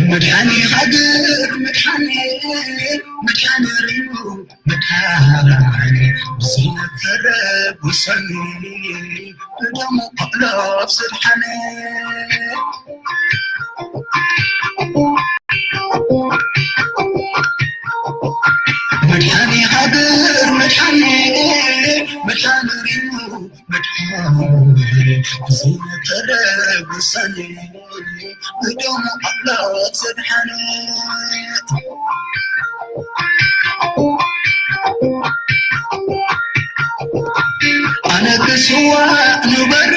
መድሓኒ ሃገር፣ መድሓኒ፣ መድሓኒ ሪሙ፣ መድሓኒ ብዘይነፈረ ውሳኔ፣ ብደሙ ኣዕላፍ ዘድሓነ። መድሓኒ ሃገር፣ መድሓኒ፣ መድሓኒ ሪሙ፣ መድሓኒ ብዘይነፈረ ውሳኔ፣ ብደሙ ኣምላኽ ዘድሓነ። ኣነ ክስዋእ ንበሩ፣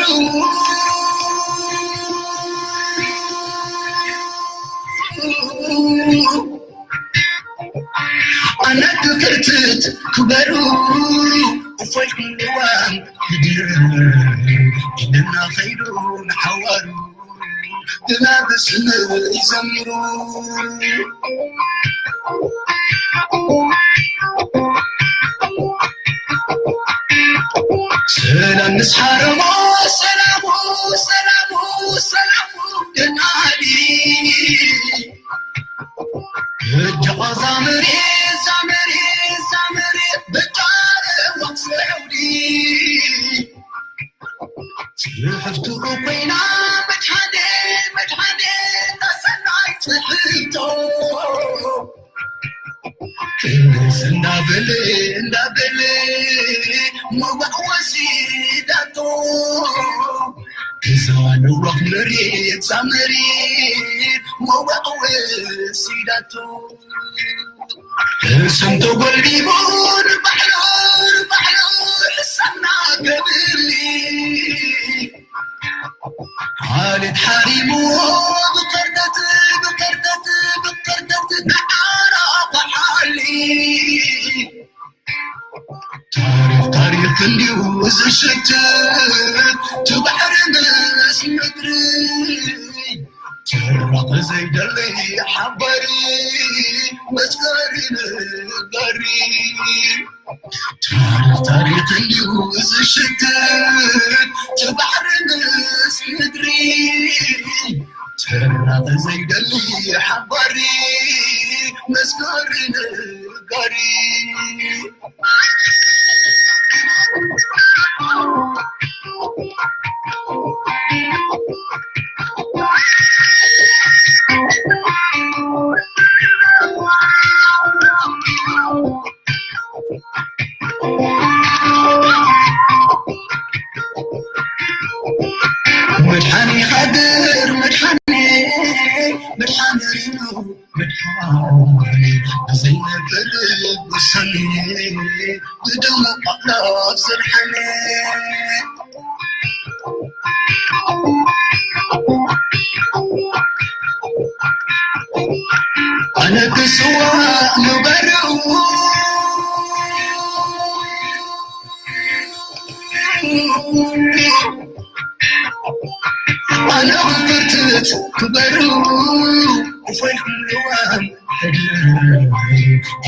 ኣነ ክፍርትት ክበሩ፣ እፎይ ክንድዋም ህድር ኢልና ኸይዱ ንሓዋሩ፣ ግና ብስምዕ ይዘምሩ። ሰላም ምስ ሓረሞ፣ ሰላሙ፣ ሰላሙ፣ ሰላሙ ደናዲ። ብጫ ዛመሬ፣ ዛመሬ፣ ዛመሬ፣ ብጫ ረዋት ዘውዲ። ጽሕፍቱ ኮይና መድሓኔ፣ መድሓኔ፣ ታሰናይ ጽሕፍቶ። ክንስ እንዳበለ፣ እንዳበለ፣ መዋዕ ወሲዳቶ። እዛ ንዋኽ መሬት፣ እዛ መሬት፣ መዋዕ ወሲዳቶ። ሕሰም ተጎልቢቡ ንባዕሉ፣ ንባዕሉ ሕሰምና ገብርኒ። ዓሌት ሓሪምዎ ብከርተት፣ ብከርተት፣ ብከርተት ንዓራ በዓሊ። ታሪኽ፣ ታሪኽ እንዲዩ ዝሽትት፣ እቲ ባሕሪ ምስ ምድሪ። ትራቐ ዘይደሊ ሓባሪ፣ መስከሪ ነጋሪ። ታሪኽ፣ ታሪኽ እንዲዩ ዝሽትት፣ እቲ ባሕሪ ምስ ምድሪ። ትራቐ ዘይደሊ ሓባሪ፣ መስከሪ ነጋሪ። መድሓኒ ሃገር፣ መድሓኒ፣ መድሓኒ ሪሙ፣ መድሓኒ ብዘይነብር ውሳኔ፣ ብደሙ ኣምላኽ ዘድሓነ። ኣነ ክስዋእ ንበሩ። ኣነ ክፍርትት ክበሩ፣ እፎይ ክንድዋም ሕድር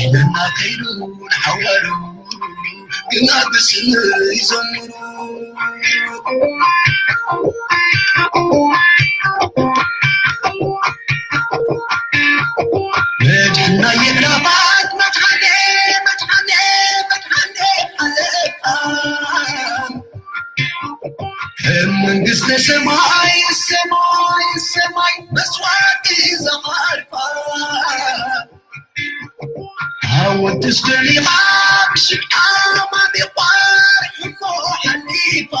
ኢለና ከይዱ ንሓዋሩ፣ ግና ብስም ይዘምሩ። መድሓና የዕላፋት መድሓኔ፣ መድሓኔ፣ መድሓኔ ኣለካ። ከም መንግስተ ሰማይ፣ ሰማይ፣ ሰማይ መስዋዕቲ ዘቐርባ። ሓወልቲ እስከሊኻ ብሽቃ ማሚቋ ሕሞ ሓሊፋ።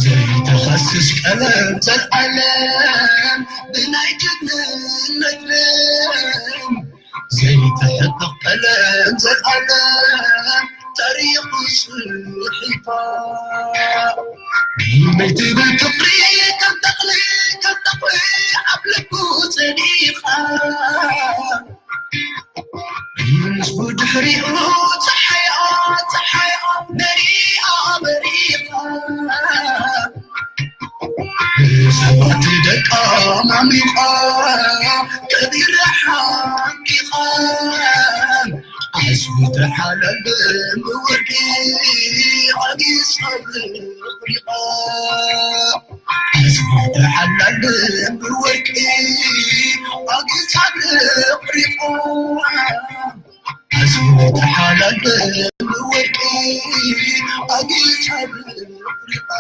ዘይተኸስስ ቀለም ዘልኣለም ብናይ ጅግንነት ደም። ዘይተሕቅቕ ቀለም ዘልኣለም ታሪኹ ጽሒፋ። መይ ትብል ፍቕሪ ከም ተኽሊ፣ ከም ተኽሊ ኣብ ልቡ ጸኒኻ። ምስ ብድሕሪኡ ጸሓያ፣ ጸሓያ መሪኣ በሪኻ። ሰባት ደቃ ኣማሚቆ ከቢረ ሓቂቐ ኣስቡ ተሓለለ ምወዲ ኣጊስ ኣፍሪቐ ኣስቡ ተሓለለ ምወዲ ኣጊስ ኣፍሪቐ ኣስቡ ተሓለለ ምወዲ ኣጊስ ኣፍሪቐ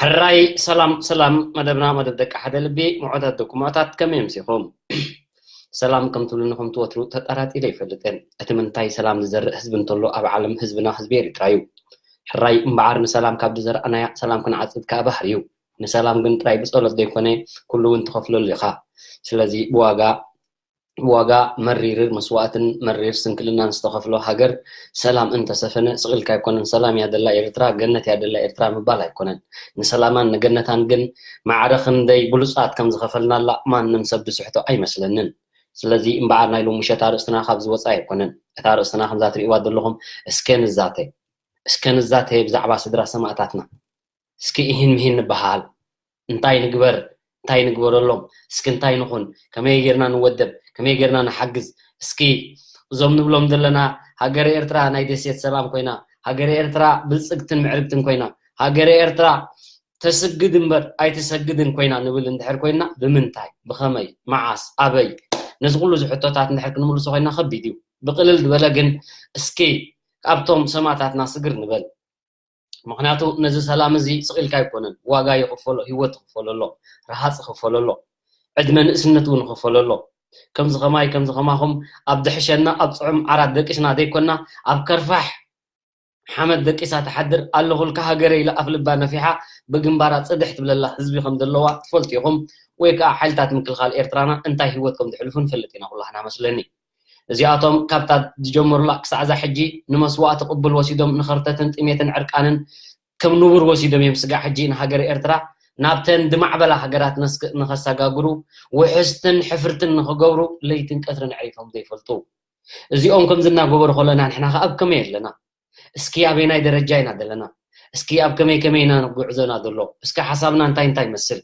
ሕራይ ሰላም ሰላም፣ መደብና መደብ ደቂ ሓደ ልቢ። ምዑታት ደቂ ምዑታት፣ ከመይ ኣምሲኹም? ሰላም ከም ትብሉኒ ከም ትወትሩ ተጠራጢረ ኣይፈልጥን። እቲ ምንታይ ሰላም ዝዘርእ ህዝቢ እንተሎ ኣብ ዓለም ህዝብና ህዝቢ ኤርትራ እዩ። ሕራይ እምበኣር ንሰላም ካብ ዝዘራእናያ ሰላም ክንዓጽድ ከኣ ባህር እዩ። ንሰላም ግን ጥራይ ብጸሎት ዘይኮነ ኩሉ እውን ትኸፍለሉ ኢኻ። ስለዚ ብዋጋ ዋጋ መሪር መስዋእትን መሪር ስንክልናን ዝተኸፍሎ ሃገር ሰላም እንተሰፈነ ስቕ ኢልካ ኣይኮነን ሰላም እያ ደላ ኤርትራ፣ ገነት እያ ደላ ኤርትራ ምባል ኣይኮነን። ንሰላማን ንገነታን ግን ማዕረ ክንደይ ብሉጻት ከም ዝኸፈልናላ ማንም ሰብ ዝስሕቶ ኣይመስለንን። ስለዚ እምበኣር ናይ ሎሚ ምሸት ኣርእስትና ካብ ዝወጻ ኣይኮነን። እታ ኣርእስትና ከምዛ ትርእይዋ ዘለኹም እስከ ንዛተ እስከ ንዛተ ብዛዕባ ስድራ ሰማእታትና። እስኪ እሂን ምሂን ንበሃል። እንታይ ንግበር እንታይ ንግበረሎም እስኪ እንታይ ንኹን ከመይ ጌርና ንወደብ ከመይ ጌርና ንሓግዝ እስኪ እዞም ንብሎም ዘለና ሃገረ ኤርትራ ናይ ደሴት ሰላም ኮይና ሃገረ ኤርትራ ብልጽግትን ምዕርግትን ኮይና ሃገረ ኤርትራ ተስግድ እምበር ኣይትሰግድን ኮይና ንብል እንድሕር ኮይና ብምንታይ ብኸመይ መዓስ ኣበይ ነዚ ኩሉ ዝሕቶታት እንድሕር ክንምልሶ ኮይና ከቢድ እዩ ብቅልል ዝበለ ግን እስኪ ካብቶም ሰማእታትና ስግር ንበል ምኽንያቱ ነዚ ሰላም እዚ ስቕ ኢልካ ኣይኮነን ዋጋ ይኽፈሎ ህይወት ይኽፈሎ ኣሎ ረሃፅ ይኽፈሎ ኣሎ ዕድመ ንእስነት እውን ይኽፈሎ ኣሎ ከምዚ ኸማይ ከምዚ ኸማኹም ኣብ ድሕሸና ኣብ ፅዑም ዓራት ደቂስና ዘይኮና ኣብ ከርፋሕ ሓመድ ደቂሳ ትሓድር ኣለኹልካ ሃገረ ኢላ ኣፍ ልባ ነፊሓ ብግንባራ ፅድሕ ትብለላ ህዝቢ ከም ዘለዋ ትፈልጡ ኢኹም ወይ ከዓ ሓይልታት ምክልኻል ኤርትራና እንታይ ህይወት ከም ዝሕልፉ ንፈልጥ ኢና ኩላህና መስለኒ እዚኣቶም ካብታ ዝጀመሩላ ክሳዕ እዛ ሕጂ ንመስዋእቲ ቅቡል ወሲዶም ንኸርተትን ጥሜትን ዕርቃንን ከም ንቡር ወሲዶም እዮም ስጋዕ ሕጂ ንሃገር ኤርትራ ናብተን ዝማዕበላ ሃገራት ንኸሰጋግሩ ውሕስትን ሕፍርትን ንኽገብሩ ለይትን ቀትርን ዕሪፎም ዘይፈልጡ እዚኦም ከምዚ እናገበሩ ከለና ንሕና ከ ኣብ ከመይ ኣለና እስኪ ኣበይናይ ደረጃ ኢና ዘለና እስኪ ኣብ ከመይ ከመይ ኢና ንጉዕዞና ዘሎ እስኪ ሓሳብና እንታይ እንታይ ይመስል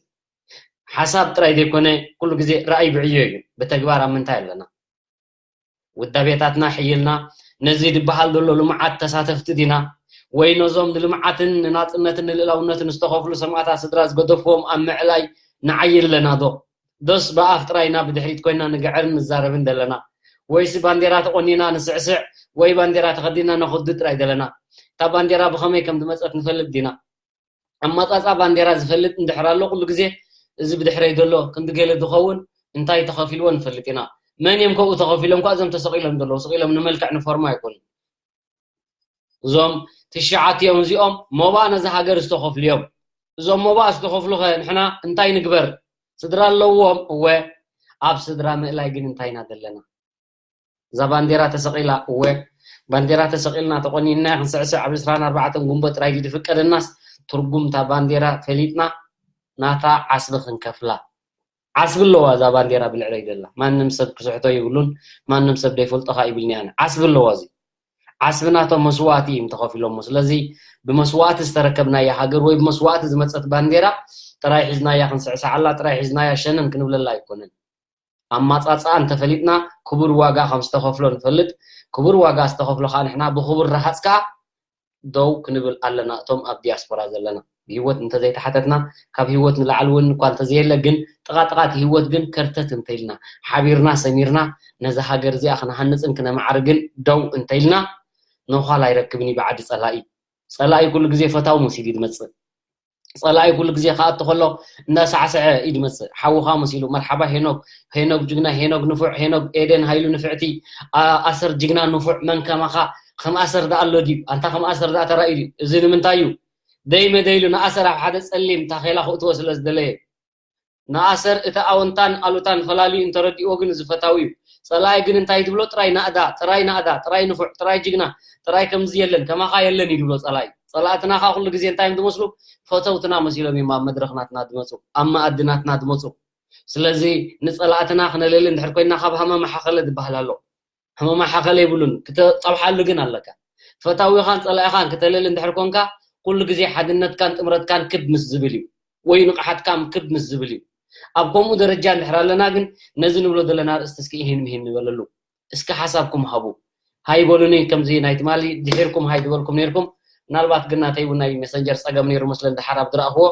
ሓሳብ ጥራይ ዘይኮነ ኩሉ ግዜ ራእይ ብዕዮ እዩ ብተግባር ኣብ ምንታይ ኣለና ውዳቤታትና ሕይልና ነዚ ዝበሃል ዘሎ ልምዓት ተሳተፍቲ ዲና ወይ ነዞም ንልምዓትን ንናፅነትን ንልእላውነትን ዝተኸፍሉ ሰማእታት ስድራ ዝገደፍዎም ኣብ ምዕላይ ንዓይል ኣለና ዶ ዶስ ብኣፍ ጥራይና ብድሕሪት ኮይና ንግዕርን ንዛረብን ዘለና ወይሲ ባንዴራ ተቆኒና ንስዕስዕ ወይ ባንዴራ ተኸዲና ነኹዲ ጥራይ ዘለና እታ ባንዴራ ብኸመይ ከም ዝመፀት ንፈልጥ ዲና ኣመፃፃ ባንዴራ ዝፈልጥ እንድሕር ኣሎ ኩሉ ግዜ እዚ ብድሕረይ ዘሎ ክንዲ ገለ ዝኸውን እንታይ ተኸፊልዎ ንፈልጥ ኢና መን እዮም ከብኡ ተኸፊሎም ኳ እዞም ተሰቂሎም ዘለዉ ስቂሎም ንመልክዕ ንፎርማ ኣይኮኑን እዞም ትሽዓቲኦም እዚኦም ሞባእ ነዚ ሃገር ዝተኸፍሉ እዮም እዞም ሞባእ ዝተኸፍሉ ኸ ንሕና እንታይ ንግበር ስድራ ኣለዎም እወ ኣብ ስድራ ምእላይ ግን እንታይ ኢና ዘለና እዛ ባንዴራ ተሰቒላ እወ ባንዴራ ተሰቒልና ተቖኒንና ክንስዕስዕ ኣብ ዕስራን ኣርባዕተን ጉንቦ ጥራይ ድዩ ዝፍቀደናስ ትርጉም እታ ባንዴራ ፈሊጥና ናታ ዓስቢ ክንከፍላ ዓስቢ ኣለዋ እዛ ባንዴራ ብልዕለይ ዘላ ማንም ሰብ ክስሕቶ ይብሉን ማንም ሰብ ዘይፈልጦኻ ይብልኒ ኣነ ዓስቢ ኣለዋ እዚ ዓስቢ ናቶም መስዋእቲ እዮም ተኸፊሎሞ ስለዚ ብመስዋእቲ ዝተረከብናያ ሃገር ወይ ብመስዋእቲ ዝመፀት ባንዴራ ጥራይ ሒዝናያ ክንስዕስዓላ ጥራይ ሒዝናያ ሸነን ክንብለላ ኣይኮነን ኣማፃፅኣ እንተፈሊጥና ክቡር ዋጋ ከም ዝተኸፍሎ ንፈልጥ ክቡር ዋጋ ዝተኸፍሎ ከዓ ንሕና ብክቡር ረሃፅ ከዓ ደው ክንብል ኣለና እቶም ኣብ ዲያስፖራ ዘለና ብሂወት እንተዘይተሓተትና ካብ ሂወት ንላዕሊ እውን እኳ እንተዘየለ ግን ጥቓጥቓት ሂወት ግን ከርተት እንተኢልና ሓቢርና ሰሚርና ነዚ ሃገር እዚኣ ክነሃንፅን ክነማዕርግን ደው እንተኢልና ነዃል ኣይረክብን እዩ ብዓዲ ፀላኢ ፀላኢ ኩሉ ግዜ ፈታዊ መሲሉ እዩ ዝመፅእ ፀላኢ ኩሉ ግዜ ክኣቱ ከሎ እንዳሳዕሰዐ እዩ ዝመፅእ ሓውኻ መሲሉ መርሓባ ሄኖግ ሄኖግ ጅግና ሄኖግ ንፉዕ ሄኖግ ኤደን ሃይሉ ንፍዕቲ ኣሰር ጅግና ንፉዕ መን ከማኻ ከም ኣሰር ደኣ ኣሎ ድዩ ኣንታ ከም ኣሰር ደኣ ተራእዩ ድዩ እዚ ንምንታይ እዩ ደይመ ደይሉ ንኣሰር ኣብ ሓደ ፀሊም ታኼላ ክእትዎ ስለ ዝደለየ ንኣሰር እቲ ኣወንታን ኣሉታን ፈላልዩ እንተረዲእዎ ግን እዚ ፈታዊ እዩ። ጸላኢ ግን እንታይ ትብሎ ጥራይ ናእዳ፣ ጥራይ ናእዳ፣ ጥራይ ንፉዕ፣ ጥራይ ጅግና፣ ጥራይ ከምዚ የለን፣ ከማኻ የለን እዩ ዝብሎ ጸላኢ። ጸላእትና ከኣ ኩሉ ግዜ እንታይ እዮም ዝመስሉ? ፈተውትና መሲሎም እዮም ኣብ መድረኽ ናትና ዝመጹ፣ ኣብ መኣዲ ናትና ዝመጹ። ስለዚ ንጸላእትና ክነለሊ እንድሕር ኮይንና ካብ ሃመማ ሓኸለ ዝበሃል ኣሎ። ሕመማ ሓኸል የብሉን። ክተጸብሓሉ ግን ኣለካ። ፈታዊኻን ጸላኢኻን ክተለሊ እንድሕር ኮንካ፣ ኩሉ ግዜ ሓድነትካን ጥምረትካን ክብ ምስ ዝብል እዩ። ወይ ንቕሓትካን ክብ ምስ ዝብል እዩ። ኣብ ከምኡ ደረጃ እንድሕር ኣለና ግን፣ ነዚ ንብሎ ዘለና ኣርእስቲ እስኪ ይህን ምሂን ንበለሉ። እስኪ ሓሳብኩም ሃቡ። ሃይ በሉኒ፣ ከምዚ ናይ ትማሊ ድሒርኩም ሃይ ዝበልኩም ነይርኩም። ምናልባት ግን ናተይ እውን ናይ ሜሰንጀር ጸገም ነይሩ መስለን፣ ድሓር ኣብ ዝረኣኽዎ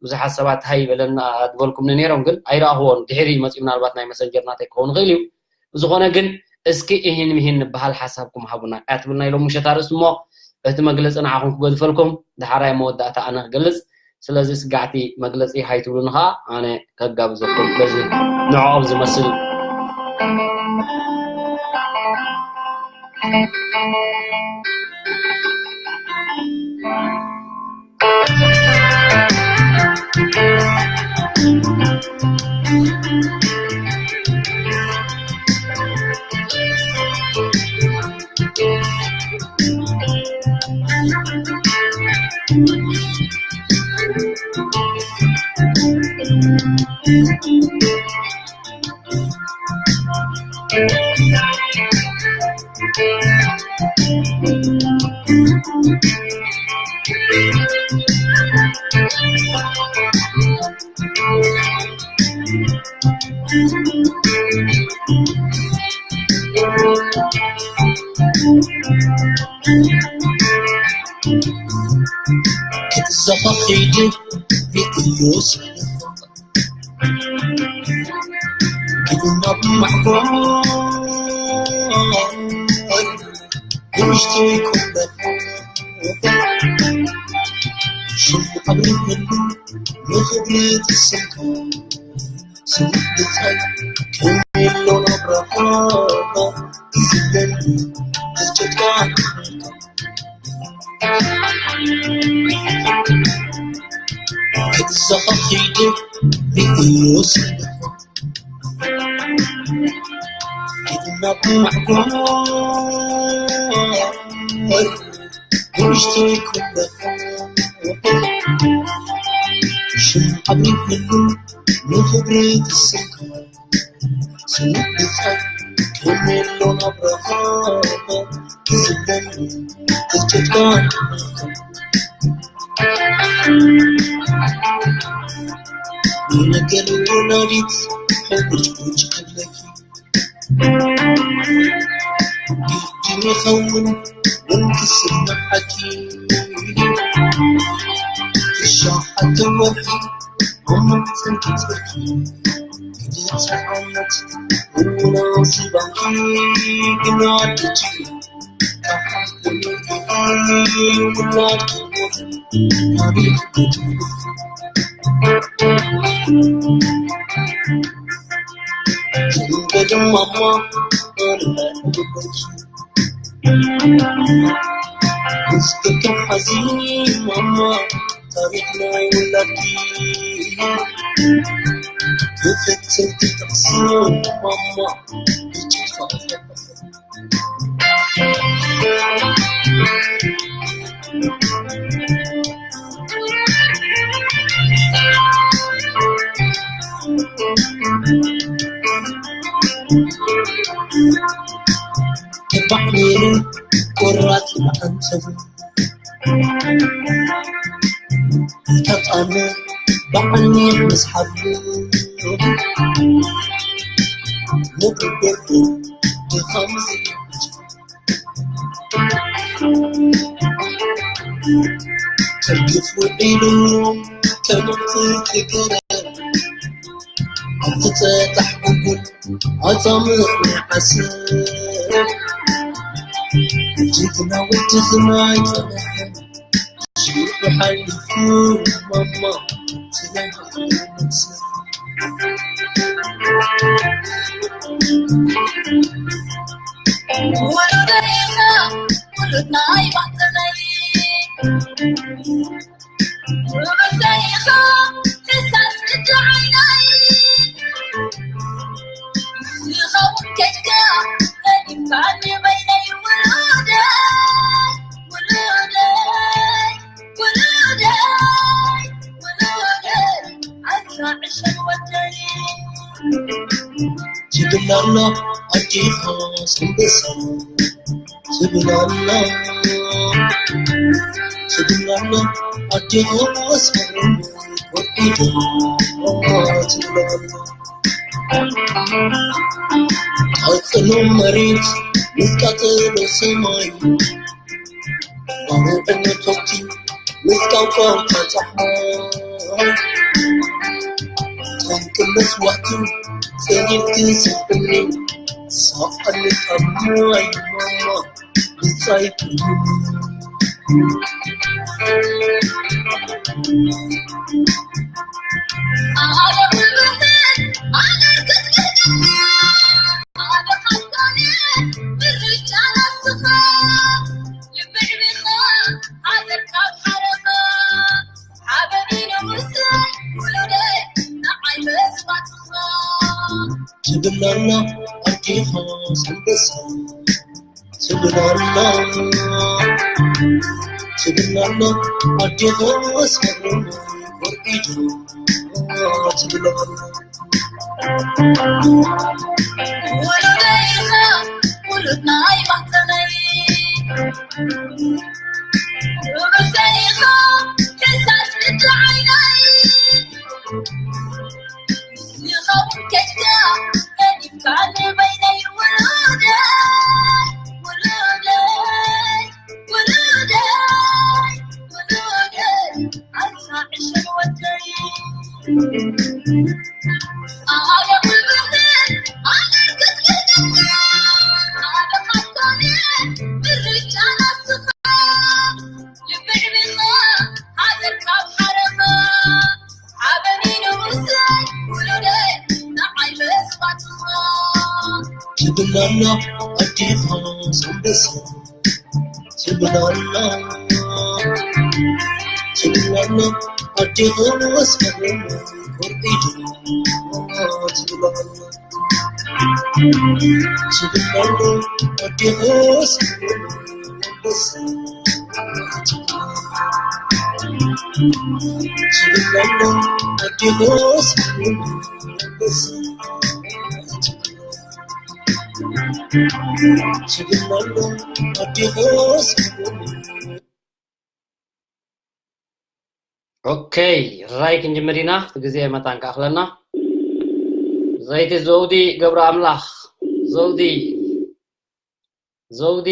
ብዙሓት ሰባት ሃይ በለና ዝበልኩም ነይሮም፣ ግን ኣይረኣኽዎን። ድሒር እዩ መጺኡ፣ ምናልባት ናይ መሰንጀር ናተይ ክኸውን ይኽእል እዩ። ብዝኾነ ግን እስኪ እሂን ምሂን ንበሃል ሓሳብኩም ሃቡና። እያ ትብል ናይ ሎም ምሸት ኣርእስቲ እሞ፣ እቲ መግለጺ ንዓኹም ክገድፈልኩም፣ ድሓራይ መወዳእታ ኣነ ክገልጽ። ስለዚ ስጋዕቲ መግለጺ ሃይ ትብሉኒ ኸኣ ኣነ ከጋብዘኩም በዚ ንዕኦም ዝመስል። ክትዘኻኺድ ብኢየሱስ ግድና ብማዕጎል ውሽጢ ይኩለፍ ሽም ኣብሪህሉ ንኽብሪ ትስንቶ ስውድታይ ከሚሎ ናብራኻ ዝደሊ ክትጨቃ ክትዘኻኺድ ብኢየሱስ ንነገር ወላዲት ሕጉጭ ጉጭ ከለኪ ግድን ይኸውን ውን ክስምዓኪ ትሻሓተ ወርሒ ኣብ መሕፀን ክትበኪ ክልተ ዓመት እውን ኣንሲባኪ ግን ኣድጂ ተባዕሚሩ ቁራጽ መዓንተቡ ተጣነ ብዓይኒ ምስ ሓሉ ንብርበርቱ ድኻም ዝብል ትርግፍ ውዒሉ ከምቲ ትገረ ኣብቲ ጸጣሕ ጉጉል ኣጻምእ ዓስብ ጅግና ወዲ ዝማይ ጸንሐ ሽዑ ሓሊፉ ማማ ትናይ ወለደይኻ ውሉድ ናይ ባዕተነይ ርዕሰይኻ ሕሳስ ክዲ ዓይነይ ዝኸውን ከድካ ፈሊምካኒ በይነይ ውሉደይ ውሉደይ ውሉደይ ውሉደይ ኣስራ ዕሸል ወደይ ጅግናና ኣቲ ኣዴኻ ኣንበሳ ትብል ኣላ፣ ትብል ኣላ ኣዴኻ ኣስመራ ወዲዶ ትብል ኣላ። ቃጽሎ መሬት ምስ ቃጽሎ ሰማይ ባርዕነቶቲ ምስ ቃውቃውታ ጸሓይ ጠንቂ መስዋእቲ ጸሊልቲ ስብኒ ሳቐኒ ካብ ማይ ማማ ብጻይ ትብላና ኣዴኻ ኣንበሳ ትብላና ትብላና ኣዴኻ ኣስመራ ወዲዶ ትብላና። ውሉደይኻ ውሉድ ናይ ማህፀነይ ርጉሰይኻ ሕሳስ ልዲ ዓይነይ ይኸውን ከድካ ገዲፍካኒ በይነይ ውሉደይ ውሉደይ ውሉደይ ውሉደይ ኣንታ ዕሸል ወደይ ትብላና ኣዴኻ ኣንበሳ ትብላና ትብላና ኣዴኻ ኣስመራ ወዲዶ ትብላና ትብላና ኣዴኻ ኣስመራ ኣንበሳ ትብላና ኣዴኻ ኣስመራ ኣንበሳ ትብላና ኣዴኻ ኣስመራ ኦኬ ራይ ክንጅምር ኢና። እቲ ግዜ መታን ክኣኽለና። ዘይቲ ዘውዲ ገብረ ኣምላኽ ዘውዲ ዘውዲ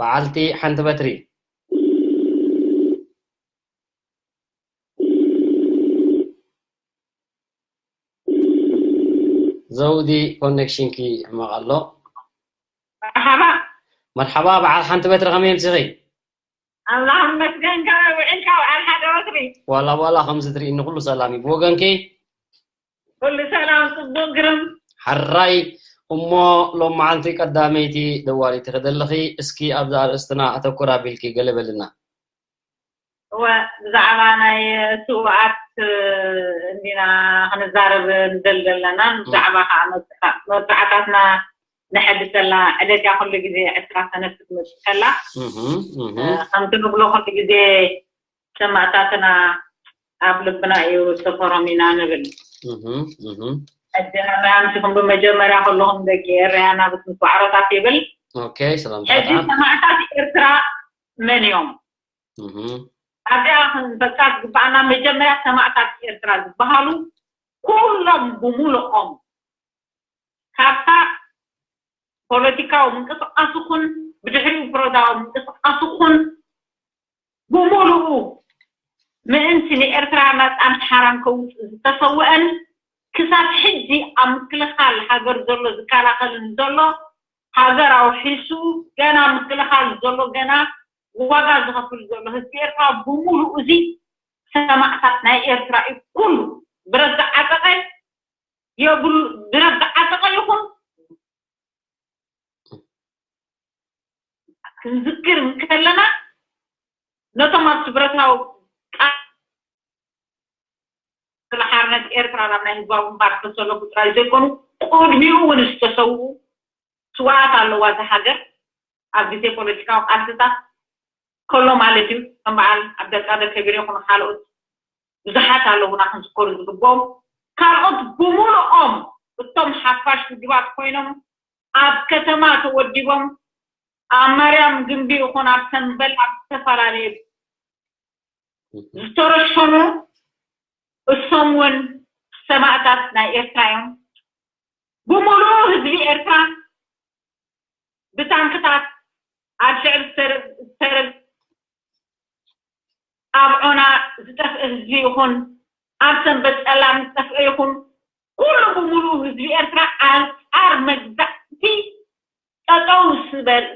በዓልቲ ሓንቲ በትሪ ዘውዲ ኮኔክሽንኪ ሕማቕ ኣሎ። መርሓባ መርሓባ በዓል ሓንቲ በትሪ ከመይ ኣምሲኺ? ኣምላኽ ይመስገን። ከመይ ውዒልካ በዓል ሓደ ወትሪ? ዋላ ዋላ ከምዚ ትርእይኒ ኩሉ ሰላም እዩ። ብወገንኪ? ኩሉ ሰላም ጽቡቕ ግርም። ሕራይ እሞ ሎም መዓልቲ ቀዳመይቲ ደዋሊት ኢኺ ዘለኺ። እስኪ ኣብዛ ኣርእስትና ኣተኩር ኣቢልኪ ገለ በልና። እወ ብዛዕባ ናይ ስውኣት እንዲና ክንዛረብ ንደሊ ዘለና። ብዛዕባ ከዓ መብዛዕታትና ነሐድሰላ ዕለት እያ። ኩሉ ግዜ ዕስራ ሰነ ክትመፅእ ከላ ከምቲ ንብሎ ኩሉ ግዜ ሰማእታትና ኣብ ልብና እዩ ሰፈሮም ኢና ንብል። ሕጂ ንዓምስኹም ብመጀመርያ ኩልኹም ደቂ ኤረያ ናብትኩም ዋዕሮታት ይብል። ሕጂ ሰማእታት ኤርትራ መን እዮም? ኣብዚኣ ክንፈልጣ ዝግባኣና መጀመርያ ሰማእታት ኤርትራ ዝበሃሉ ኩሎም ብሙሉኦም ካብታ ፖለቲካዊ ምንቅስቃስ ይኹን ብድሕሪኡ ፖለቲካዊ ምንቅስቃስ ይኹን ብሙሉኡ ምእንቲ ንኤርትራ ናጻን ሓራን ከውፅእ ዝተሰወአን ክሳብ ሕጂ ኣብ ምክልኻል ሃገር ዘሎ ዝከላኸልን ዘሎ ሃገር ኣውሒሱ ገና ምክልኻል ዘሎ ገና ዋጋ ዝኸፍል ዘሎ ህዝቢ ኤርትራ ብሙሉኡ እዚ ሰማእታት ናይ ኤርትራ እዩ። ኩሉ ብረት ዝዓጠቐ የብሉ ብረት ዝዓጠቐ ይኹን ክንዝክር እንከለና ነቶም ኣብቲ ብረታዊ ቃልሲ ሓርነት ኤርትራ ናብ ናይ ህዝባዊ ግንባር ዝተሰለፉ ጥራይ ዘይኮኑ ቅድሚኡ እውን ዝተሰውኡ ስውኣት ኣለዋ እዛ ሃገር ኣብ ግዜ ፖለቲካዊ ቃልስታት ከሎ ማለት እዩ። ከም በዓል ዓብደልቃድር ከቢር ይኹኑ ካልኦት ብዙሓት ኣለዉና ክንዝከሩ ዝግብኦም። ካልኦት ብምሉኦም እቶም ሓፋሽ ውድባት ኮይኖም ኣብ ከተማ ተወዲቦም ኣብ ማርያም ግንቢ ይኹን ኣብ ሰምበል ኣብ ዝተፈላለየ ዝተረሸኑ እሶም እውን ሰማእታት ናይ ኤርትራ እዮም። ብምሉኡ ህዝቢ ኤርትራ ብታንክታት ኣብ ሽዕብ ዝተረብ ኣብ ዖና ዝጠፍአ ህዝቢ ይኹን ኣብ ሰንበት ጸላም ዝጠፍአ ይኹን ኩሉ ብምሉኡ ህዝቢ ኤርትራ ኣንጻር መግዛእቲ ጠጠው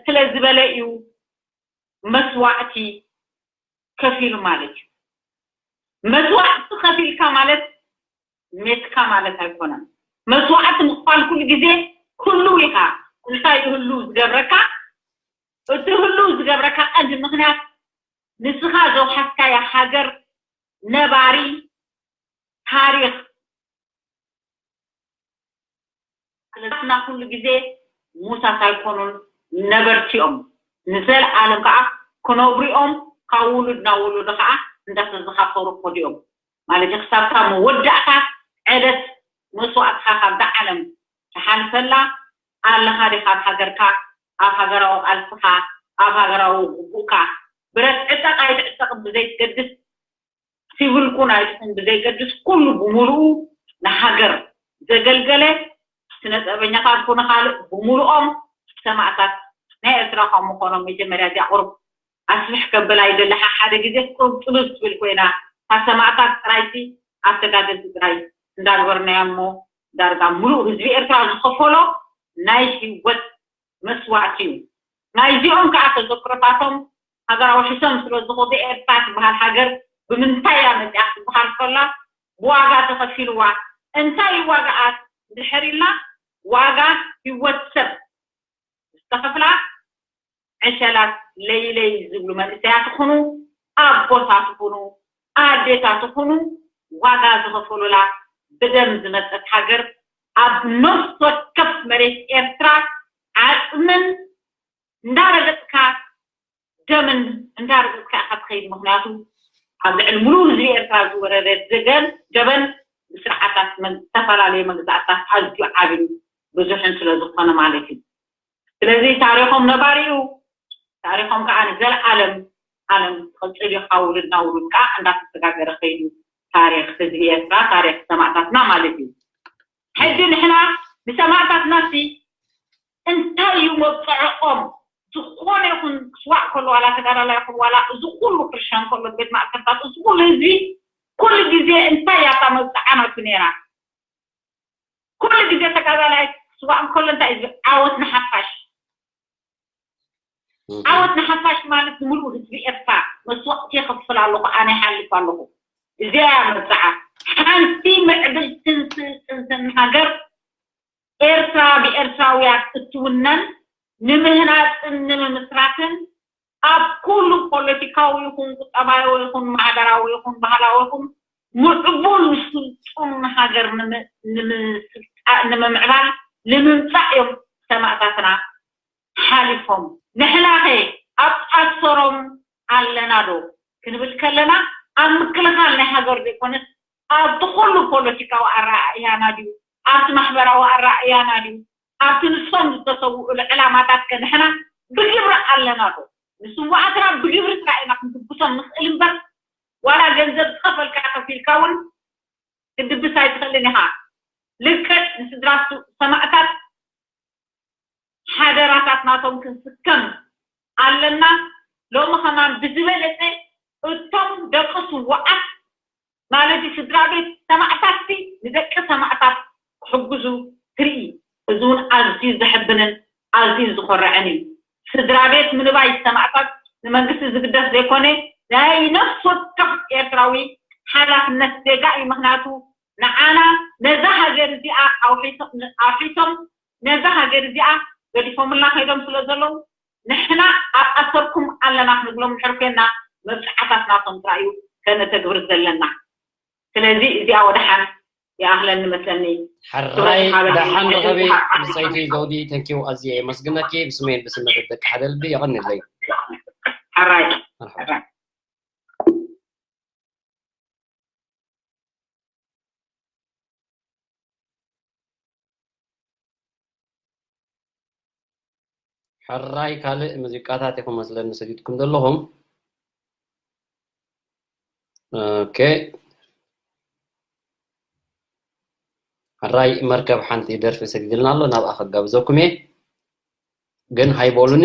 ስለ ዝበለ እዩ መስዋእቲ ከፊሉ ማለት እዩ። መስዋእቲ ከፊልካ ማለት ሜትካ ማለት ኣይኮነን። መስዋእቲ ምኽፋል ኩሉ ግዜ ህሉው ኢኻ። እንታይ ህሉው ዝገብረካ? እቲ ህሉው ዝገብረካ ቀንዲ ምኽንያት ንስኻ ዘውሓስካያ ሃገር ነባሪ ታሪኽ ኣለና። ኩሉ ግዜ ሙሳት ኣይኮኑን፣ ነበርቲ እዮም። ንዘለኣለም ከዓ ክነብሩ እዮም። ካብ ውሉድ ናብ ወለዶ ከዓ እንዳተዘኻኸሩ ክኸዱ እዮም ማለት እዩ። ክሳብካ መወዳእታ ዕለት መስዋእትካ ካብዛ ዓለም ትሓልፈላ ኣለኻ ዲኻ? ኣብ ሃገርካ፣ ኣብ ሃገራዊ ቃልስኻ፣ ኣብ ሃገራዊ ግቡእካ ብረት ዕጠቕ ኣይትዕጠቕ ብዘይትገድስ ሲቪል ኩን ኣይትኹን ብዘይገድስ ኩሉ ብምሉኡ ንሃገር ዘገልገለ ስነ ጥበበኛታት ኮነ ካልእ ብምሉኦም ሰማእታት ናይ ኤርትራ ካብ ምኾኖም መጀመርያ እዚኣ ቁሩብ ኣስፍሕ ከብል ኣይደለኻ ሓደ ግዜ ቁሩብ ጥብብ ትብል ኮይና ካብ ሰማእታት ጥራይሲ ኣብ ተጋደልቲ ጥራይ እንዳግበርናያ እሞ ዳርጋ ምሉእ ህዝቢ ኤርትራ ዝኸፈሎ ናይ ህይወት መስዋእቲ እዩ። ናይዚኦም ከዓ ተዘክሮታቶም ሃገራዊ ሕሶም ስለ ዝኾኑ ኤርትራ ትበሃል ሃገር ብምንታይ እያ መፅያ ክትበሃል ከላ ብዋጋ ተኸፊልዋ እንታይ እዩ ዋጋኣ እንድሕር ኢልና ዋጋ ህይወት ሰብ ዝተኸፍላ ዕሸላት ለይለይ ዝብሉ መንእሰያት ይኹኑ ኣቦታት ይኹኑ ኣዴታት ይኹኑ ዋጋ ዝኸፈሉላ ብደም ዝመፀት ሃገር ኣብ ነፍሲ ወከፍ መሬት ኤርትራ ዓፅምን እንዳረገፅካ ደምን እንዳረገፅካ ኢኻ ትኸይድ። ምክንያቱ ኣብ ልዕሊ ሙሉእ ህዝቢ ኤርትራ ዝወረደ ደገን ገበን ብስርዓታት መግ- ዝተፈላለዩ መግዛእታት ኣዝዩ ዓብን ብዙሕን ስለ ዝኾነ ማለት እዩ። ስለዚ ታሪኾም ነባሪ እዩ። ታሪኾም ከዓ ንዘለኣለም ኣለም ክቕፅል እዩ። ካብ ውሉድ ናብ ውሉድ ከዓ እንዳተሰጋገረ ከይዱ ታሪክ ህዝቢ ኤርትራ ታሪክ ሰማእታትና ማለት እዩ። ሕጂ ንሕና ንሰማእታትና ሲ እንታይ እዩ መብፅዕኦም? ዝኾነ ይኹን ክስዋእ ከሎ ዋላ ተጋዳላይ ይኹን ዋላ እዚ ኩሉ ክርሸን ከሎ ቤት ማእሰርታት እዚ ኩሉ ህዝቢ ኩሉ ግዜ እንታይ እያ እታ መብፅዓ ናቱ ነይራ? ኩሉ ግዜ ተጋዳላይ ክስዋእ ከሎ እንታይ እዩ ዝብል? ዓወት ንሓፋሽ። ዓወት ንሓፋሽ ማለት ንምሉእ ህዝቢ ኤርትራ መስዋእቲ የኸፍል ኣለኹ ኣነ ይሓልፍ ኣለኹ። እዚኣ እያ መብፅዓ። ሓንቲ ምዕብልትን ስልጥንትን ሃገር ኤርትራ ብኤርትራውያን እትውነን ንምህናፅን ንምምስራትን ኣብ ኩሉ ፖለቲካዊ ይኹን ቁጠባዊ ይኹን ማሕበራዊ ይኹን ባህላዊ ይኹን ምዕቡል ስልጡን ሃገር ንምምዕባል ንምምፃእ እዮም ሰማእታትና ሓሊፎም። ንሕናኸ ኣብ ኣሰሮም ኣለና ዶ ክንብል ከለና ኣብ ምክልኻል ናይ ሃገር ዘይኮነስ ኣብቲ ኩሉ ፖለቲካዊ ኣረኣእያና ድዩ ኣብቲ ማሕበራዊ ኣረኣእያና ድዩ ኣብቲ ንሶም ዝተሰውኡሉ ዕላማታት ከ ንሕና ብግብሪ ኣለና ዶ? ንስዋኣትና ብግብሪ ጥራይ ኢና ክንድብሶም ንኽእል እምበር ዋላ ገንዘብ ዝኸፈልካ ከፊልካ እውን ክትድብስ ኣይትኽእልን ኢኻ። ልክዕ ንስድራ ሰማእታት ሓደራታት ናቶም ክንስከም ኣለና። ሎሚ ከማን ብዝበለፀ እቶም ደቂ ስዋኣት ማለት እዩ ስድራ ቤት ሰማእታትሲ ንደቂ ሰማእታት ክሕግዙ ትርኢ። እዚ እውን ኣዝዩ ዘሕብንን ኣዝዩ ዝኾርዕን እዩ። ስድራ ቤት ምንባይ ሰማእታት ንመንግስቲ ዝግደፍ ዘይኮነ ናይ ነፍሲ ወከፍ ኤርትራዊ ሓላፍነት ዜጋ እዩ። ምክንያቱ ንዓና ነዛ ሃገር እዚኣ ኣውሒሶም ነዛ ሃገር እዚኣ ገዲፎምልና ከይዶም ስለ ዘለዉ ንሕና ኣብ ኣሰርኩም ኣለና ክንብሎም ድሕር ኮይና መብፅዓታት ናቶም ጥራይ እዩ ከነተግብር ዘለና። ስለዚ እዚኣ ወደሓን ይኣኽለኒ መስለኒ። ሕራይ ደሓን ርኸቢ ብፀይቲ ዘውዲ ተንኪው ኣዝየ የመስግነኪ ብስመይን ብስመ ደቂ ሓደ ልቢ የቐንለይ። ሕራይ። ሕራይ ካልእ ሙዚቃታት ኢኹም መስለኒ ሰዲድኩም ዘለኹም። ኦኬ። ሕራይ መርከብ ሓንቲ ደርፊ ሰዲድልና ኣሎ፣ ናብኣ ከጋብዘኩም እየ። ግን ሃይበሉኒ፣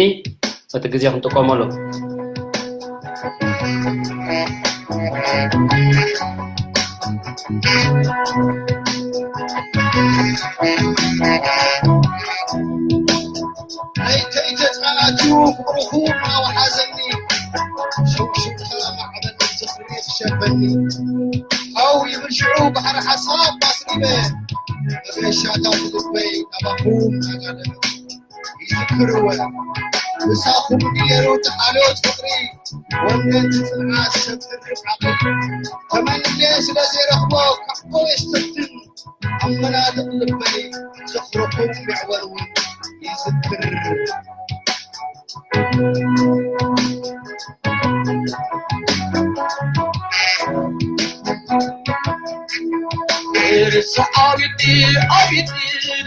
እቲ ግዜ ክንጥቀመሉ። ኣይተይተጻላችሁ ፍቕርኹም ኣውሓዘኒ፣ ሸውሽውታ ማዕበል ዝኽሪ ትሸበኒ። ሃው ይብል ሽዑ ባሕሪ ሓሳብ ኣስሪበ፣ መገሻታት ልበይ ናባኹም ኣጋደመ። ይዝክርወ ምሳኹም ነይሩ ተሓልዮት ፍቕሪ፣ ወነንቲ ጽንዓት ሰብ ትርፍ ዓቕሊ። ተመንየ ስለ ዘይረኽቦ ካሕኮ የስተፍትን፣ ኣብ መናድቕ ልበይ ዝኽርኹም ይዕወርውን ይዝክር። ርእሰ ዓቢዲ ዓቢዲ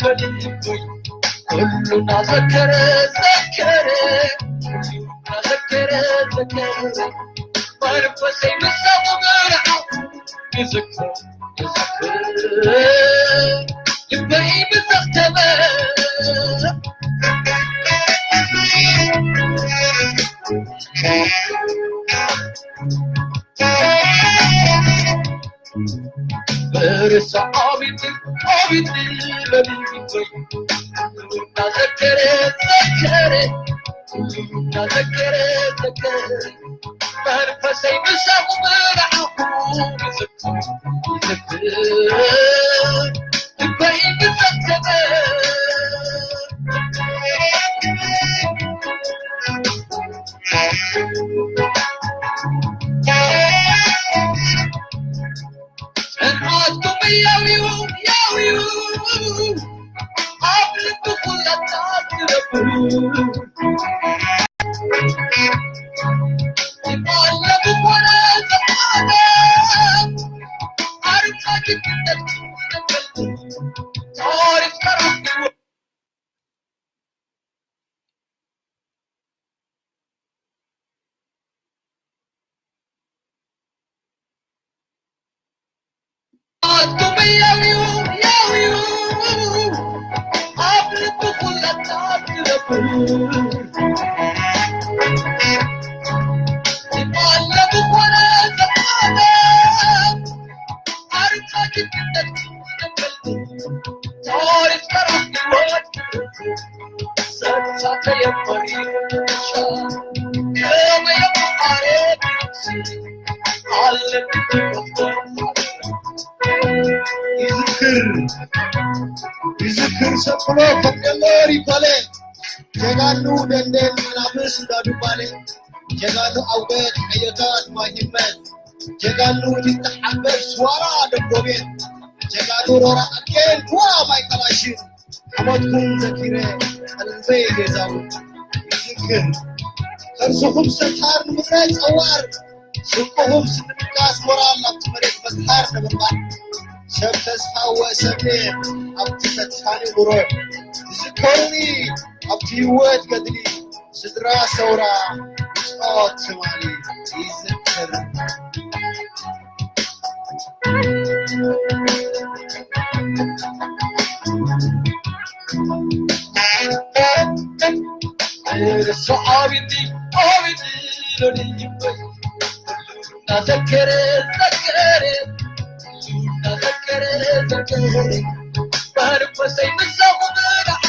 በሊቡይ፣ ኩሉ እናዘከረ ዘከረ፣ ኩሉ እናዘከረ ዘከረ፣ መንፈሰይ ምሳኹ መርዓ ይዝክር። ልበይ ብዘኽተመ ብርሳ ዓቢት ዓቢት ለሊት እናዘከረ ዘከረ እናዘከረ ዘከረ መንፈሰይ ምሳኹ መርዓኹ ይዝክር። ይዝክር ይዝክር ሰብሎ ፈቀሎ ሪኮሌ ጀጋኑ ደንደን መናፍስ እንዳዱባሌ ጀጋኑ ኣውደት ቀዮታት ማሂመት ጀጋኑ ቲተሓበር ስዋራ ደጎቤት ጀጋኑ ሮራ ኣኬን ዋ ማይ ከላሽን ዓመትኩም ዘኪረ ቀልበይ ገዛው ይዝክር ከርስኹም ሰታር ንምድረ ጸዋር ስንቅኹም ስንምካስ ሞራል ኣብቲ መሬት መጥሃር ንምርባር ሰብ ተስፋ ወሰኔ ኣብቲ ፈታኒ ኑሮ ዝዝከሩኒ ኣብቲ ህይወት ገድሊ ስድራ ሰውራ ብጾት ትማሊ ይዝክር። ርእሱ ዓቢቲ ዓቢቲ ሎሊ ይበይ እናዘከረ ዘከረ እናዘከረ ዘከረ ባህር ፈሰይ ምሳኹ ምራሑ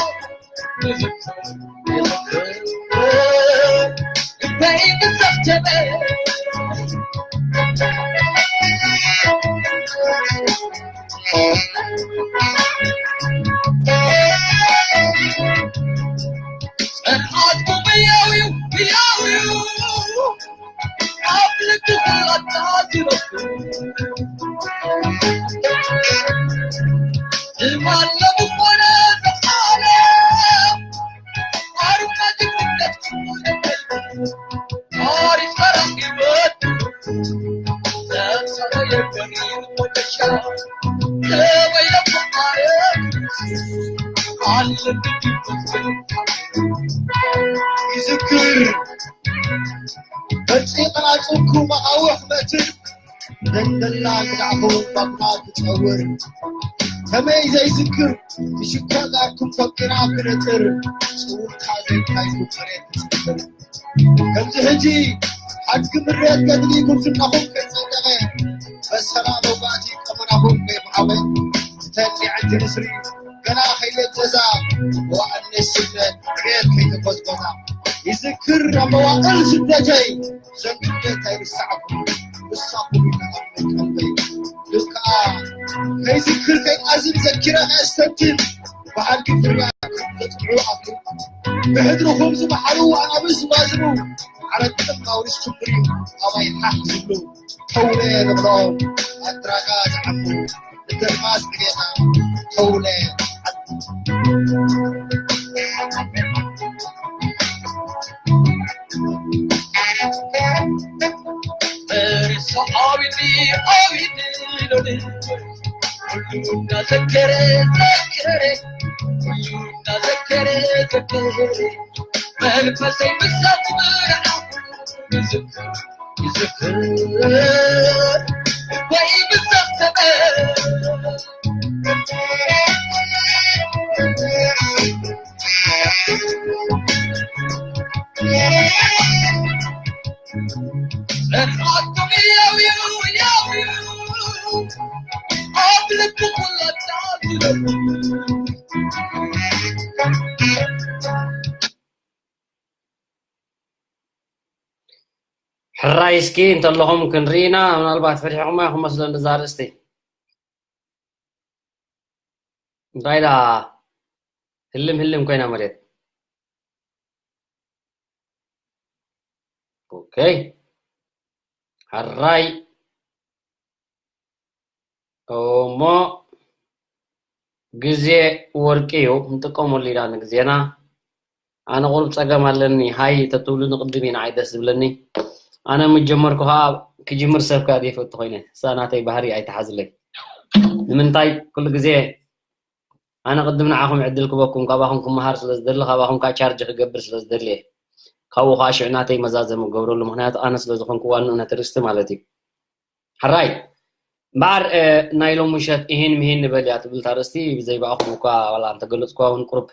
ክር በፂ ቅናፅንኩ መቓውሕ መትር ደንደላ ግዳዕኹ ባብና ትፀውር ከመይ ዘይዝክር ትሽኮ ጋርኩም ፈቂራ ክነጥር ፅውታ ዘይካይኩም መሬት ትፅብር ከምዚ ሕጂ ሓድጊ ምሬት ገድሊ ጉብዝናኹም ከይፀደቐ በሰላ መውጋእቲ ቀመናኹም ከይብዓበ ዝተሊዐንቲ ንስሪ ገና ከይለገዛ ወኣነስነት ዕቤት ከይተጎዝጎዛ ይዝክር ኣብ መዋእል ስደተይ ዘንክደት ኣይርሳዕኩ ንሳኹም ይነቐል ቀልበይ ልክዓ ከይዝክር ከይቃዝን ዘኪረ ከየስተንትን ብሓቂ ፍርያት ዘጥዕዑ ኣብሉ ብሕድርኹም ዝመሓሉ ኣናብስ ዝባዝኑ ዓረቅን ኣውርስ ችግሪ ኣባይ ሓሕ ዝብሉ ተውለ ንብሎም ኣድራጋ ዝዓሙ ንደርማስ ዕቤታ ተውለ ርሶ ዓዊዲ ዓዊዲ ሎሊ ኩሉ እናዘከረ ዘከረ ኩሉ እናዘከረ ዘከረ መንፈሰይ ብሳት ምርዓ ይዝክር ይዝክር ወይ ብዛተበ ሕራይ እስኪ እንተለኹም ክንርኢና ምናልባት ፈሪሕኹማ ኢኹም መስለኒ እዛ ኣርእስቲ እንታይ ዳ ህልም ህልም ኮይና መሬት ኦኬ ሕራይ እሞ ግዜ ወርቂ እዩ ንጥቀመሉ ኢና ንግዜና ኣነ ቁሩብ ጸገም ኣለኒ ሃይ ተትብሉ ንቅድም ኢና ዓይደስ ዝብለኒ ኣነ ምጀመርኩ ከዓ ክጅምር ሰብ ከዓ ዘይፈቱ ኮይነ እሳ ናተይ ባህሪ ኣይተሓዝለይ ንምንታይ ኩሉ ግዜ ኣነ ቅድም ንዓኹም ዕድል ክበኩም ካባኹም ክመሃር ስለ ዝደሊ ካባኹም ከዓ ቻርጅ ክገብር ስለ ዝደሊ እየ ካብኡ ከዓ ሽዕ ናተይ መዛዘሚ ገብረሉ ምክንያቱ ኣነ ስለ ዝኾንኩ ዋንኡ ነቲ ርእስቲ ማለት እዩ ሕራይ እምበኣር ናይ ሎሚ ምሸት እሂን ምሂን ንበል እያ ትብል እታ ርእስቲ ብዘይ ብኣኹም እኳ ዋላ እንተገለፅኩዋ እውን ቁሩብ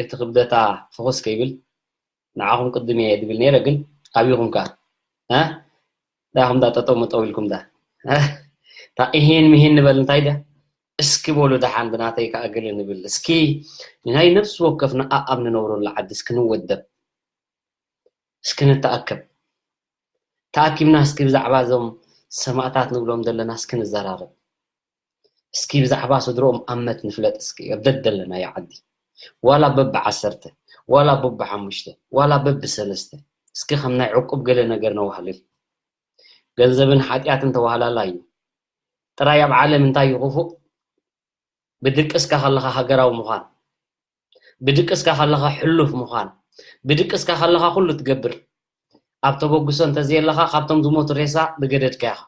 እቲ ክብደታ ፍኹስ ከይብል ንዓኹም ቅድም እየ ድብል ነይረ ግን ኣብይኹም ከኣ ዳኹም ዳ ጠጠው መጠው ኢልኩም ዳ እታ እሂን ምሂን ንበል እንታይ ዳ እስኪ በሉ ደሓን ብናተይ ከኣ ገለ ንብል እስኪ ንናይ ነፍሲ ወከፍና ኣኣብ ንነብረሉ ዓዲ እስኪ ንወደብ እስኪ ንተኣከብ ተኣኪብና እስኪ ብዛዕባ እዞም ሰማእታት ንብሎም ዘለና እስኪ ንዘራረብ እስኪ ብዛዕባ ስድርኦም ኣመት ንፍለጥ እስኪ ኣብ ደደለናዮ ዓዲ ዋላ በቢ ዓሰርተ ዋላ በቢ ሓሙሽተ ዋላ በቢ ሰለስተ እስኪ ከም ናይ ዕቁብ ገለ ነገር ነዋህልል ገንዘብን ሓጢኣትን ተዋህላላ እዩ ጥራይ ኣብ ዓለም እንታይ እዩ ክፉእ ብድቅስካ ከለኻ ሃገራዊ ምዃን ብድቅስካ ከለኻ ሕሉፍ ምዃን ብድቅስካ ከለኻ ኩሉ ትገብር ኣብ ተበግሶ እንተዘየለኻ ካብቶም ዝሞቱ ሬሳ ዝገደድካ ኢኻ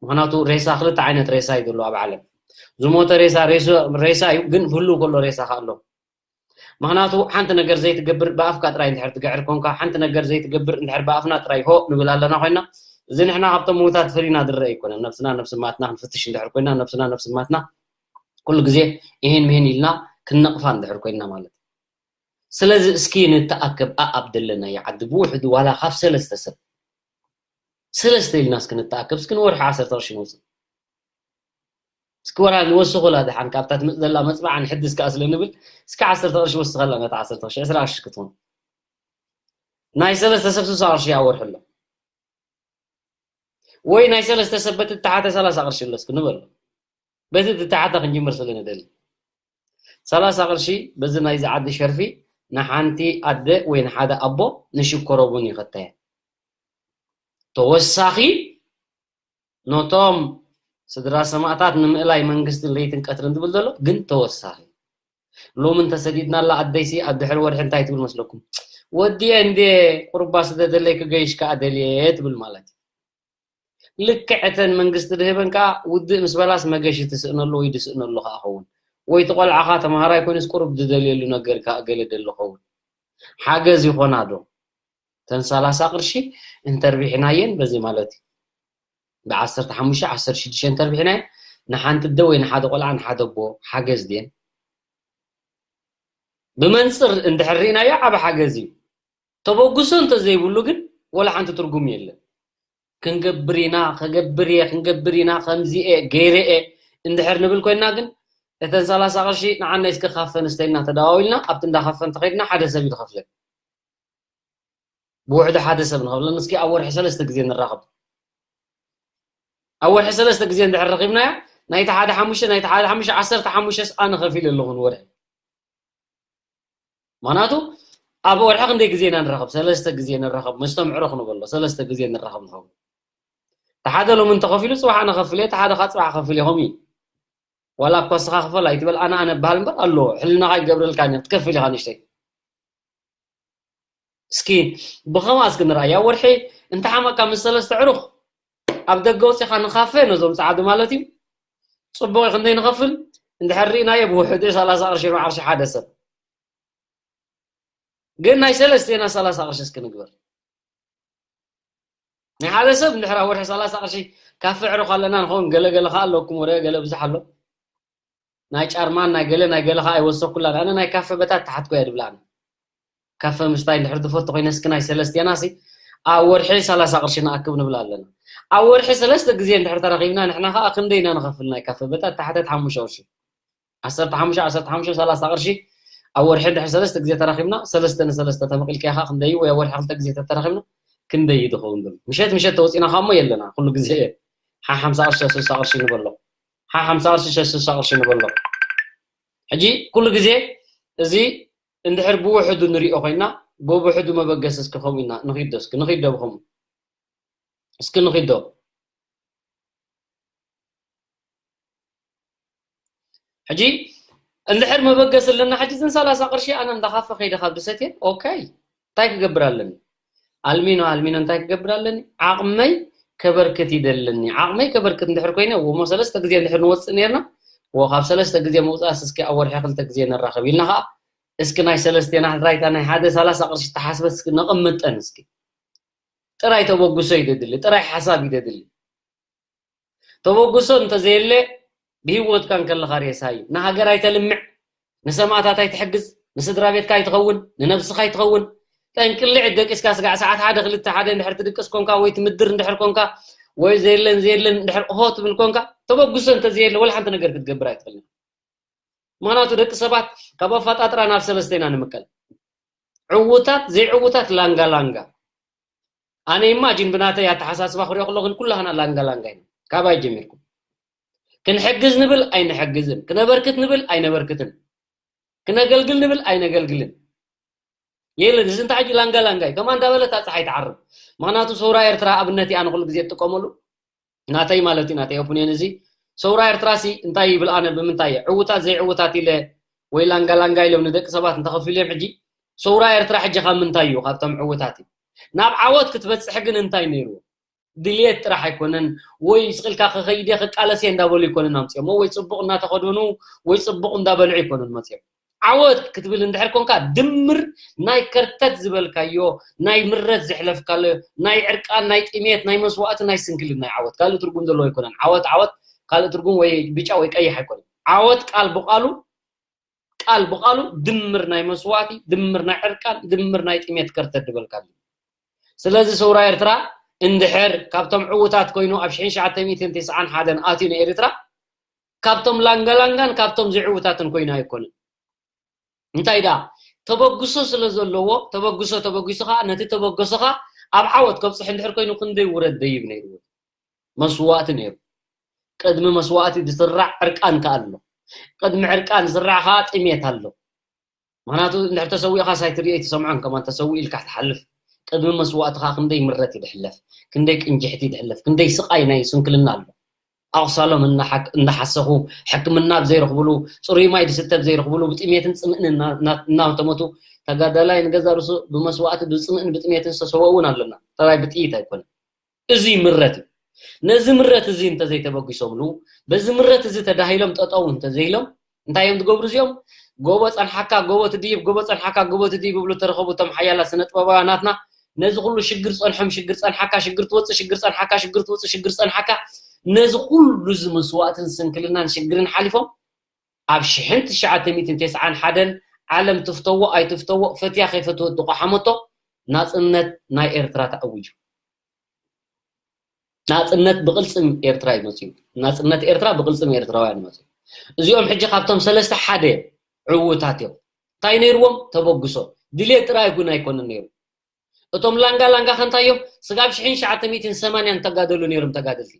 ምኽንያቱ ሬሳ ክልተ ዓይነት ሬሳ እዩ ዘሎ ኣብ ዓለም ዝሞተ ሬሳ ሬሳ እዩ ግን ህልው ከሎ ሬሳ ከ ኣሎ ምኽንያቱ ሓንቲ ነገር ዘይትገብር ብኣፍካ ጥራይ እንድሕር ትግዕር ኮንካ ሓንቲ ነገር ዘይትገብር እንድሕር ብኣፍና ጥራይ ሆ ንብል ኣለና ኮይና እዚ ንሕና ካብቶም ምውታት ፈሊና ዝረአ ኣይኮነን ነብስና ነብስማትና ክንፍትሽ እንድሕር ኮይና ነብስና ነብስማትና ኩሉ ግዜ ይህን ምህን ኢልና ክንነቕፋ እንድሕር ኮይና ማለት ስለዚ እስኪ ንተኣከብ ኣኣብ ደለናዮ ዓዲ ብውሕዱ ዋላ ካብ ሰለስተ ሰብ ሰለስተ ኢልና እስኪ ንተኣከብ እስኪ ንወርሒ ዓሰርተ ቅርሺ ነውፅእ እስኪ ወላ ንወስኹላ ድሓን ካብታ ትመፅ ዘላ መፅባዓ ንሕድስ ከዓ ስለ ንብል እስኪ ዓሰርተ ቅርሺ ወስኸላ ነታ ዓሰርተ ቅርሺ ዕስራ ቅርሺ ክትኾን ናይ ሰለስተ ሰብ ስሳ ቅርሺ ኣወርሑ ኣሎ ወይ ናይ ሰለስተ ሰብ በቲ ተሓተ ሰላሳ ቅርሺ ኣሎ እስኪ ንበሎ በዚ ዝተሓተ ክንጅምር ስለ ንደሊ ሰላሳ ቅርሺ በዚ ናይዚ ዓዲ ሸርፊ ንሓንቲ ኣደ ወይ ንሓደ ኣቦ ንሽኮሮ ቡን ይኸተየ ተወሳኺ ነቶም ስድራ ሰማእታት ንምእላይ መንግስትን ለይትን ቀትርን ዝብል ዘሎ ግን ተወሳኺ ሎሚ እንተሰዲድናላ ኣደይሲ ኣብ ድሕሪ ወርሒ እንታይ ትብል መስለኩም ወዲየ እንዴ ቁርባ ስደደለይ ክገይሽ ከዓ ደልየ ትብል ማለት እዩ ልክዕ እተን መንግስቲ ድህበን ከዓ ውድእ ምስ በላስ መገሺ ትስእነሉ ወይ ድስእነሉ ከዓ ኸውን ወይ እቲ ቆልዓኻ ተምሃራይ ኮይኑስ ቁሩብ ድደልየሉ ነገር ከዓ ገለ ደሊ ኸውን ሓገዝ ይኾና ዶ? ተን ሰላሳ ቅርሺ እንተርቢሕናየን በዚ ማለት እዩ። ብ15፣ 16 እንተርቢሕናየን ንሓንቲ ኣደ ወይ ንሓደ ቆልዓ ንሓደ ኣቦ ሓገዝ ድየን? ብመንፅር እንድሕር ርኢናዮ ዓብ ሓገዝ እዩ። ተበግሶ እንተዘይብሉ ግን ወላ ሓንቲ ትርጉም የለን። ክንገብር ኢና፣ ከገብር እየ፣ ክንገብር ኢና፣ ከምዚ እየ፣ ገይረ እየ እንድሕር ንብል ኮይና ግን እተን ሰላሳ ቅርሺ ንዓናይ እስከ ካፈ ንስተይና ተደዋዊልና ኣብቲ እንዳ ካፈ እንተኸይድና ሓደ ሰብ እዩ ዝኸፍለን። ብውሕዱ ሓደ ሰብ ንኸፍለን እስኪ ኣብ ወርሒ ሰለስተ ግዜ ንራኸብ። ኣብ ወርሒ ሰለስተ ግዜ እንድሕር ረኺብናያ ናይቲ ሓደ ሓሙሽተ ናይቲ ሓደ ሓሙሽተ ዓሰርተ ሓሙሽተ ኣነ ከፊለ ኣለኹ ንወርሒ። ምክንያቱ ኣብ ወርሒ ክንደይ ግዜ ኢና ንራኸብ? ሰለስተ ግዜ ንራኸብ። መስቶም ዕሩኽ ንበሎ ሰለስተ ግዜ ንራኸብ ንኸውን። እቲ ሓደ ሎሚ እንተኸፊሉ ፅባሕ ኣነ ከፍል እየ፣ እቲ ሓደ ከዓ ፅባሕ ከፍል እየ ከምኡ እዩ። ዋላ እኳ እስኻ ክፈል ኣይትበል ኣነ ኣነ በሃል እምበር ኣሎ ሕልናኻ ይገብረልካ እኒኦ ክትከፍል ኢኻ ንእሽተይ። እስኪ ብኸምኣ እስኪ ንርኣያ ወርሒ እንተሓመቅካ ምስ ሰለስተ ዕሩኽ ኣብ ደገ ወፂኻ ንካፈ ነዞም ፀዓዱ ማለት እዩ ፅቡቕ እዩ ክንደይ ንኸፍል እንድሕር ርኢናዮ ብውሕዱ ሰላሳ ቅርሺ ርብዓ ቅርሺ ሓደ ሰብ ግን ናይ ሰለስቴና ሰላሳ ቅርሺ እስኪ ንግበር ናይ ሓደ ሰብ እንድሕር ኣብ ወርሒ ሰላሳ ቅርሺ ካፈ ዕሩኽ ኣለና ንኸውን ገለገለ ከዓ ኣለኩም ወረ ገለ ብዙሕ ኣሎ ናይ ጫርማን ናይ ገለ ናይ ገለ ከዓ ኣይወሰኩላን ኣነ ናይ ካፈ በታ ተሓትኮ እየ ድብላ ኣነ ካፈ ምስታይ እንድሕር ትፈቱ ኮይነ እስኪ ናይ ሰለስቴና ሲ ኣብ ወርሒ ሰላሳ ቅርሺ ንኣክብ ንብል ኣለና ኣብ ወርሒ ሰለስተ ግዜ እንድሕር ተረኺብና ንሕና ከዓ ክንደይ ኢና ንኸፍል ናይ ካፈ በታ ተሓተት ሓሙሽተ ቅርሺ ዓሰርተ ሓሙሽተ ዓሰርተ ሓሙሽተ ሰላሳ ቅርሺ ኣብ ወርሒ እንድሕር ሰለስተ ግዜ ተራኺብና ሰለስተ ንሰለስተ ተመቂልካ ኢኻ ክንደይ ወይ ኣብ ወርሒ ክልተ ግዜ ተተራኺብና ክንደይ እዩ ዝኸውን ዝብል ምሸት ምሸት ተወፂና ካብ እሞ የለና ኩሉ ግዜ እየ ሓ ሓምሳ ቅርሺ ስልሳ ቅርሺ ንበሎ ሓ ሓምሳ ቅርሺ ስልሳ ቅርሺ ንበሎ ሕጂ ኩሉ ግዜ እዚ እንድሕር ብውሕዱ ንሪኦ ኮይና ብውሕዱ መበገሲ እስኪ ከምኡ ኢና ንኺዶ እስኪ ንኺዶ ብኸምኡ እስኪ ንኺዶ ሕጂ እንድሕር መበገሲ ኣለና ሕጂ ዝን ሰላሳ ቅርሺ ኣነ እንዳኻፈ ከይደ ካብ ድሰትየ ኦኬ እንታይ ክገብር ኣለኒ ኣልሚኖ ኣልሚኖ እንታይ ክገብር ኣለኒ ዓቕመይ ከበርክት ይደለኒ ዓቕመይ ከበርክት እንድሕር ኮይነ ወሞ ሰለስተ ግዜ እንድሕር ንወፅእ ነርና ወ ካብ ሰለስተ ግዜ ምውፃእስ እስኪ ኣብ ወርሒ ክልተ ግዜ ነራኸብ ኢልና ከዓ እስኪ ናይ ሰለስቴና ጥራይታ ናይ ሓደ ሰላሳ ቅርሺ ተሓስበ እስኪ ነቐምጠን እስኪ ጥራይ ተበግሶ ይደድሊ ጥራይ ሓሳብ ይደድሊ ተበግሶ እንተዘየለ ብህይወትካ እንከለኻ ሬሳ እዩ ንሃገር ኣይተልምዕ ንሰማእታት ኣይትሕግዝ ንስድራ ቤትካ ኣይትኸውን ንነብስኻ ኣይትኸውን ጠንቅልዕ ደቂስካ ስጋዕ ሰዓት ሓደ ክልተ ሓደ እንድሕር ትድቅስ ኮንካ ወይ ትምድር እንድሕር ኮንካ ወይ ዘየለን ዘየለን እንድሕር ኦሆ ትብል ኮንካ ተበግሶ እንተዘየለ ወላ ሓንቲ ነገር ክትገብር ኣይትኽእልን ምኽንያቱ ደቂ ሰባት ካብ ኣፈጣጥራ ናብ ሰለስተ ኢና ንምቀል ዕዉታት ዘይዕዉታት ላንጋ ላንጋ ኣነ ኢማጂን ብናተይ ኣተሓሳስባ ክሪኦ ከለኹ ኩላህና ላንጋ ላንጋ ኢና ካባይ ጀሚርኩም ክንሕግዝ ንብል ኣይንሕግዝን ክነበርክት ንብል ኣይነበርክትን ክነገልግል ንብል ኣይነገልግልን የለን እዚ እንታይ ሕጂ ላንጋ ላንጋ እዩ ከማ እንዳበለት ኣብ ፀሓይ ትዓርብ ምክንያቱ ሰውራ ኤርትራ ኣብነት እያ ንኩሉ ግዜ ትጥቀመሉ ናተይ ማለት እዩ ናተይ ኦፒንየን እዚ ሰውራ ኤርትራ ሲ እንታይ ይብል ኣነ ብምንታይ እየ ዕውታት ዘይዕውታት ኢለ ወይ ላንጋ ላንጋ ኢሎም ንደቂ ሰባት እንተኸፊሉ እዮም ሕጂ ሰውራ ኤርትራ ሕጂ ካብ ምንታይ እዩ ካብቶም ዕውታት እዩ ናብ ዓወት ክትበፅሕ ግን እንታይ ነይሩ ድልየት ጥራሕ ኣይኮነን ወይ ስቕልካ ክኸይደ ክቃለስ እየ እንዳበሉ ይኮነን ኣምፅኦሞ ወይ ፅቡቕ እናተኸደኑ ወይ ፅቡቕ እንዳበልዑ ይኮነን መፅኦም ዓወት ክትብል እንድሕር ኮንካ ድምር ናይ ከርተት ዝበልካዮ ናይ ምረት ዘሕለፍካዮ ናይ ዕርቃን ናይ ጥሜት ናይ መስዋእቲ ናይ ስንክልን ናይ ዓወት ካልእ ትርጉም ዘለዎ ኣይኮነን ዓወት ዓወት ካልእ ትርጉም ወይ ብጫ ወይ ቀይሕ ኣይኮነን ዓወት ቃል ብቃሉ ቃል ብቃሉ ድምር ናይ መስዋእቲ ድምር ናይ ዕርቃን ድምር ናይ ጥሜት ከርተት ዝበልካ ስለዚ ሰውራ ኤርትራ እንድሕር ካብቶም ዕውታት ኮይኑ ኣብ ሽሕን ትሽዓተ ሚእትን ተስዓን ሓደን ኣትዩ ንኤርትራ ካብቶም ላንጋላንጋን ካብቶም ዘይዕውታትን ኮይኑ ኣይኮነን እንታይ ደኣ ተበግሶ ስለ ዘለዎ ተበግሶ ተበጊሱ ከዓ ነቲ ተበገሶ ከዓ ኣብ ዓወት ከብፅሕ እንድሕር ኮይኑ ክንደይ ውረድ ደይብ ነይርዎ መስዋእቲ ነይሩ ቅድሚ መስዋእቲ ዝስራዕ ዕርቃን ከዓ ኣሎ ቅድሚ ዕርቃን ዝስራዕ ከዓ ጥሜት ኣሎ ምክንያቱ እንድሕር ተሰዊእካ ሳይትሪኦ ኣይትሰምዖን ከማን ተሰዊእ ኢልካ ትሓልፍ ቅድሚ መስዋእትኻ ክንደይ ምረት ይድሕለፍ ክንደይ ቅንጅሕቲ ይድሕለፍ ክንደይ ስቃይ ናይ ስንክልና ኣሎ ኣቑሳሎም እናሓሰኹ ሕክምና ብዘይረኽብሉ ፅሩይ ማይ ዝስተ ብዘይረኽብሉ ብጥሜትን ፅምእን እናተመቱ ተጋዳላይ ንገዛ ርሱ ብመስዋእቲ ብፅምእን ብጥሜትን ዝተሰወ እውን ኣለና ተራይ ብጥይት ኣይኮነ እዚ ምረት እዩ ነዚ ምረት እዚ እንተዘይተበጊሶምሉ በዚ ምረት እዚ ተዳሂሎም ጠጠው እንተዘይሎም እንታይ እዮም ዝገብሩ እዚኦም ጎቦ ጸንሓካ ጎቦ ትድይብ፣ ጎቦ ጸንሓካ ጎቦ ትድይብ ይብሉ ተረኸቡ እቶም ሓያላት ስነ ጥበባውያን ናትና። ነዚ ኩሉ ሽግር ጸንሖም፣ ሽግር ጸንሓካ፣ ሽግር ትወጽእ፣ ሽግር ጸንሓካ፣ ሽግር ትወጽእ፣ ሽግር ጸንሓካ፣ ነዚ ኩሉ እዚ መስዋእትን ስንክልናን ሽግርን ሓሊፎም ኣብ ሽሕን ትሽዓተ ሚእትን ተስዓን ሓደን ዓለም ትፍተዎ ኣይትፍተዎ፣ ፈትያ ከይፈትወት ዝቆሓመቶ ናጽነት ናይ ኤርትራ ተኣዊጁ። ናጽነት ብቕልጽም ኤርትራ እዩ መጽዩ። ናጽነት ኤርትራ ብቕልጽም ኤርትራውያን እዩ መጽዩ። እዚኦም ሕጂ ካብቶም ሰለስተ ሓደ ዕዉታት እዮም። እንታይ ነይርዎም? ተበግሶ። ድሌት ጥራይ ግን ኣይኮነን ነይሩ። እቶም ላንጋ ላንጋ ከ እንታይ እዮም? ስጋብ ሽሕን ትሽዓተ ሚእትን ሰማንያን ተጋደሉ ነይሮም ተጋደልቲ።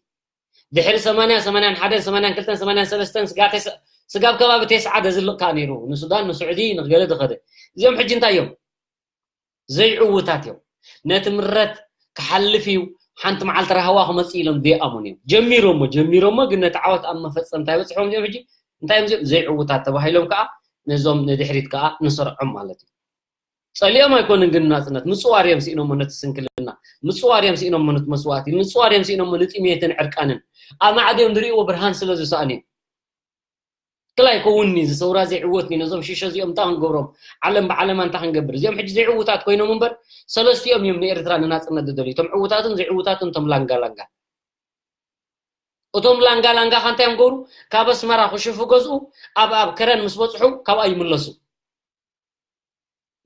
ድሕሪ ሰማንያ፣ ሰማንያን ሓደን፣ ሰማንያን ክልተን፣ ሰማንያን ሰለስተን ስጋ ተስ-፣ ስጋብ ከባቢ ተስዓ ደዝልቕ ከኣ ነይሩ። ንሱዳን፣ ንስዑዲ፣ ንገለ ዝኸደ። እዚኦም ሕጂ እንታይ እዮም? ዘይዕዉታት እዮም። ነቲ ምረት ክሓልፍ እዩ፣ ሓንቲ መዓልቲ ራህዋ ክመጽእ ኢሎም ዘይኣመኑ እዮም። ጀሚሮሞ፣ ጀሚሮሞ ግን ነቲ ዓወት ኣብ መፈጸምታ ይበጽሖም እዮም። ሕጂ እንታይ እዮም እዚኦም? ዘይዕዉታት ተባሂሎም ከኣ ነዞም ንድሕሪት ከኣ ንሰርዖም ማለት እዩ። ጸሊኦም ኣይኮኑን ግን ናጽነት፣ ምጽዋር እዮም ስኢኖሞ ነቲ ስንክልና፣ ምጽዋር እዮም ስኢኖሞ ነቲ መስዋእቲ፣ ምጽዋር እዮም ስኢኖሞ ንጥሜትን ዕርቃንን። ኣማዕድዮም ዝርእይዎ ብርሃን ስለ ዝሰኣኑ እዮም። ክላይ ከውኒ እዚ ሰውራ ዘይዕወትኒ፣ ነዞም ሽሸ እዚኦም እንታይ ክንገብሮም? ዓለም ብዓለማ እንታይ ክንገብር? እዚኦም ሕጂ ዘይዕዉታት ኮይኖም እምበር ሰለስቲኦም እዮም ንኤርትራ ንናጽነት ዝደልዩ። እቶም ዕዉታትን ዘይዕዉታትን እቶም ላንጋ ላንጋ። እቶም ላንጋ ላንጋ ከ እንታይ እዮም ገብሩ? ካብ ኣስመራ ክሽፉ ገዝኡ ኣብ ኣብ ከረን ምስ በጽሑ ካብኣ ይምለሱ።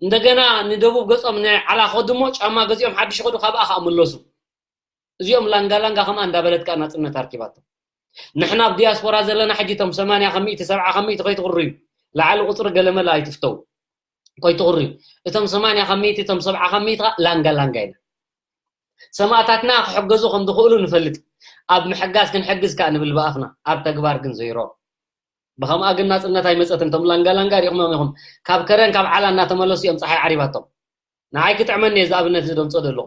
እንደገና ንደቡብ ገጾም ንዓላ ከዱ እሞ ጫማ ገዚኦም ሓድሽ ከዱ ካብኣ ከኣ ምለሱ። እዚኦም ላንጋ ላንጋ ከምኣ እንዳበለት ከኣ ናጽነት ኣርኪባቶም። ንሕና ኣብ ዲያስፖራ ዘለና ሕጂ እቶም ሰማንያ ካብ ሚእቲ፣ ሰብዓ ካብ ሚእቲ ከይትቕርዩ፣ ላዕሊ ቁጽሪ ገለመለ ኣይትፍተው። ከይትቕርዩ። እቶም ሰማንያ ካብ ሚእቲ፣ እቶም ሰብዓ ካብ ሚእቲ ከኣ ላንጋ ላንጋ ኢና። ሰማእታትና ክሕገዙ ከም ዝኽእሉ ንፈልጥ። ኣብ ምሕጋዝ ክንሕግዝ ከኣ ንብል ብኣፍና፣ ኣብ ተግባር ግን ዜሮ። ብኸምኣ ግን ናጽነት ኣይመጸትን። እቶም ላንጋ ላንጋ ሪእኹሞም ኢኹም። ካብ ከረን ካብ ዓላ እናተመለሱ እዮም ጸሓይ ዓሪባቶም። ንዓይ ክጥዕመኒ እየ እዚ ኣብነት እዚ ደምጾ ዘለኹ።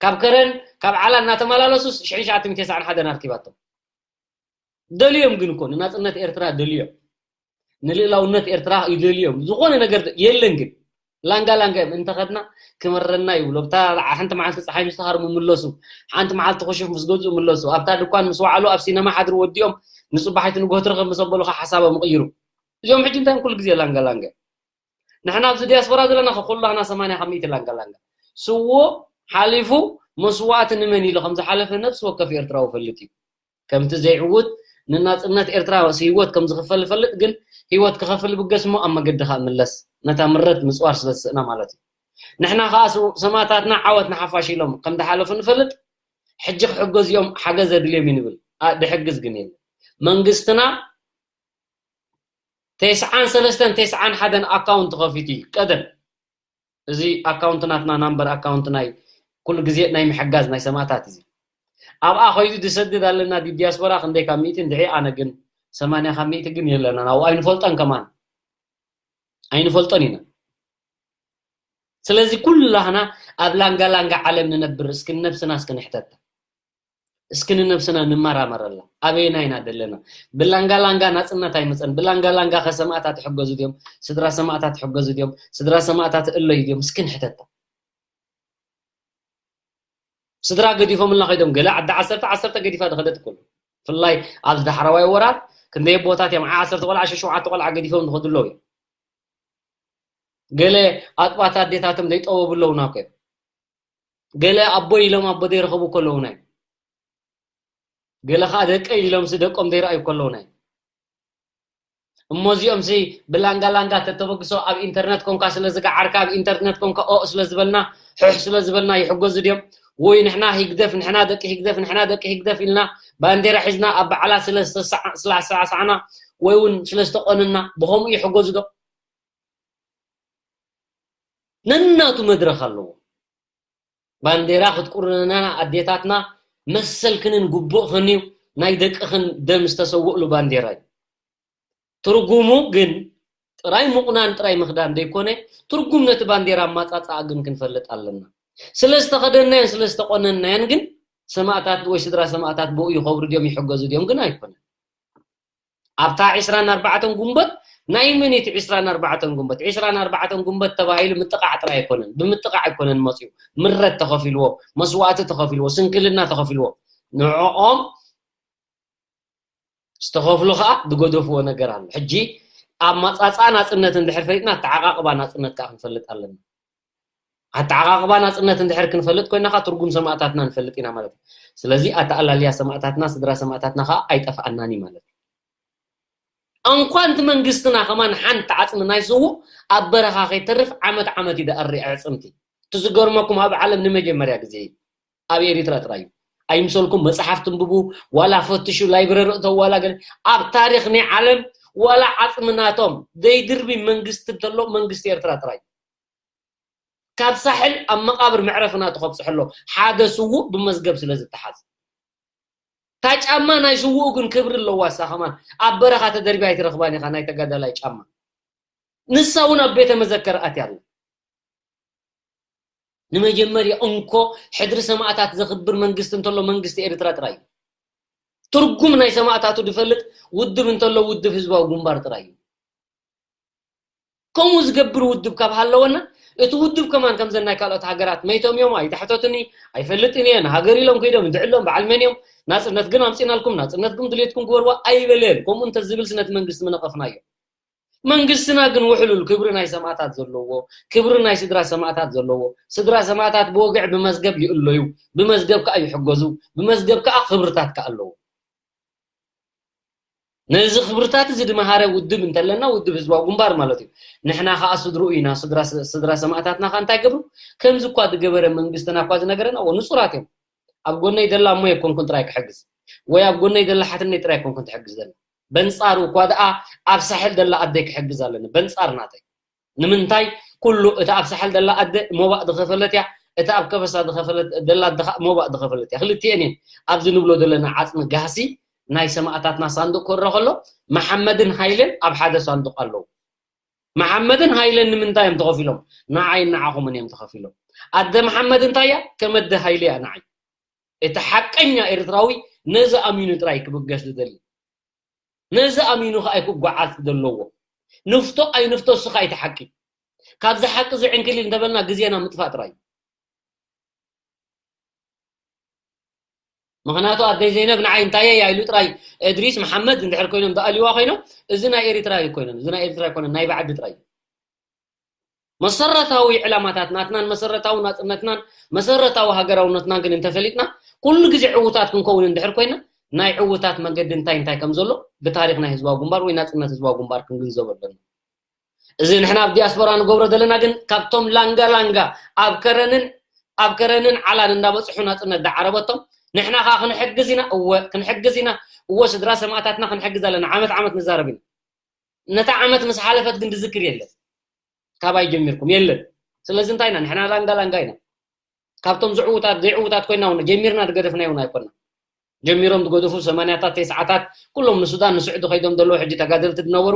ካብ ከረን ካብ ዓላ እናተመላለሱስ ሽሕን ትሽዓተ ሚእትን ተስዓን ሓደን ኣርኪባቶም። ደልዮም ግን እኮ ንናጽነት ኤርትራ ደልዮም። ንልእላውነት ኤርትራ ይደልዮም። ዝኾነ ነገር ደ-፣ የለን ግን። ላንጋ ላንጋ እዮም። እንተኸድና ክመረና ይብሉ። ኣብታ ሓንቲ መዓልቲ ጸሓይ ምስ ተሃርሙ ምለሱ። ሓንቲ መዓልቲ ክሹፍ ምስ ገዝኡ ምለሱ። ኣብታ ድኳን ምስ ወዓሉ ኣብ ሲነማ ሓድሪ ወዲኦም ንጽባሒቲ ንግሆ ትረኽብ ምስ ኣበሉኻ ሓሳቦም ይቕይሩ። እዚኦም ሕጂ እንታይ ኩሉ ግዜ ላንጋ ላንጋ እዮም። ንሕና ኣብዚ ዲያስፖራ ዘለና ከ ኩላህና ሰማንያ ካብ ሚእቲ ላንጋ ላንጋ። ስዎ ሓሊፉ መስዋእቲ ንመን ኢሉ ከም ዝሓለፈ ነፍሲ ወከፍ ኤርትራዊ ፈልጥ እዩ። ከምቲ ዘይዕውት ንናጽነት ኤርትራ ህይወት ከም ዝኽፈል ይፈልጥ፣ ግን ህይወት ክኸፍል ይብገስ እሞ ኣብ መገዲ ከኣ ምለስ። ነታ ምረት ምጽዋር ስለ ዝስእና ማለት እዩ። ንሕና ከኣ ስ-፣ ሰማእታትና ዓወት ንሓፋሽ ኢሎም ከም ዝሓለፉ ንፈልጥ። ሕጂ ክሕገዙ እዮም፣ ሓገዝ ኣድልዮም እዩ ንብል። ኣ-፣ ድሕግዝ ግን የለን። መንግስትና ተስዓን ሰለስተን ተስዓን ሓደን ኣካውንት ከፊቱ እዩ ቀደም። እዚ ኣካውንት ናትና ናምበር ኣካውንት ናይ ኩሉ ግዜ ናይ ምሕጋዝ ናይ ሰማእታት እዚ። ኣብኣ ከይዱ ዝሰድድ ኣለና ድዩ ዲያስፖራ ክንደይ ካብ ሚእቲ እንድዒ፣ ኣነ ግን ሰማንያ ካብ ሚእቲ ግን የለናን። ኣብኡ ኣይንፈልጦን ከማን። ኣይንፈልጦን ኢና። ስለዚ ኩላህና ኣብ ላንጋ ላንጋ ዓለም ንነብር፣ እስኪ ነብስና እስኪ ንሕተታ። እስኪ ንነብስና ንመራመረላ። ኣበየናይ ኢና ዘለና? ብላንጋ ላንጋ ናጽነት ኣይመጸን። ብላንጋ ላንጋ ከ ሰማእታት ይሕገዙ ድዮም? ስድራ ሰማእታት ይሕገዙ ድዮም? ስድራ ሰማእታት እለዩ ድዮም? እስኪ ንሕተታ። ስድራ ገዲፎምልና ከይዶም፣ ገለ ዓዲ ዓሰርተ ዓሰርተ ገዲፋ ዝኸደት እኮ ኣሎ። ብፍላይ ኣብዚ ዳሕረዋይ ወራር ክንደይ ኣቦታት እዮም፣ ዓ-፣ ዓሰርተ ቆልዓ፣ ሸ-፣ ሸውዓተ ቆልዓ ገዲፎም ዝኸዱ ኣለዉ እዮም። ገለ ኣጥባት ኣዴታቶም ዘይጠበቡ ኣለዉና እኮ እዮም። ገለ ኣቦይ ኢሎም ኣቦ ዘይረኸቡ እኮ ኣለዉና እዮም። ገለ ኸኣ ደቀይ ኢሎምሲ ደቆም ዘይረኣዩ እኮ ኣለዉና እዮም። እሞ እዚኦምሲ ብላንጋ ላንጋ ተተበግሶ ኣብ ኢንተርነት ኮንካ ስለ ዝገዓርካ፣ ኣብ ኢንተርነት ኮንካ ኦእ ስለ ዝበልና፣ ሕሕ ስለ ዝበልና ይሕገዙ ድዮም? ወይ ንሕና ሂግደፍ፣ ንሕና ደቂ ሂግደፍ፣ ንሕና ደቂ ሂግደፍ ኢልና ባንዴራ ሒዝና ኣብ በዓላት ስለ ዝተሰዓ-፣ ስለ ዝተሳዕሳዕና ወይ እውን ስለ ዝተቆነና ብኸምኡ ይሕገዙ ዶ? ነናቱ መድረኽ ኣለዎ። ባንዴራ ክትቁርነና ኣዴታትና መሰልክንን ግቡእክን እዩ። ናይ ደቅኽን ደም ዝተሰውእሉ ባንዴራ እዩ። ትርጉሙ ግን ጥራይ ምቑናን ጥራይ ምኽዳን ዘይኮነ፣ ትርጉም ነቲ ባንዴራ ኣማጻጽኣ ግን ክንፈልጥ ኣለና። ስለ ዝተኸደናዮን ስለ ዝተቆነናዮን ግን ሰማእታት ወይ ስድራ ሰማእታት ብኡ ይኸብሩ ድዮም ይሕገዙ ድዮም ግን ኣይኮነን። ኣብታ ዕስራን ኣርባዕተን ጉንበት፣ ናይ መን እቲ ዕስራን ኣርባዕተን ጉንበት? ዕስራን ኣርባዕተን ጉንበት ተባሂሉ ምጥቃዕ ጥራይ ኣይኮነን፣ ብምጥቃዕ ኣይኮነን መጽዩ። ምረት ተኸፊልዎ፣ መስዋእቲ ተኸፊልዎ፣ ስንክልና ተኸፊልዎ። ንዕኦም ዝተኸፍሎ ኸኣ ዝገደፍዎ ነገር ኣሎ። ሕጂ ኣብ ማጻጻ ናጽነት እንድሕር ፈሊጥና ኣተዓቃቅባ ናጽነት ከዓ ክንፈልጥ ኣለና። ኣተዓቃቅባ ናጽነት እንድሕር ክንፈልጥ ኮይና ከዓ ትርጉም ሰማእታትና ንፈልጥ ኢና ማለት እዩ። ስለዚ ኣተኣላልያ ሰማእታትና፣ ስድራ ሰማእታትና ከዓ ኣይጠፍኣናን እዩ ማለት እዩ። እንኳን እቲ መንግስትና ከማን ሓንቲ ዓጽሚ ናይ ስዉእ ኣብ በረኻ ከይተርፍ ዓመት ዓመት እዩ ደኣሪ ኣዕጽምቲ። ትዝገርመኩም ኣብ ዓለም ንመጀመርያ ግዜ እዩ። ኣብ ኤሪትራ ጥራይ እዩ። ኣይምሰልኩም መጽሓፍ ትንብቡ፣ ዋላ ፈትሹ ላይብረሪ እተው ዋላ ገለ ኣብ ታሪኽ ናይ ዓለም ዋላ ዓጽሚ ናቶም ዘይድርቢ መንግስቲ እንተሎ መንግስቲ ኤርትራ ጥራይ እዩ። ካብ ሳሕል ኣብ መቓብር መዕረፊ ናቱ ከብጽሐሎ ሓደ ስዉእ ብመዝገብ ስለ ዝተሓዝ እታ ጫማ ናይ ስዉኡ ግን ክብሪ ኣለዋ። እሳ ከማን ኣብ በረኻ ተደርቢ ኣይትረኽባን ኢኻ ናይ ተጋዳላይ ጫማ። ንሳ እውን ኣብ ቤተ መዘከር ኣትያ ኣላ። ንመጀመርያ እንኮ ሕድሪ ሰማእታት ዘኽብር መንግስቲ እንተሎ መንግስቲ ኤርትራ ጥራይ እዩ። ትርጉም ናይ ሰማእታቱ ዝፈልጥ ውድብ እንተሎ ውድብ ህዝባዊ ግንባር ጥራይ እዩ። ከምኡ ዝገብር ውድብ ካብ ሃለወና እቲ ውድብ ከማን ከምዘን ናይ ካልኦት ሃገራት መይቶም እዮም ኣይተሕተቱኒ ኣይፈልጥን እየ ንሃገር ኢሎም ከይዶም እንድዕሎም በዓል መን እዮም ናጽነት ግን ኣምጺናልኩም ናጽነት ግን ድሌትኩም ግበርዋ ኣይበለን። ከምኡ እንተዝብል ስነት መንግስቲ ምነቐፍናዮ። መንግስትና ግን ውሕሉል ክብሪ ናይ ሰማእታት ዘለዎ ክብሪ ናይ ስድራ ሰማእታት ዘለዎ ስድራ ሰማእታት ብወግዕ ብመዝገብ ይእለዩ ብመዝገብ ከዓ ይሕገዙ ብመዝገብ ከዓ ክብርታት ከዓ ኣለዎ። ነዚ ክብርታት እዚ ድመሃረ ውድብ እንተለና ውድብ ህዝባዊ ግንባር ማለት እዩ። ንሕና ከዓ ስድርኡ ኢና። ስድራ ሰማእታትና ከዓ እንታይ ገብሩ? ከምዚ እኳ ዝገበረ መንግስትና እኳ ዝነገረና እዎ ንጹራት እዮም። ኣብ ጎነይ ደላ እሞ የኮንኩን ጥራይ ክሕግዝ ወይ ኣብ ጎነይ ደላ ሓትነይ ጥራይ ኮንኩን ትሕግዝ ዘላ በንጻሩ እኳ ደኣ ኣብ ሳሕል ደላ ኣደይ ክሕግዝ ኣለኒ በንጻር ናተይ ንምንታይ ኩሉ እቲ ኣብ ሳሕል ደላ ኣደ ሞባእ ዝኸፈለት እያ እቲ ኣብ ከበሳ ዝኸፈለት ደላ ኣደ ከዓ ሞባእ ዝኸፈለት እያ ክልቲኤን እየን ኣብዚ ንብሎ ዘለና ዓጽሚ ጋህሲ ናይ ሰማእታትና ሳንዱቅ ክረ ከሎ መሓመድን ሃይለን ኣብ ሓደ ሳንዱቅ ኣለዉ መሓመድን ሃይለን ንምንታይ እዮም ተኸፊሎም ንዓይ ንዓኹምን እዮም ተኸፊሎም ኣደ መሓመድ እንታይ እያ ከመደ ሃይለ እያ ንዓይ እቲ ሓቀኛ ኤርትራዊ ነዚ ኣሚኑ ጥራይ ክብገስ ዝደሊ ነዚ ኣሚኑ ከኣ ክጓዓዝ ዘለዎ ንፍቶ ኣይንፍቶ እሱ ከኣ እቲ ሓቂ ካብዚ ሓቂ እዚ ዕንክሊል እንተበልና ግዜና ምጥፋእ ጥራይ ምኽንያቱ ኣደይ ዘይነብ ንዓይ እንታይ እያ ኢሉ ጥራይ እድሪስ መሓመድ እንድሕር ኮይኖም ዝኣልዋ ኮይኖም እዚ ናይ ኤሪትራ ኣይኮይኖም እዚ ናይ ኤሪትራ ኣይኮነን ናይ ባዕዲ ጥራይ መሰረታዊ ዕላማታት ናትናን መሰረታዊ ናጽነትናን መሰረታዊ ሃገራውነትናን ግን እንተፈሊጥና ኩሉ ግዜ ዕዉታት ክንከውን እንድሕር ኮይና ናይ ዕዉታት መገዲ እንታይ እንታይ ከም ዘሎ ብታሪኽ ናይ ህዝባዊ ግንባር ወይ ናጽነት ህዝባዊ ግንባር ክንግንዘቦ ኣለና። እዚ ንሕና ኣብ ዲያስፖራ ንገብሮ ዘለና ግን ካብቶም ላንጋ ላንጋ ኣብ ከረንን ኣብ ከረንን ዓላን እንዳበጽሑ ናጽነት ዳዓረበቶም ንሕና ከዓ ክንሕግዝ ኢና እወ ክንሕግዝ ኢና እወ ስድራ ሰማእታትና ክንሕግዝ ኣለና ዓመት ዓመት ንዛረብ ኢና ነታ ዓመት ምስ ሓለፈት ግን ዝዝክር የለን ካባይ ጀሚርኩም የለን ስለዚ እንታይ ኢና ንሕና ላንጋ ላንጋ ኢና ካብቶም ዝዕውታት ዘይዕውታት ኮይና እውን ጀሚርና ዝገደፍና እውን ኣይኮና ጀሚሮም ዝገደፉ ሰማንያታት ተስዓታት ኩሎም ንሱዳን ንስዑዲ ከይዶም ዘለዉ ሕጂ ተጋደልቲ ዝነበሩ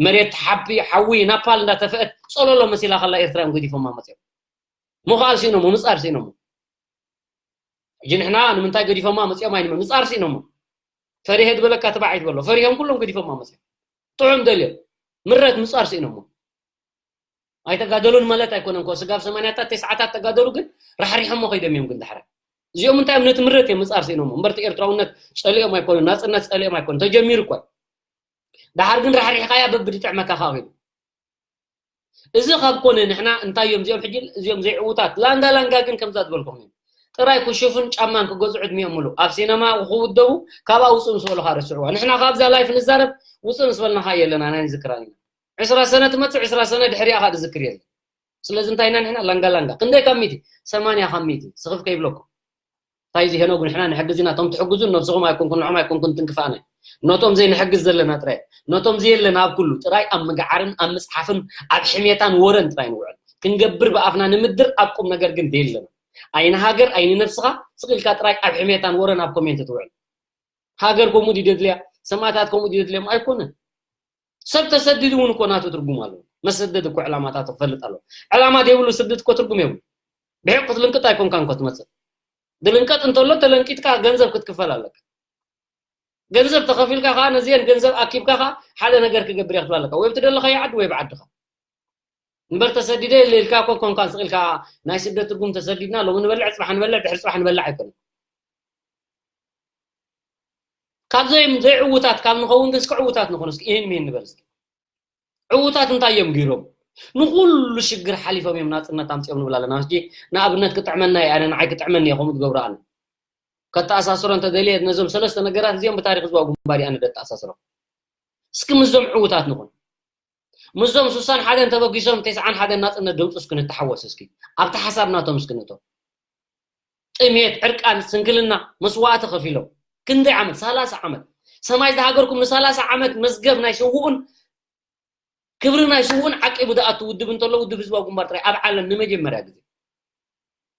መሬት ሓቢ ሓዊ ናፓል እንዳተፈአት ጸለሎ መሲላ ከላ ኤርትራ እዮም ገዲፎማ መፅኦም ምኽኣል ስኢኖሞ ምፃር ስኢኖሞ ሕጂ ንሕና ንምንታይ ገዲፎማ መፅኦም ኣይንመ ምፃር ስኢኖሞ ፈሪሀ ዝበለካ ትባዕ ኣይትበሎ ፈሪሆም ኩሎም ገዲፎማ መፅኦም ጥዑም ደልዮም ምረት ምፃር ስኢኖሞ ኣይተጋደሉን ማለት ኣይኮነን ኮ ስጋብ ሰማንያታት ተስዓታት ተጋደሉ ግን ራሕሪሖሞ ከይዶም እዮም ግን ዳሕራይ እዚኦም እንታይ እዮም ነቲ ምረት እዮም ምፃር ስኢኖሞ እምበርቲ ኤርትራውነት ፀሊኦም ኣይኮኑ ናፅነት ፀሊኦም ኣይኮኑ ተጀሚሩ እኳ ዳሓር ግን ራሕሪሕካያ በብድጥዕመካ ከዓ ኸይዱ እዚ ካብ ኮነ ንሕና እንታይ እዮም እዚኦም ሕጂ እዚኦም ዘይዕዉታት ላንጋ ላንጋ ግን ከምዛ ዝበልኩም እዮም ጥራይ ኩሹፍን ጫማን ክገዝዑ ዕድሚኦም ምሉእ ኣብ ሲነማ ክውደቡ ካብኣ ውፅእ ምስ በሉካ ረስዕዋ ንሕና ካብዛ ላይፍ ንዛረብ ውፅእ ምስ በልናካ የለና ናይ ንዝክራ ኢና ዕስራ ሰነ ትመፅእ ዕስራ ሰነ ድሕሪኣ ከዓ ዝዝክር የለን ስለዚ እንታይ ኢና ንሕና ላንጋ ላንጋ ክንደይ ካብ ሚቲ ሰማንያ ካብ ሚቲ ስኽፍ ከይብለኩም እንታይ እዚ ሄኖግ ንሕና ንሕግዝ ኢና እቶም ትሕግዙ ነብስኹም ኣይኮንኩን ንዖም ኣይኮንኩን ትንክፋነ ነቶም ዘይንሕግዝ ዘለና ጥራይ ነቶም ዘየለና ኣብ ኩሉ ጥራይ ኣብ ምግዓርን ኣብ ምፅሓፍን ኣብ ሕሜታን ወረን ጥራይ ንውዕል ክንገብር ብኣፍና ንምድር ኣብ ቁም ነገር ግን ዘየለና ኣይንሃገር ኣይንነብስኻ ስቕ ኢልካ ጥራይ ኣብ ሕሜታን ወረን ኣብ ኮሜንት ትውዕል ሃገር ከምኡ ድዩ ደድልያ ሰማእታት ከምኡ ድዩ ደድልዮም ኣይኮነን ሰብ ተሰዲዱ እውን እኮ ናቱ ትርጉም ኣለዎ መሰደድ እኮ ዕላማታቱ ክፈልጥ ኣለዎ ዕላማ ዘይብሉ ስደት እኮ ትርጉም የብሉ ብሕቅ ክትልንቅጥ ኣይኮንካን እኮ ትመፅእ ድልንቀጥ እንተሎ ተለንቂጥካ ገንዘብ ክትክፈል ኣለካ ገንዘብ ተኸፊልካ ከዓ ነዚአን ገንዘብ ኣኪብካ ከዓ ሓደ ነገር ክገብር እየ ክትብል ኣለካ ወይ ብትደለኻዮ ዓዲ ወይ ብዓድኻ እምበር ተሰዲደ ኢልካ እኮ ኮንካ ስቕ ኢልካ ናይ ስደት ትርጉም ተሰዲድና ሎሚ ንበልዕ ፅባሕ ንበልዕ ድሕሪ ፅባሕ ንበልዕ ኣይኮነን ካብዞም ዘይዕውታት ካብ ንኸውን ግን እስኪ ዕውታት ንኾኑ እስኪ ይህን ሚህን ንበል እስኪ ዕዉታት እንታይ እዮም ገይሮም? ንኹሉ ሽግር ሓሊፎም እዮም ናፅነት ኣምፅኦም ንብል ኣለና። ሕጂ ንኣብነት ክጥዕመና እየ ኣነ፣ ንዓይ ክጥዕመኒ እየ ከምኡ ትገብሩ ኣነ። ከተኣሳስሮ እንተደልየ ነዞም ሰለስተ ነገራት እዚኦም ብታሪክ ህዝባዊ ግንባር እየ ኣነ ደተኣሳስሮ። እስኪ ምስዞም ዕዉታት ንኹን። ምስዞም ስሳን ሓደን ተበጊሶም ተስዓን ሓደን ናፅነት ደምፁ እስኪ ንተሓወስ እስኪ። ኣብቲ ሓሳብ ናቶም እስኪ ንእቶ። ጥሜት፣ ዕርቃን፣ ስንክልና፣ መስዋእቲ ከፊሎም። ክንደይ ዓመት? ሰላሳ ዓመት። ሰማይ ዝሃገርኩም ንሰላሳ ዓመት መዝገብ ናይ ስውኡን ክብሪ ናይ ስውኡን ዓቂቡ ዝኣቱ ውድብ እንተሎ ውድብ ህዝባዊ ግንባር ጥራይ ኣብ ዓለም ንመጀመርያ ግዜ።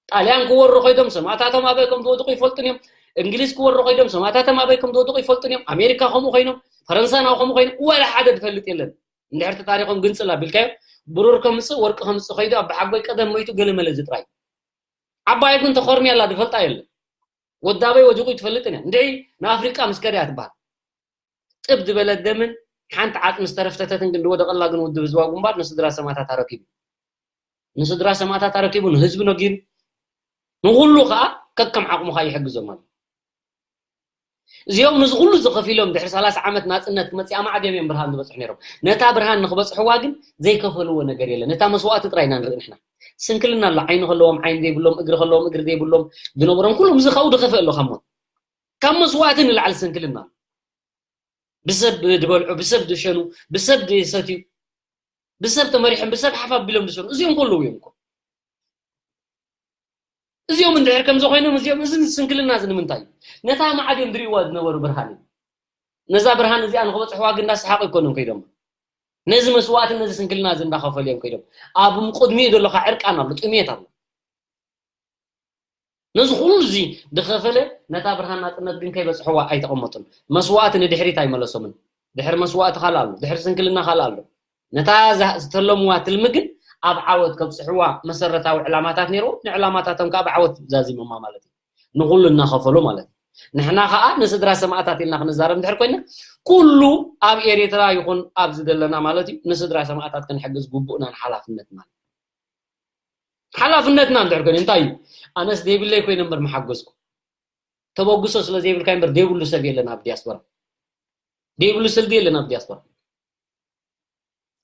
ጣልያን ክወሩ ኮይዶም ሰማእታቶም ኣበይ ከም ዝወድቁ ይፈልጡን እዮም። እንግሊዝ ክወሩ ኮይዶም ሰማእታቶም ኣበይ ከም ዝወድቁ ይፈልጡን እዮም። ኣሜሪካ ከምኡ ኮይኖም፣ ፈረንሳ ናው ከምኡ ኮይኖም፣ ወላ ሓደ ዝፈልጥ የለን። እንድሕር እቲ ታሪኾም ግንጽል ኣቢልካዮ፣ ብሩር ከምጽእ፣ ወርቂ ከምጽእ ከይዱ ኣብ ሓጎይ ቀደም መይቱ ገለ መለ ዝጥራይ። ዓባይ ግን ተኾርምያ ኣላ ዝፈልጣ የለን። ወዳበይ ወዲቑ ትፈልጥን እያ። እንድዒ ንኣፍሪቃ ምስ ከደ እያ ትበሃል። ጥብ ዝበለት ደምን ሓንቲ ዓጽሚ ዝተረፍተተትን ግን ዝወደቐላ ግን ውድብ ህዝባዊ ግንባር ንስድራ ሰማእታት ኣረኪቡ። ንስድራ ሰማእታት ኣረኪቡ ንህዝቢ ነጊሩ ንኹሉ ከዓ ከከም ዓቕሙ ከዓ ይሕግዞም ኣሎ። እዚኦም ነዚ ኩሉ ዝኸፊሎም ድሕሪ ሰላሳ ዓመት ናፅነት ክመፅእ ኣማዕድዮም እዮም ብርሃን ዝበፅሑ ነይሮም። ነታ ብርሃን ንክበፅሕዋ ግን ዘይከፈልዎ ነገር የለን። ነታ መስዋእቲ ጥራይ ኢና ንርኢ ንሕና። ስንክልና ኣሎ። ዓይኒ ከለዎም ዓይኒ ዘይብሎም፣ እግሪ ከለዎም እግሪ ዘይብሎም ዝነበሮም ኩሎም እዚ ካብኡ ዝኸፍእ ኣሎ ካብ ሞት። ካብ መስዋእቲ ንላዕሊ ስንክልና ኣሎ። ብሰብ ዝበልዑ፣ ብሰብ ዝሸኑ፣ ብሰብ ዝሰትዩ፣ ብሰብ ተመሪሖም፣ ብሰብ ሓፍ ኣቢሎም ዝሸኑ እዚኦም ከለዉ እዮም እኮ። እዚኦም እንድሕር ከምዚ ኮይኖም እዚኦም እዚ ስንክልና እዚ ንምንታይ እዩ? ነታ ማዕድን ድሪእዋ ዝነበሩ ብርሃን እዩ። ነዛ ብርሃን እዚኣ ንክበፅሕዋ ግን እንዳሰሓቁ ኣይኮኑን ከይዶም። ነዚ መስዋእቲ ነዚ ስንክልና እዚ እንዳኸፈሉ እዮም ከይዶም። ኣብ ቅድሚኡ ዘሎ ከዓ ዕርቃን ኣሎ፣ ጥሜት ኣሎ። ነዚ ኩሉ እዚ ዝኸፈለ ነታ ብርሃን ናፅነት ግን ከይበፅሕዋ ኣይተቐመጡን። መስዋእቲ ንድሕሪት ኣይመለሶምን። ድሕሪ መስዋእቲ ካልእ ኣሎ፣ ድሕሪ ስንክልና ካልእ ኣሎ። ነታ ዛ- ዝተለምዋ ትልሚ ግን ኣብ ዓወት ከብፅሕዋ መሰረታዊ ዕላማታት ነይርዎም። ንዕላማታቶም ከዓ ብዓወት ዛዚሞማ ማለት እዩ። ንኹሉ እናኸፈሉ ማለት እዩ። ንሕና ከዓ ንስድራ ሰማእታት ኢልና ክንዛረብ እንድሕር ኮይና ኩሉ ኣብ ኤርትራ ይኹን ኣብዚ ዘለና ማለት እዩ ንስድራ ሰማእታት ክንሕግዝ ግቡእናን ሓላፍነትናን። ሓላፍነትና እንድሕር ኮይኑ እንታይ እዩ? ኣነስ ዘይብለይ ኮይነ እምበር ምሓገዝኩ። ተበግሶ ስለ ዘይብልካ እምበር ዘይብሉ ሰብ የለን ኣብ ዲያስፖራ። ዘይብሉ ስልዲ የለን ኣብ ዲያስፖራ።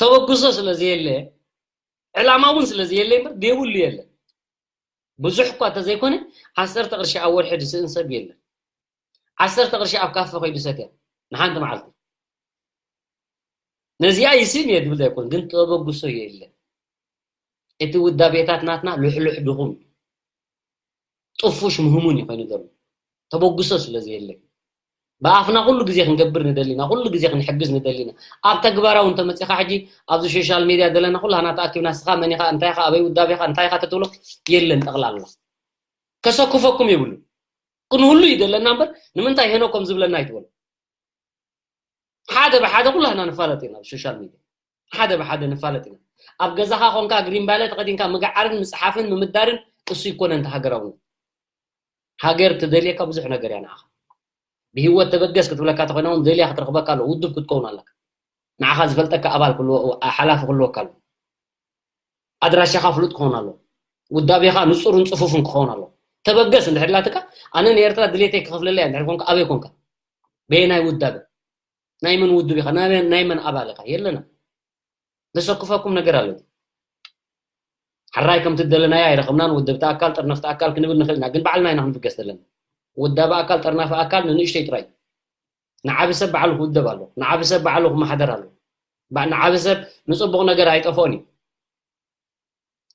ተበግሶ ስለ ዘየለ፣ ዕላማ እውን ስለ ዘየለ እምበር ዘይብሉ የለን። ብዙሕ እኳ እንተዘይኮነ ዓሰርተ ቅርሺ ኣብ ወርሒ ዝስእን ሰብ የለን። ዓሰርተ ቅርሺ ኣብ ካፈ ከይዱ ሰትያ ንሓንቲ መዓልቲ። ነዚኣ ይስእን እየ ዝብል ኣይኮን፣ ግን ተበግሶ የለን። እቲ ውዳቤታት ናትና ልሕሉሕ ድኹም እዩ። ጥፉሽ ምህሙን እዩ ኮይኑ ዘሎ። ተበግሶ ስለ ዘየለ። ብኣፍና ኩሉ ግዜ ክንገብር ንደሊና፣ ኩሉ ግዜ ክንሕግዝ ንደሊና። ኣብ ተግባራዊ እንተመጺኻ ሕጂ ኣብዚ ሶሻል ሚድያ ዘለና ኩላህና ተኣኪብና ንስኻ መን ኢኻ፣ እንታይ ኢኻ፣ ኣበይ ውዳቤ ኢኻ፣ እንታይ ኢኻ ተትብሎ የለን ጠቕላላ። ከሰክፈኩም የብሉ። ክንህሉ እዩ ዘለና እምበር ንምንታይ ሄኖ ከም ዝብለና ኣይትበሉ። ሓደ ብሓደ ኩላህና ንፋለጥ ኢና ኣብ ሶሻል ሚድያ። ሓደ ብሓደ ንፋለጥ ኢና። ኣብ ገዛኻ ኮንካ ግሪን ባለ ተኸዲንካ ምግዓርን ምጽሓፍን ምምዳርን እሱ ይኮነ እንተ ሃገራውነት። ሃገር ትደልየካ ብዙሕ ነገር እያ ንዓኻ። ብህይወት ተበገስ ክትብለካ ተኾይና እውን ደልያ ክትረኽበካ ኣሎ፣ ውድብ ክትከውን ኣለካ። ንዓኻ ዝፈልጠካ ኣባል ክህልዎ፣ ሓላፊ ክህልወካ ኣሎ። ኣድራሻኻ ፍሉጥ ክኸውን ኣሎ። ውዳቤኻ ንጹርን ጽፉፍን ክኸውን ኣሎ። ተበገስ እንድሕር ኢላትካ፣ ኣነ ንኤርትራ ድሌተይ ክኸፍለለያ እንድሕር ኮንካ፣ ኣበይ ኮንካ? በየናይ ውዳበ? ናይ መን ውድብ ኢኻ? ናይ መን፣ ናይ መን ኣባል ኢኻ? የለና። ዘሰክፈኩም ነገር ኣሎ። ሕራይ ከምቲ ደለናዮ ኣይረኸብናን፣ ውድብቲ ኣካል፣ ጥርነፍቲ ኣካል ክንብል ንኽእል ኢና፣ ግን ባዕልና ኢና ክንብገስ ዘለና። ውዳበ ኣካል፣ ጠርናፊ ኣካል ንንእሽተይ ጥራይ። ንዓቢ ሰብ ባዕሉ ክውደብ ኣሎ። ንዓቢ ሰብ ባዕሉ ክመሓደር ኣሎ። ባ- ንዓቢ ሰብ ንጽቡቕ ነገር ኣይጠፍኦን እዩ።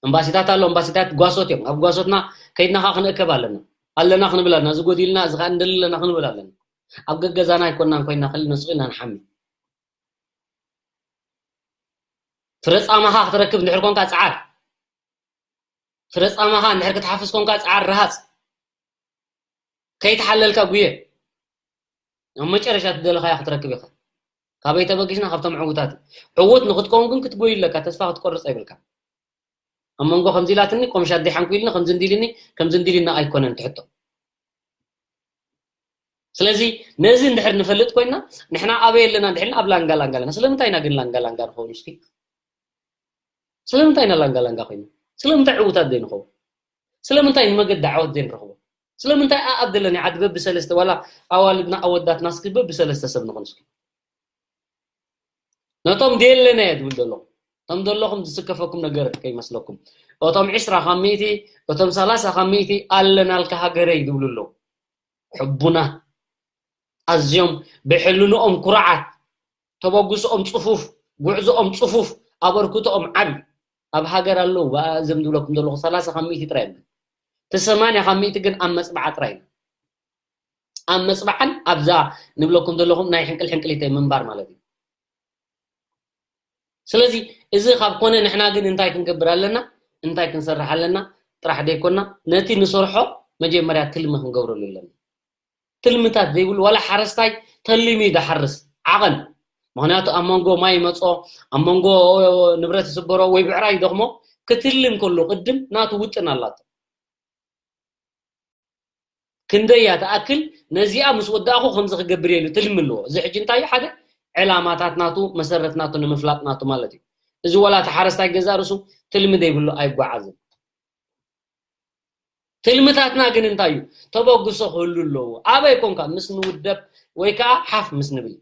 ኤምባሲታት ኣሎ፣ ኤምባሲታት ጓሶት እዮም። ኣብ ጓሶትና ከይድና ኸዓ ክንእከብ ኣለና። ኣለና ክንብል ኣለና። እዚ ጎዲልና፣ እዚ ኸዓ እንደሊ ኣለና ክንብል ኣለና። ኣብ ገገዛና ኣይኮንናን ኮይና፣ ክልል ነስቒልና ንሓሚ። ፍረ ጻማኻ ክትረክብ እንድሕር ኮንካ ጸዓር። ፍረ ጻማኻ እንድሕር ክትሓፍስ ኮንካ ጸዓር ረሃጽ። ከይተሓለልካ ጉየ። ኣብ መጨረሻ ትደለኻያ ክትረክብ ኢኻ። ካበይ ተበጊስና? ካብቶም ዕዉታት። ዕዉት ንክትከውን ግን ክትጎይ ኣለካ፣ ተስፋ ክትቆርጽ ኣይብልካ። ኣብ መንጎ ከምዚ ኢላትኒ፣ ቆምሻ ኣደይ ሓንኩ ኢልኒ፣ ከምዚ እንዲልኒ፣ ከምዚ እንዲልና ኣይኮነን ትሕቶ። ስለዚ ነዚ እንድሕር ንፈልጥ ኮይና፣ ንሕና ኣበይ ኣለና እንድሕር ኢልና ኣብ ላንጋ ላንጋ ኣለና። ስለምንታይ ኢና ግን ላንጋ ላንጋ ንኸውን እስኪ? ስለምንታይ ኢና ላንጋ ላንጋ ኮይና? ስለምንታይ ዕዉታት ዘይንኸውን? ስለምንታይ ንመገዲ ዓወት ዘይንረኽቦ? ስለምንታይ ኣኣብ ዘለኒ ዓዲ በብሰለስተ ዋላ ኣዋልድና ኣወዳትና እስኪ በብሰለስተ ሰብ ንኾን እስኪ? ነቶም ደየለና እየ ዝብል ዘለኹ። እቶም ዘለኹም ዝስከፈኩም ነገር ከይመስለኩም። እቶም ዕስራ ካብ ሚእቲ፣ እቶም ሰላሳ ካብ ሚእቲ ኣለናልካ ሃገረይ ዝብሉ ኣለዉ። ሕቡናት፣ ኣዝዮም ብሕልንኦም ኩርዓት፣ ተበግሶኦም ጽፉፍ፣ ጉዕዞኦም ጽፉፍ፣ ኣበርክቶኦም ዓቢ። ኣብ ሃገር ኣለዉ፣ ብኣ እዞም ዝብለኩም ዘለኹ ሰላሳ ካብ ሚእቲ ጥራይ እዮም። እቲ ሰማንያ ካብ ሚእቲ ግን ኣብ መጽብዓ ጥራይ እዩ። ኣብ መጽብዓን ኣብዛ ንብለኩም ዘለኹም ናይ ሕንቅል ሕንቅሊተይ ምንባር ማለት እዩ። ስለዚ እዚ ካብ ኮነ ንሕና ግን እንታይ ክንገብር ኣለና? እንታይ ክንሰርሕ ኣለና? ጥራሕ ደይኮና ነቲ ንሰርሖ መጀመርያ ትልሚ ክንገብረሉ ኣለና። ትልምታት ዘይብሉ ዋላ ሓረስታይ ተሊሙ እዩ ዝሓርስ ዓቐን። ምኽንያቱ ኣብ መንጎ ማይ ይመጾ፣ ኣብ መንጎ ንብረት ይስበሮ ወይ ብዕራይ ይደኽሞ ክትልም ከሎ ቅድም ናቱ ውጥን ኣላቶ። ክንደይ እያ ትኣክል ነዚኣ ምስ ወዳእኹ ከምዚ ክገብር እየ ኢሉ ትልሚ ኣለዎ። እዚ ሕጂ እንታይ እዩ? ሓደ ዕላማታት ናቱ መሰረት ናቱ ንምፍላጥ ናቱ ማለት እዩ። እዚ ዋላ እቲ ሓረስታይ ገዛ ርእሱ ትልሚ ዘይብሉ ኣይጓዓዝን። ትልምታትና ግን እንታይ እዩ? ተበግሶ ክህሉ ኣለዎ። ኣበይ ኮንካ ምስ ንውደብ ወይ ከዓ ሓፍ ምስ ንብል።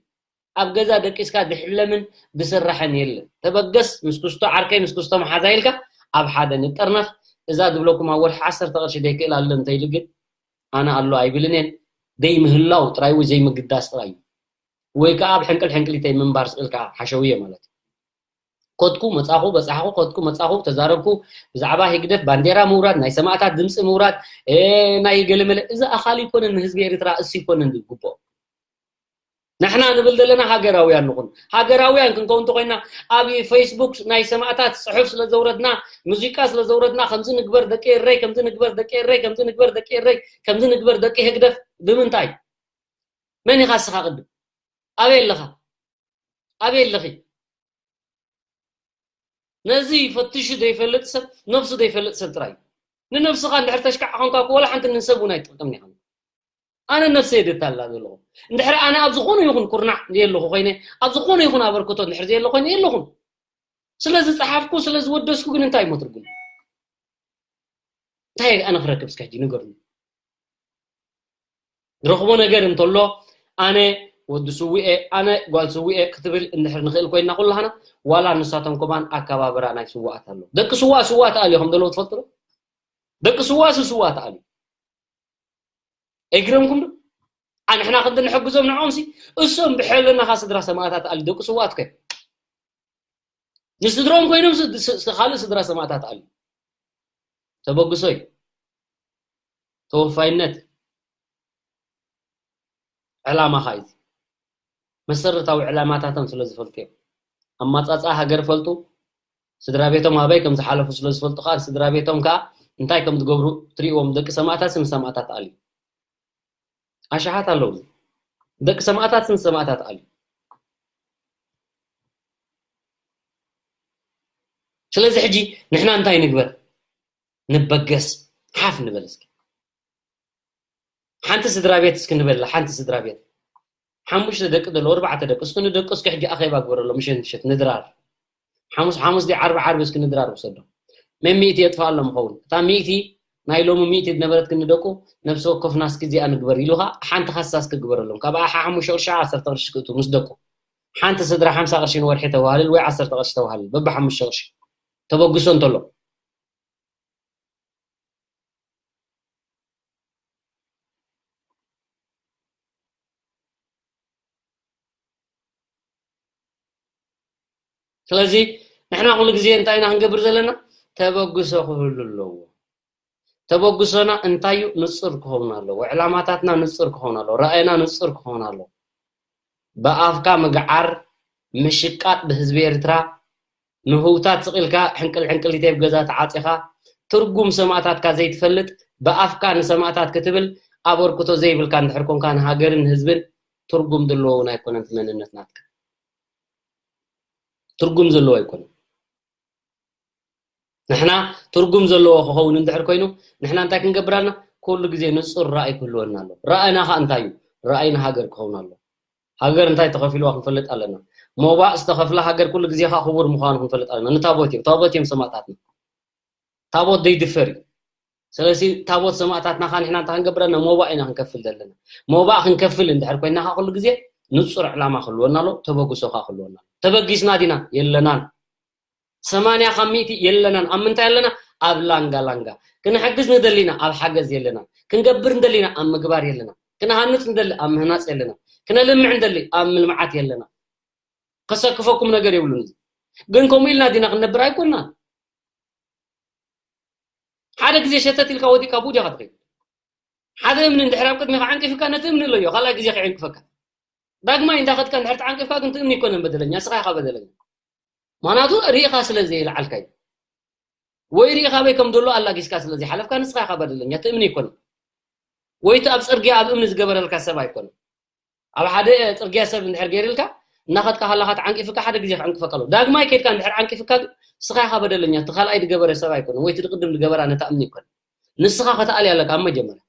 ኣብ ገዛ ደቂስካ ዝሕለምን ዝስራሕን የለን። ተበገስ ምስ ክስቶ ዓርከይ ምስ ክስቶ መሓዛ ኢልካ ኣብ ሓደ ንጠርነፍ። እዛ ዝብለኩም ኣብ ወርሒ ዓሰርተ ቅርሺ ዘይክእል ኣሎ እንተኢሉ ግን ኣነ ኣሎ ኣይብልን እየን። ዘይምህላው ጥራይ ወይ ዘይምግዳስ ጥራይ እዩ። ወይ ከዓ ኣብ ሕንቅል ሕንቅሊተይ ምንባር ስቕ ኢልካ ሓሸውየ ማለት እዩ። ኮትኩ መጻኹ በጻሕኩ ኮትኩ መጻኹ ተዛረብኩ ብዛዕባ ህግደፍ ባንዴራ ምውራድ ናይ ሰማእታት ድምፂ ምውራድ እ፣ ናይ ገለመለ እዚ ኣኻል ይኮነን ንህዝቢ ኤርትራ እሱ ይኮነን ዝግብኦ። ንሕና ንብል ዘለና ሃገራውያን ንኹን። ሃገራውያን ክንከውን እንተኮይና ኣብ ፌስቡክ ናይ ሰማእታት ጽሑፍ ስለ ዘውረድና፣ ሙዚቃ ስለ ዘውረድና ከምዚ ንግበር ደቂ ኤረይ ከምዚ ንግበር ደቂ ኤረይ ከምዚ ንግበር ደቂ ኤረይ ከምዚ ንግበር ደቂ ህግደፍ ብምንታይ? መን ኢኻ እስኻ ቅድም? ኣበይ ኣለኻ? ኣበይ ኣለኺ? ነዚ ፈትሹ ዘይፈልጥ ሰብ ነብሱ ዘይፈልጥ ሰብ ጥራይ እዩ። ንነብስኻ እንድሕር ተሽካዕ ኾንካ እኮ ወላ ሓንቲ ንሰብ እውን ኣይትጠቅምን ኢኻ። ኣነ ነብሰይ እየ ደታላ ዘለኹ። እንድሕር ኣነ ኣብ ዝኾነ ይኹን ኩርናዕ የለኹ ኮይነ ኣብ ዝኾነ ይኹን ኣበርክቶ እንድሕር ዘየለ ኮይነ የለኹን። ስለ ዝጸሓፍኩ ስለ ዝወደስኩ ግን እንታይ እሞ ትርጉም? እንታይ ኣነ ክረክብ እስከ ሕጂ ንገሩኒ። ዝረኽቦ ነገር እንተሎ ኣነ ወዲ ስውኤ ኣነ ጓል ስውኤ ክትብል እንድሕር ንኽእል ኮይንና ኩላህና ዋላ ንሳቶም ከማን ኣከባብራ ናይ ስዋኣት ኣሎ። ደቂ ስዋ ስዋ ተኣልዩ ከም ዘለዉ ትፈልጡ ዶ? ደቂ ስዋ ሱ ስዋ ተኣልዩ ኣይግረምኩም ዶ? ኣንሕና ክንዲ ንሕግዞም ንዕኦም ሲ እሶም ብሕልናኻ ስድራ ሰማእታት ኣልዩ ደቂ ስዋት ከ ንስድሮም ኮይኖም ስ- ስ- ስ- ካልእ ስድራ ሰማእታት ኣልዩ ተበግሶ እዩ። ተወፋይነት ዕላማኻ እዩ። መሰረታዊ ዕላማታቶም ስለ ዝፈልጡ እዮም። ኣማጻጻ ሃገር ፈልጡ፣ ስድራ ቤቶም ኣበይ ከም ዝሓለፉ ስለ ዝፈልጡ ከዓ ስድራ ቤቶም ከዓ እንታይ ከም ዝገብሩ ትሪእዎም። ደቂ ሰማእታት ስም ሰማእታት ኣልዩ ኣሽሓት ኣለዉ። ደቂ ሰማእታት ስም ሰማእታት ኣልዩ። ስለዚ ሕጂ ንሕና እንታይ ንግበር? ንበገስ ሓፍ ንበል እስኪ። ሓንቲ ስድራ ቤት እስኪ ንበላ ሓንቲ ስድራ ቤት ሓሙሽተ ደቂ ደሎ ኣርባዕተ ደቂ እስኪ ንደቂ እስኪ ሕጂ ኣኼባ ግበረሎ ምሸት ምሸት ንድራር ሓሙስ ሓሙስ ዲ ዓርቢ ዓርቢ እስኪ ንድራር ውሰዶ መን ሚእቲ የጥፋ ኣሎ ምኸውን እታ ሚእቲ ናይ ሎሚ ሚእቲ ዝነበረት ክንደቁ ነብሲ ወከፍና እስኪ እዚኣ ንግበር ኢሉኻ ሓንቲ ካሳ እስኪ ግበረሎም ካብ ኣሓ ሓሙሽተ ቅርሺ ዓሰርተ ቅርሺ ክእቱ ምስ ደቁ ሓንቲ ስድራ ሓምሳ ቅርሺ ንወርሒ ተዋህልል ወይ ዓሰርተ ቅርሺ ተዋህልል በቢ ሓሙሽተ ቅርሺ ተበግሶ እንተሎ ስለዚ ንሕና ኩሉ ግዜ እንታይ ኢና ክንገብር ዘለና ተበግሶ ክህሉ ኣለዎ ተበግሶና እንታይ እዩ ንፁር ክኸውን ኣለዎ ዕላማታትና ንፁር ክኸውን ኣለዎ ራእይና ንፁር ክኸውን ኣለዎ ብኣፍካ ምግዓር ምሽቃጥ ብህዝቢ ኤርትራ ንህውታት ስቕ ኢልካ ሕንቅል ሕንቅሊተይ ኣብ ገዛ ተዓፂኻ ትርጉም ሰማእታትካ ዘይትፈልጥ ብኣፍካ ንሰማእታት ክትብል ኣበርክቶ ዘይብልካ እንድሕር ኮንካ ንሃገርን ንህዝብን ትርጉም ዘለዎ እውን ኣይኮነን እቲ መንነት ናትካ ትርጉም ዘለዎ ኣይኮነን ንሕና ትርጉም ዘለዎ ክኸውን እንድሕር ኮይኑ ንሕና እንታይ ክንገብር ኣለና ኩሉ ግዜ ንፁር ራእይ ክህልወና ኣለዎ ራእይና ከዓ እንታይ እዩ ራእይ ንሃገር ክኸውን ኣለዎ ሃገር እንታይ ተኸፊልዋ ክንፈልጥ ኣለና ሞባእ ዝተኸፍለ ሃገር ኩሉ ግዜ ከዓ ክቡር ምዃኑ ክንፈልጥ ኣለና ንታቦት እዮም ታቦት እዮም ሰማእታትና ታቦት ዘይድፈር እዩ ስለዚ ታቦት ሰማእታትና ከዓ ንሕና እንታይ ክንገብር ኣለና ሞባእ ኢና ክንከፍል ዘለና ሞባእ ክንከፍል እንድሕር ኮይና ከዓ ኩሉ ግዜ ንጹር ዕላማ ክህልወና ኣሎ፣ ተበግሶ ከኣ ክህልወና ኣሎ። ተበጊስና ዲና? የለናን። ሰማንያ ካብ ሚእቲ የለናን። ኣብ ምንታይ ኣለና? ኣብ ላንጋ ላንጋ። ክንሕግዝ ንደሊና፣ ኣብ ሓገዝ የለና። ክንገብር እንደሊና፣ ኣብ ምግባር የለና። ክንሃንጽ እንደሊ፣ ኣብ ምህናጽ የለና። ክነልምዕ እንደሊ፣ ኣብ ምልምዓት የለና። ከሰክፈኩም ነገር የብሉን። እዚ ግን ከምኡ ኢልና ዲና ክንነብር ኣይኮንናን። ሓደ ግዜ ሸተት ኢልካ ወዲቅካ ብኡ ዲኻ ትኸይድ? ሓደ እምኒ እንድሕር ኣብ ቅድሚኻ ዓንቂፍካ፣ ነቲ እምኒ ኣለዮ ካልኣይ ግዜ ከይዕንቅፈካ። ዳግማይ እንዳኸድካ እንድሕር ተዓንቂፍካ ግን እቲ እምኒ ኣይኮነን በደለኛ፣ ንስኻ ኢኻ በደለኛ። ምኽንያቱ ርኢኻ ስለ ዘይለዓልካዮ። ወይ ርኢኻ ኣበይ ከም ዘሎ ኣላጊስካ ስለ ዘይሓለፍካ ንስኻ ኢኻ በደለኛ፣ እቲ እምኒ ኣይኮነን። ወይ እቲ ኣብ ጽርግያ ኣብ እምኒ ዝገበረልካ ሰብ ኣይኮነን። ኣብ ሓደ ጽርግያ ሰብ እንድሕር ገይርልካ፣ እናኸድካ ከለኻ ተዓንቂፍካ ሓደ ግዜ ክዕንቅፈካ ኣለዎ። ዳግማይ ከይድካ እንድሕር ዓንቂፍካ ግን ንስኻ ኢኻ በደለኛ፣ እቲ ካልኣይ ዝገበረ ሰብ ኣይኮነን፣ ወይ እቲ ድቅድም ዝገበራ ነታ እምኒ ኣይኮነን። ንስኻ ከተኣልያ ኣለካ ኣብ መጀመርያ።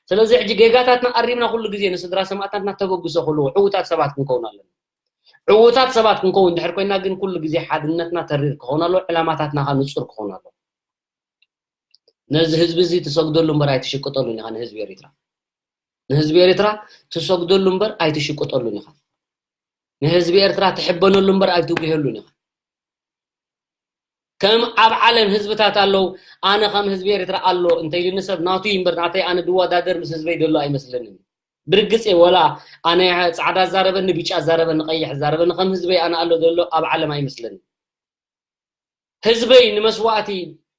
ስለዚ ሕጂ ጌጋታትና ኣሪምና ኩሉ ግዜ ንስድራ ሰማእታትና ተበግሶ ክህልዎ ዕዉታት ሰባት ክንከውን ኣለና። ዕዉታት ሰባት ክንከውን እንድሕር ኮይና ግን ኩሉ ግዜ ሓድነትና ተሪር ክኸውን ኣለዎ፣ ዕላማታትና ከኣ ንጹር ክኸውን ኣለዎ። ነዚ ህዝቢ እዚ ትሰግደሉ እምበር ኣይትሽቅጠሉን ኢኻ ንህዝቢ ኤሪትራ። ንህዝቢ ኤሪትራ ትሰግደሉ እምበር ኣይትሽቅጠሉን ኢኻ። ንህዝቢ ኤርትራ ትሕበነሉ እምበር ኣይትጉህሉን ኢኻ። ከም ኣብ ዓለም ህዝብታት ኣለዉ፣ ኣነ ከም ህዝቢ ኤርትራ ኣሎ እንተኢሉኒ ሰብ ናቱ እዩ እምበር ናተይ ኣነ ድወዳደር ምስ ህዝበይ ደሎ ኣይመስለንን። ብርግጽ እየ፣ ወላ ኣነ ጻዕዳ ዛረበኒ፣ ብጫ ዛረበኒ፣ ቀይሕ ዛረበኒ ከም ህዝበይ ኣነ ኣሎ ደሎ ኣብ ዓለም ኣይመስለንን። ህዝበይ ንመስዋእቲ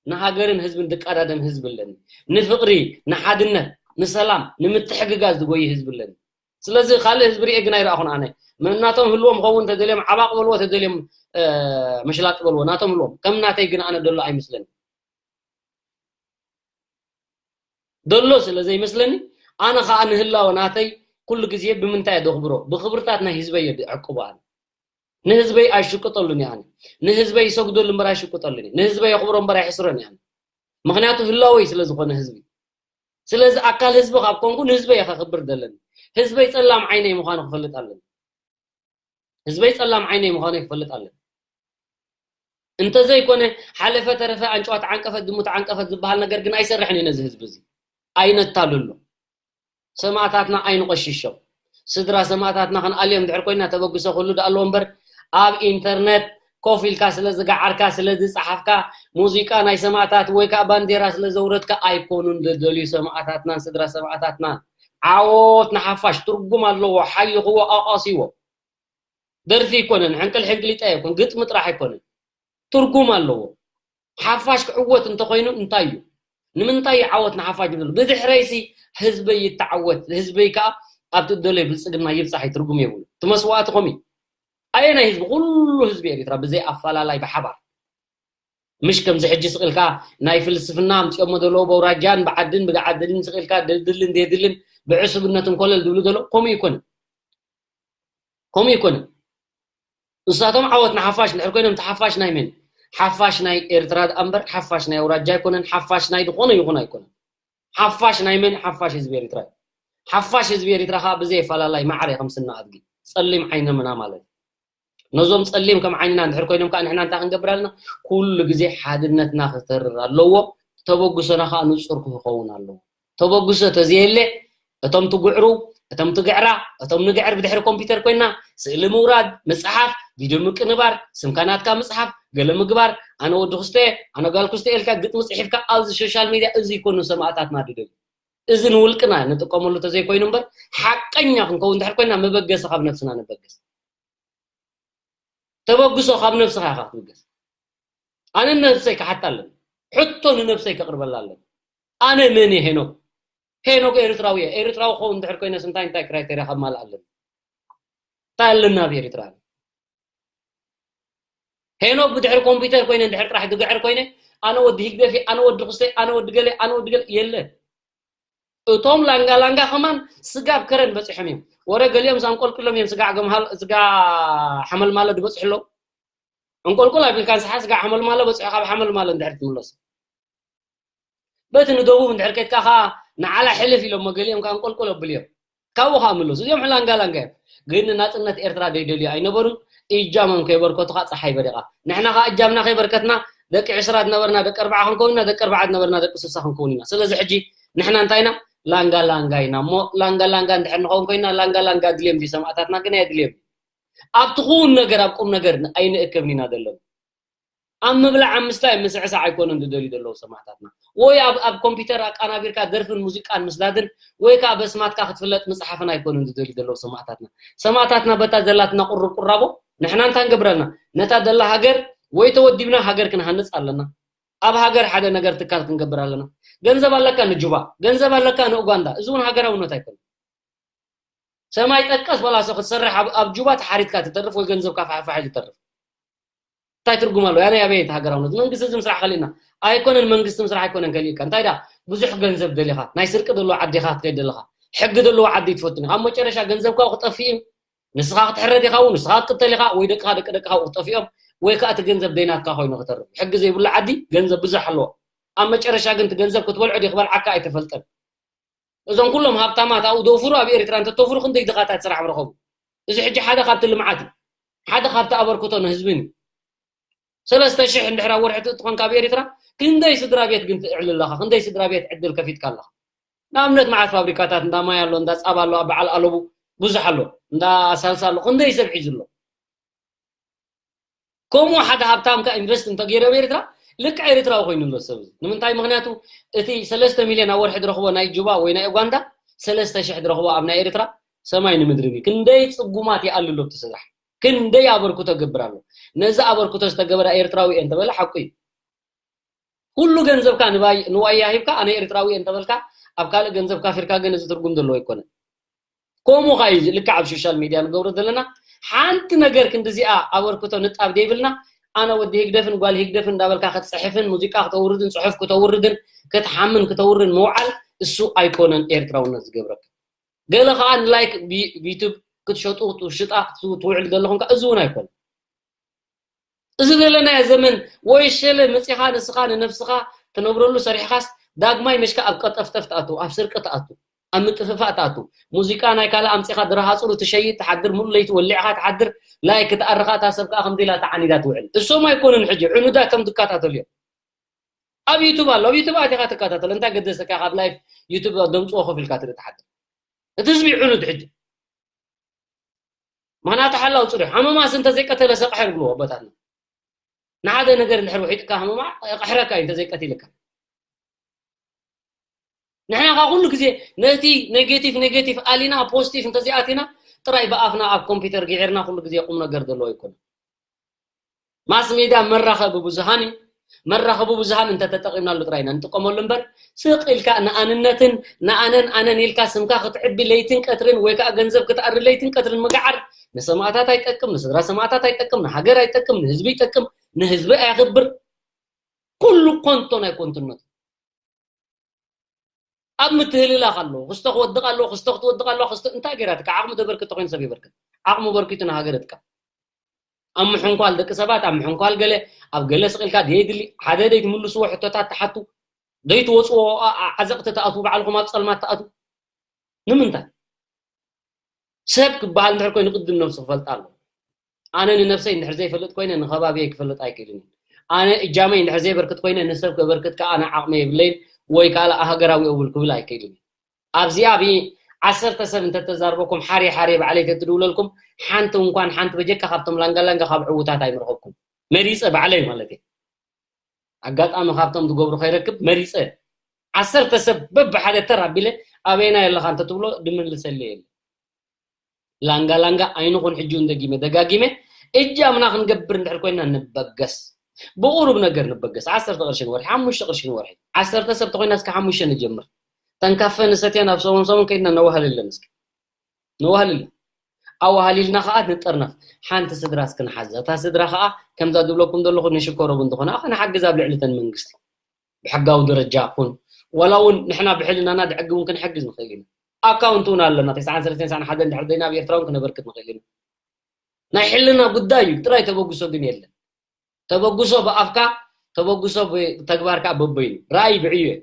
ንሃገርን ህዝብን ድቀዳደም ህዝቢ ኣለኒ። ንፍቕሪ፣ ንሓድነት፣ ንሰላም፣ ንምትሕግጋዝ ዝጎይ ህዝቢ ኣለኒ። ስለዚ ካልእ ህዝቢ ርኤ ግን ኣይረኣኹን ኣነ። ም-፣ ናቶም ህልዎም ኸውን ተደልዮም ዓባቕ በልዎ፣ ተደልዮም፣ እ፣ መሽላጥ በልዎ፣ ናቶም ህልዎም። ከም ናተይ ግን ኣነ ደሎ ኣይመስለኒ። ደሎ ስለ ዘይመስለኒ፣ ኣነ ኸኣ ንህላወ ናተይ ኩሉ ግዜ ብምንታይ እየ ደኽብሮ? ብኽብርታት ናይ ህዝበይ እየ ድዕቅቦ ኣነ። ንህዝበይ ኣይሽቅጠሉን እየ ኣነ። ንህዝበይ ይሰግደሉ እምበር ኣይሽቅጠሉን እየ። ንህዝበይ የኽብሮ እምበር ኣይሕስሮን እየ ኣነ። ምኽንያቱ ህላወይ ስለ ዝኾነ ህዝቢ። ስለዚ ኣካል ህዝቢ ካብ ኮንኩ ንህዝበይ እየ ከኽብር ዘለኒ። ህዝበይ ጸላም ዓይነይ ምዃኑ ክፈልጥ ኣለኒ። ህዝበይ ጸላም ዓይነይ ምዃኑ ክፈልጥ ኣለኒ። እንተዘይኮነ ሓለፈ ተረፈ ኣንጭዋ ተዓንቀፈት ድሙ ተዓንቀፈት ዝበሃል ነገር ግን ኣይሰርሕን እዩ ነዚ ህዝቢ እዚ። ኣይነታልሎ። ሰማእታትና ኣይንቆሽሾም። ስድራ ሰማእታትና ክንኣልዮም ድሕር ኮይና ተበግሶ ክህሉ ደኣ ኣለዎ እምበር ኣብ ኢንተርነት ኮፍ ኢልካ ስለ ዝገዓርካ፣ ስለ ዝጸሓፍካ፣ ሙዚቃ ናይ ሰማእታት ወይ ከኣ ባንዴራ ስለ ዘውረድካ ኣይኮኑን ዝደልዩ ሰማእታትናን ስድራ ሰማእታትናን። ዓወት ንሓፋሽ ትርጉም ኣለዎ፣ ሓይኽዎ፣ ኣቃስይዎ። ደርፊ ኣይኮነን፣ ሕንቅል ሕንቅሊጣ ኣይኮን፣ ግጥሚ ጥራሕ ኣይኮነን። ትርጉም ኣለዎ። ሓፋሽ ክዕወት እንተኾይኑ እንታይ እዩ? ንምንታይ እዩ ዓወት ንሓፋሽ ዝብል? ብድሕረይሲ ህዝበይ ይተዓወት፣ ህዝበይ ከኣ ኣብቲ እደለዮ ብልጽግና ይብጻሕ እዩ፣ ትርጉም የብሉ። እቲ መስዋእቲ ከምኡ እዩ። ኣየናይ ህዝቢ? ኩሉ ህዝቢ ኤሪትራ ብዘይ ኣፈላላይ ብሓባር። ምሽ ከምዚ ሕጂ ስቕ ኢልካ ናይ ፍልስፍና ኣምጺኦሞ ዘለዉ በውራጃን ብዓድን ብገዓድልን ስቕ ኢልካ ደድልን ደድልን ብዕሱብነትን ኮለል ዝብሉ ዘለዉ ከምኡ ይኮነ። ከምኡ ይኮነ። ንሳቶም ዓወት ንሓፋሽ እንድሕር ኮይኖም፣ እቲ ሓፋሽ ናይ መን? ሓፋሽ ናይ ኤርትራ ደኣ እምበር ሓፋሽ ናይ ኣውራጃ ኣይኮነን፣ ሓፋሽ ናይ ዝኾነ ይኹን ኣይኮነን። ሓፋሽ ናይ መን? ሓፋሽ ህዝቢ ኤርትራ እዩ። ሓፋሽ ህዝቢ ኤርትራ ከኣ ብዘይ ኣፈላላይ ማዕረ ከም ስና ኣድጊ ጸሊም ዓይነ ምና ማለት እዩ። ነዞም ጸሊም ከም ዓይንና እንድሕር ኮይኖም ከኣ ንሕና እንታይ ክንገብር ኣለና? ኩሉ ግዜ ሓድነትና ክተርር ኣለዎ። ተበግሶና ከኣ ንጹር ክኸውን ኣለዎ። ተበግሶ ተዘየለ እቶም ትጉዕሩ፣ እቶም ትግዕራ፣ እቶም ንግዕር ብድሕሪ ኮምፒውተር ኮይና ስእሊ ምውራድ፣ ምጽሓፍ፣ ቪድዮ ምቅንባር፣ ስምካ ናትካ ምጽሓፍ፣ ገለ ምግባር፣ ኣነ ወዲ ክስተ፣ ኣነ ጓል ክስተ ኢልካ ግጥሚ ጽሒፍካ ኣብዚ ሶሻል ሚድያ እዚ ይኮኑ ሰማእታትና ድደልዩ። እዚ ንውልቅና ንጥቀመሉ ተዘይኮይኑ እምበር ሓቀኛ ክንከውን እንድሕር ኮይና መበገሲ ካብ ነብስና ንበገስ። ተበግሶ ካብ ነብስኻ ኢኻ ክትብገስ። ኣነ ነብሰይ ክሓታ ኣለኒ። ሕቶ ንነብሰይ ከቕርበላ ኣለኒ። ኣነ መን እየ ሄኖክ? ሄኖክ ኤርትራዊ እየ። ኤርትራዊ ክኸውን እንድሕር ኮይነስ እንታይ እንታይ ክራይቴርያ ከማልእ ኣለኒ? እንታይ ኣለና ኣብ ኤርትራ? ሄኖክ ብድሕሪ ኮምፒውተር ኮይነ እንድሕር ጥራሕ ዝግዕር ኮይነ ኣነ ወዲ ህግደፍ እየ፣ ኣነ ወዲ ክስተ፣ ኣነ ወዲ ገለ፣ ኣነ ወዲ ገለ የለ። እቶም ላንጋ ላንጋ ከማን ስጋ ኣብ ከረን በጺሖም እዮም። ወረ ገሊኦም ኣንቆልቁሎም እዮም ስጋ ገምሃል፣ ስጋ ሓመልማሎ ዝበጽሑ ኣለዉ። እንቆልቁል ኣቢልካ ንስሓ ስጋ ሓመልማሎ በጺሑ ካብ ሓመልማሎ እንድሕር ትምለስ። በቲ ንደቡብ እንድሕር ከድካ ኸኣ ንዓላ ሕልፍ ኢሎሞ ገሊኦም ከኣ እንቆልቁል ኣብልዮም። ካብኡ ኸኣ ምለሱ። እዚኦም ላንጋ ላንጋ እዮም። ግን ንናጽነት ኤርትራ ዘይደልዩ ኣይነበሩን። እጃሞም ከይበርከቱ ኸኣ ጸሓይ በሪቓ። ንሕና ኸኣ እጃምና ከይበርከትና ደቂ ዕስራ ዝነበርና ደቂ ኣርብዓ ክንከውን ኢና፣ ደቂ ኣርብዓ ዝነበርና ደቂ ስሳ ክንከውን ኢና። ስለዚ ሕጂ ንሕና እንታይ ኢና? ላንጋ ላንጋ ኢና እሞ፣ ላንጋ ላንጋ እንድሕር ንኸውን ኮይና፣ ላንጋ ላንጋ ድልዮም ድዩ ሰማእታትና? ግን ኣየድልዮም። ኣብቲ ክውን ነገር፣ ኣብ ቁም ነገር ኣይንእከብን ኢና ዘለና። ኣብ ምብላዕ፣ ኣብ ምስታይ፣ ምስዕሳዕ ኣይኮኑን ዝደልዩ ዘለዉ ሰማእታትና። ወይ ኣብ፣ ኣብ ኮምፒውተር ኣቃናቢርካ ደርፍን ሙዚቃን ምስዳድን፣ ወይ ከዓ በስማትካ ክትፍለጥ ምፅሓፍን ኣይኮኑን ዝደልዩ ዘለዉ ሰማእታትና። ሰማእታትና በታ ዘላትና ቁሩብ ቁራቦ ንሕና እንታይ ንገብር ኣለና? ነታ ዘላ ሃገር ወይ ተወዲብና ሃገር ክንሃንፅ ኣለና። ኣብ ሃገር ሓደ ነገር ትካል ክንገብር ኣለና። ገንዘብ ኣለካ ንጁባ፣ ገንዘብ ኣለካ ንኡጋንዳ፣ እዚ እውን ሃገራውነት ኣይኮነን። ሰማይ ጠቀስ በላሶ ክትሰርሕ ኣብ፣ ኣብ ጁባ ተሓሪትካ ትተርፍ ወይ ገንዘብካ ፋሕፋሕ ኢሉ ይተርፍ። እንታይ ትርጉም ኣለዎ? ያነ ኣበየት ሃገራውነት? መንግስቲ እዚ ምስራሕ ከሊእና ኣይኮነን፣ መንግስቲ ምስራሕ ኣይኮነን ከሊእካ። እንታይ ዳ ብዙሕ ገንዘብ ደሊኻ፣ ናይ ስርቂ ዘለዎ ዓዲኻ ክትከይድ ደለኻ፣ ሕጊ ዘለዎ ዓዲ ትፈትን። ኣብ መጨረሻ ገንዘብካ ክጠፍእ እዩ። ንስኻ ክትሕረድ ኢኻ፣ ንስኻ ክትቅተል ኢኻ፣ ወይ ደቅኻ ደቂ ደቅኻ ክጠፍኦም፣ ወይ ከዓ እቲ ገንዘብ ደይናትካ ኮይኑ ክተርፍ። ሕጊ ዘይብሉ ዓዲ ገንዘብ ብዙሕ ኣለዎ። ኣብ መጨረሻ ግን እቲ ገንዘብ ክትበልዖ ድዩ ክበልዓካ ኣይተፈልጠን። እዞም ኩሎም ሃብታማት ኣብኡ ደፍሩ፣ ኣብ ኤርትራ እንተተፍሩ ክንደይ ድኻታት ስራሕ ምረኸቡ። እዚ ሕጂ ሓደ ካብቲ ልምዓት እዩ። ሓደ ካብቲ ኣበርክቶ ንህዝብን እዩ። ሰለስተ ሽሕ እንድሕር ኣብ ወርሒ ትእትኾን ካብ ኤርትራ፣ ክንደይ ስድራ ቤት ግን ትዕል ኣለኻ? ክንደይ ስድራ ቤት ዕድል ከፊትካ ኣለኻ? ንኣብነት መዓት ፋብሪካታት፣ እንዳ ማይ ኣሎ፣ እንዳ ጻባ ኣሎ፣ ኣብ በዓል ኣለቡ ብዙሕ ኣሎ፣ እንዳ ሳልሳ ኣሎ፣ ክንደይ ሰብ ሒዙ ኣሎ? ከምኡ ሓደ ሃብታም ከ ኢንቨስት እንተገይረ ኣብ ኤርትራ፣ ልክዕ ኤርትራዊ ኮይኑ ኣሎ ሰብ እዚ። ንምንታይ? ምኽንያቱ እቲ ሰለስተ ሚልዮን ኣብ ወርሒ ዝረኽቦ ናይ ጁባ ወይ ናይ ኡጋንዳ፣ ሰለስተ ሽሕ ዝረኽቦ ኣብ ናይ ኤርትራ ሰማይ ንምድሪ እዩ። ክንደይ ጽጉማት ይኣልሎ እቲ ስራሕ፣ ክንደይ ኣበርክቶ ገብር ኣሎ። ነዚ ኣበርክቶ ዝተገበረ ኤርትራዊ እየ እንተበለ ሓቁ እዩ። ኩሉ ገንዘብካ ንባይ-፣ ንዋያ ሂብካ ኣነ ኤርትራዊ እየ እንተበልካ፣ ኣብ ካልእ ገንዘብ ካፊርካ ግን እዚ ትርጉም ዘለዎ ኣይኮነን። ከምኡ ኸኣ እዩ ልክዕ ኣብ ሶሻል ሚድያ ንገብሮ ዘለና። ሓንቲ ነገር ክንዲ እዚኣ ኣበርክቶ ንጣብ ደይብልና፣ ኣነ ወዲ ህግደፍን ጓል ህግደፍን እንዳበልካ ክትጽሕፍን ሙዚቃ ክተውርድን ጽሑፍ ክተውርድን ክትሓምን ክተውርን ምውዓል፣ እሱ ኣይኮነን ኤርትራውነት ዝገብረካ። ገለ ኸኣ ንላይክ ቢ-፣ ዩቱብ ክትሸጡ ክትሽጣ ክትስዉ ትውዕሉ ዘለኹም ከኣ እዚ እውን ኣይኮነን። እዚ ዘለናዮ ዘመን ወይ ሸለ መጺኻ ንስኻ ንነብስኻ ትነብረሉ ሰሪሕኻስ ዳግማይ መሽካ ኣብ ቀጠፍጠፍ ትኣቱ፣ ኣብ ስርቂ ትኣቱ፣ ኣብ ምጥፍፋእ ትኣቱ። ሙዚቃ ናይ ካልእ ኣምጺኻ ድረሃጽሩ ትሸይጥ ትሓድር፣ ሙሉ ለይቲ ወሊዕኻ ትሓድር፣ ላይክ ክትኣርኻ እታ ሰብ ከኣ ከምዚ ኢላ ተዓኒዳ ትውዕል። እሶም ኣይኮኑን ሕጂ ዕኑዳት ከም ዝከታተሉ እዮም። ኣብ ዩቱብ ኣሎ፣ ኣብ ዩቱብ ኣቲኻ ትከታተል። እንታይ ገደሰካ ካብ ላይፍ ዩቱብ ደምጽዎ ኮፍ ኢልካ ትርኢ ትሓድር። እቲ ህዝቢ ዕኑድ ሕጂ። ምኽንያቱ ሓላው ጽሩይ። ሃመማስ እንተዘይቀተለ ሰቕሐ ይብልዎ ኣቦታትና። ንሓደ ነገር እንድሕር ውሒጥካ ሃመማ፣ የቕሕረካ እዩ እንተዘይቀቲልካ። ንሕና ኸኣ ኩሉ ግዜ ነቲ ኔጌቲቭ ኔጌቲቭ ኣሊና ፖዚቲቭ እንተዘይኣቲና፣ ጥራይ ብኣፍና ኣብ ኮምፒውተር ግዒርና ኩሉ ግዜ ቁም ነገር ዘለዎ ኣይኮነን። ማስ ሜድያ መራኸቢ ብዙሃን እዩ። መራኸቢ ብዙሃን እንተተጠቒምናሉ ጥራይ ኢና ንጥቀመሉ እምበር፣ ስቕ ኢልካ ንኣንነትን ንኣነን ኣነን ኢልካ ስምካ ክትዕቢ ለይትን ቀትርን ወይ ከኣ ገንዘብ ክትኣሪ ለይትን ቀትርን ምግዓር ንሰማእታት ኣይጠቅም፣ ንስድራ ሰማእታት ኣይጠቅም፣ ንሃገር ኣይጠቅም፣ ንህዝቢ ይጠቅም፣ ንህዝቢ ኣየኽብር። ኩሉ ኮንቶ ናይ ኮንትነት። ኣብ ምትህልላኽ ኣሎ። ክስቶ ክወድቕ ኣሎ፣ ክስቶ ክትወድቕ ኣሎ፣ ክስቶ እንታይ ገይራትካ? ዓቕሚ ዘበርክት ተኾይኑ ሰብ የበርክት። ዓቕሚ በርኪቱ ንሃገር ይጥቀም። ኣብ ምሕንኳል ደቂ ሰባት፣ ኣብ ምሕንኳል ገለ፣ ኣብ ገለ ስቕ ኢልካ ደየድሊ፣ ሓደ ደይትምልስዎ ሕቶታት ትሓቱ፣ ደይትወጽዎ ዓ-፣ ዓ-፣ ዓዘቕቲ ትኣትዉ፣ ባዕልኹም ኣብ ጸልማት ትኣትዉ። ንምንታይ? ሰብ ክበሃል እንድሕር ኮይኑ ቅድም ነብሱ ክፈልጥ ኣለዎ። ኣነ ንነብሰይ እንድሕር ዘይፈልጥ ኮይነ ንኸባቢየይ ክፈልጥ ኣይክእልን እየ። ኣነ እጃመይ እንድሕር ዘየበርክት ኮይነ ንሰብ ከበርክት ከኣ ኣነ ዓቕሚ የብለይን ወይ ካልእ ሃገራዊ እብል ክብል ኣይክእልን እየ። ኣብዚኣ ኣብ ዓሰርተ ሰብ እንተተዛርበኩም ሓርየ ሓርየ ባዕለይ ተትድውለልኩም ሓንቲ እንኳን ሓንቲ በጀካ ካብቶም ላንጋ ላንጋ ካብ ዕዉታት ኣይምረኸብኩም። መሪጸ ባዕለይ ማለት እየ። ኣጋጣሚ ካብቶም ዝገብሩ ከይረክብ መሪጸ ዓሰርተ ሰብ በብሓደ ተር ኣቢለ ኣበየናይ ኣለኻ እንተትብሎ ድምልሰሉ የለ። ላንጋ ላንጋ ኣይንኹን። ሕጂ እውን ደጊመ ደጋጊመ እጃምና ክንገብር እንድሕር ኮይና ንበገስ፣ ብቑሩብ ነገር ንበገስ። ዓሰርተ ቅርሺ ንወርሒ፣ ሓሙሽተ ቅርሺ ንወርሒ፣ ዓሰርተ ሰብ ተኾይና እስከ ሓሙሽተ ንጀምር። ተንካፈ ንሰትያ ናብ ሰሙን ሰሙን ከይድና ነዋህልለን እስከ ነዋህልለን። ኣዋሃሊልና ከኣ ንጠርነፍ። ሓንቲ ስድራ እስኪ ንሓዛ። እታ ስድራ ከኣ ከምዛ ዝብለኩም ዘለኹ ንሽኮረቡ እንተኾነ ከኣ ንሓግዝ ኣብ ልዕሊ እተን መንግስቲ። ብሕጋዊ ደረጃ ኩን። ዋላ እውን ንሕና ብሕልናና ድሕጊ እውን ክንሕግዝ ንኽእል ኢና። ኣካውንት እውን ኣለና። ተስዓን ሰለስተን ተስዓን ሓደን ድሕሪ ደይና ኣብ ኤርትራ እውን ክነበርክት ንኽእል ኢና። ናይ ሕልና ጉዳይ እዩ። ጥራይ ተበግሶ ግን የለን። ተበግሶ ብኣፍካ፣ ተበግሶ ብተግባር ከኣ በበይኑ። ራእይ ብዕዩ እዩ።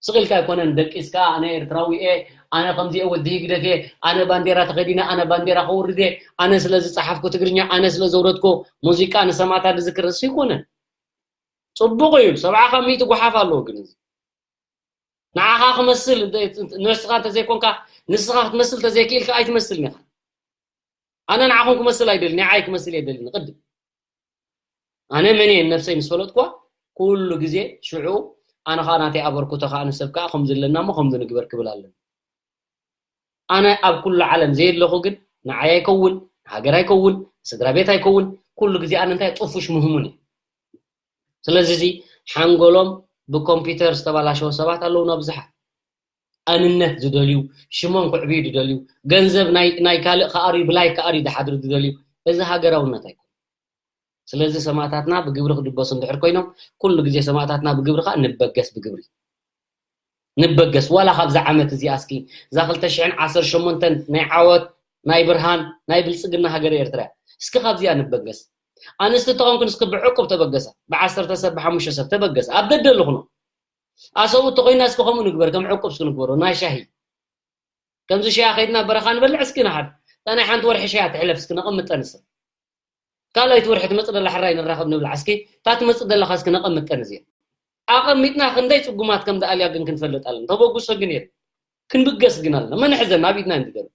ስቕ ኢልካ ኣይኮነን ደቂስካ፣ ኣነ ኤርትራዊ እየ፣ ኣነ ከምዚ እየ፣ ወዲ ህግደፍ እየ፣ ኣነ ባንዴራ ተኸዲነ፣ ኣነ ባንዴራ ከውርድ እየ፣ ኣነ ስለ ዝጸሓፍኩ ትግርኛ፣ ኣነ ስለ ዘውረድኩ ሙዚቃ ንሰማእታት ዝዝክር፣ እሱ ኣይኮነን። ጽቡቕ እዩ፣ ሰብዓ ካብ ሚእቲ ጓሓፍ ኣለዎ፣ ግን እዚ ንዓኻ ክመስል ንስኻ እንተዘይኮንካ፣ ንስኻ ክትመስል እንተዘይክኢልካ ኣይትመስልን ኢኻ። ኣነ ንዓኹም ክመስል ኣይደልን፣ ንዓይ ክመስል የደልን። ቅድም ኣነ መን እየ ነብሰይ ምስ ፈለጥኩዋ፣ ኩሉ ግዜ ሽዑ ኣነ ኸዓ ናተይ ኣበርክቶ ኸዓ ንሰብ ከኣ ከምዚ ኣለና እሞ ከምዚ ንግበር ክብል ኣለኒ። ኣነ ኣብ ኩሉ ዓለም ዘየለኹ ግን ንዓይ ኣይከውን፣ ንሃገር ኣይከውን፣ ንስድራ ቤት ኣይከውን፣ ኩሉ ግዜ ኣነ እንታይ ጥፉሽ ምህሙን እየ። ስለዚ እዚ ሓንጎሎም ብኮምፒውተር ዝተባላሸወ ሰባት ኣለውና ብዙሓት። ኣንነት ዝደልዩ፣ ሽሞም ክዕብዩ ዝደልዩ፣ ገንዘብ ናይ ናይ ካልእ ክኣርዩ ብላይ ክኣርዩ ዝሓድሩ ዝደልዩ፣ እዚ ሃገራውነት ኣይኮነን። ስለዚ ሰማእታትና ብግብሪ ክድበሱ እንድሕር ኮይኖም፣ ኩሉ ግዜ ሰማእታትና ብግብሪ ከዓ ንበገስ ብግብሪ። ንበገስ ዋላ ካብዛ ዓመት እዚኣ እስኪ እዛ ክልተ ሽሕን ዓሰርተ ሸሞንተን ናይ ዓወት ናይ ብርሃን ናይ ብልጽግና ሃገር ኤርትራ እያ። እስኪ ካብዚኣ ንበገስ። ኣንስቲ ተኾንኩን እስኪ ብዕቁብ ተበገሳ፣ ብዓሰርተ ሰብ ብሓሙሽተ ሰብ ተበገሳ። ኣብ ደደልኹኖ ኣሰቡ ተኾይና እስኪ ከምኡ ንግበር፣ ከም ዕቁብ እስኪ ንግበሮ ናይ ሻሂ ከምዚ ሻሂ ከይድና በረኻ ንበልዕ እስኪ ንሓድ እታ ናይ ሓንቲ ወርሒ ሻሂ ትሕለፍ እስኪ ነቐምጠን እስኪ ካልኣይቲ ወርሒ ትመጽእ ደላ ሕራይ ንራኸብ ንብላ እስኪ እታ ትመጽእ ደላኻ እስኪ ነቐምጠን እዚኣ ኣቐሚጥና ክንደይ ጽጉማት ከም ዝኣልያ ግን ክንፈልጥ ኣለና። ተበግሶ ግን የለን። ክንብገስ ግን ኣለና። መን ሕዘን ኣብ ኢድና እንድገር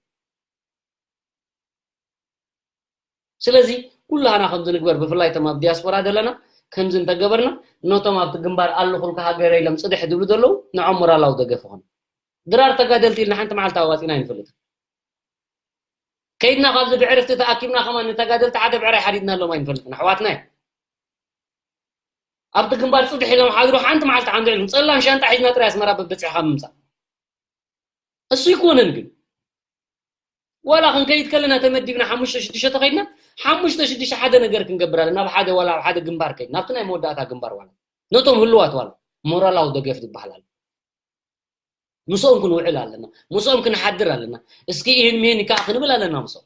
ስለዚ ኩላህና ከምዚ ንግበር ብፍላይ እቶም ኣብ ዲያስፖራ ዘለና ከምዚ እንተገበርና ነቶም ኣብቲ ግንባር ኣለኹልካ ሃገረ ኢሎም ጽድሕ ዝብሉ ዘለዉ ንዖም ሞራላዊ ደገፍ ይኹን ድራር ተጋደልቲ ኢልና ሓንቲ መዓልቲ ኣዋፂና ኣይንፈልጥን ከይድና ካብዚ ብዕርፍቲ ተኣኪብና ከማን ንተጋደልቲ ሓደ ብዕራይ ሓዲድናሎም ኣይንፈልጥን ኣሕዋትና እዮም ኣብቲ ግንባር ጽድሕ ኢሎም ሓድሩ ሓንቲ መዓልቲ ዓንዲ ዒሎም ጸላም ሻንጣ ሒዝና ጥራይ ኣስመራ በብፅሕኻ ምምፃእ እሱ ይኮነን ግን ዋላ ክንከይድ ከለና ተመዲብና ሓሙሽተ ሽዱሽተ ተኸይድና ሓሙሽተ ሽዱሽተ ሓደ ነገር ክንገብር ኣለና ኣብ ሓደ ዋላ ኣብ ሓደ ግንባር ከይድ ናብቲ ናይ መወዳእታ ግንባር ዋላ ነቶም ህልዋት ዋላ ሞራላዊ ደገፍ ዝበሃል ኣሎ ምስኦም ክንውዕል ኣለና ምስኦም ክንሓድር ኣለና እስኪ ይህን ሚህን ከዓ ክንብል ኣለና ምስኦም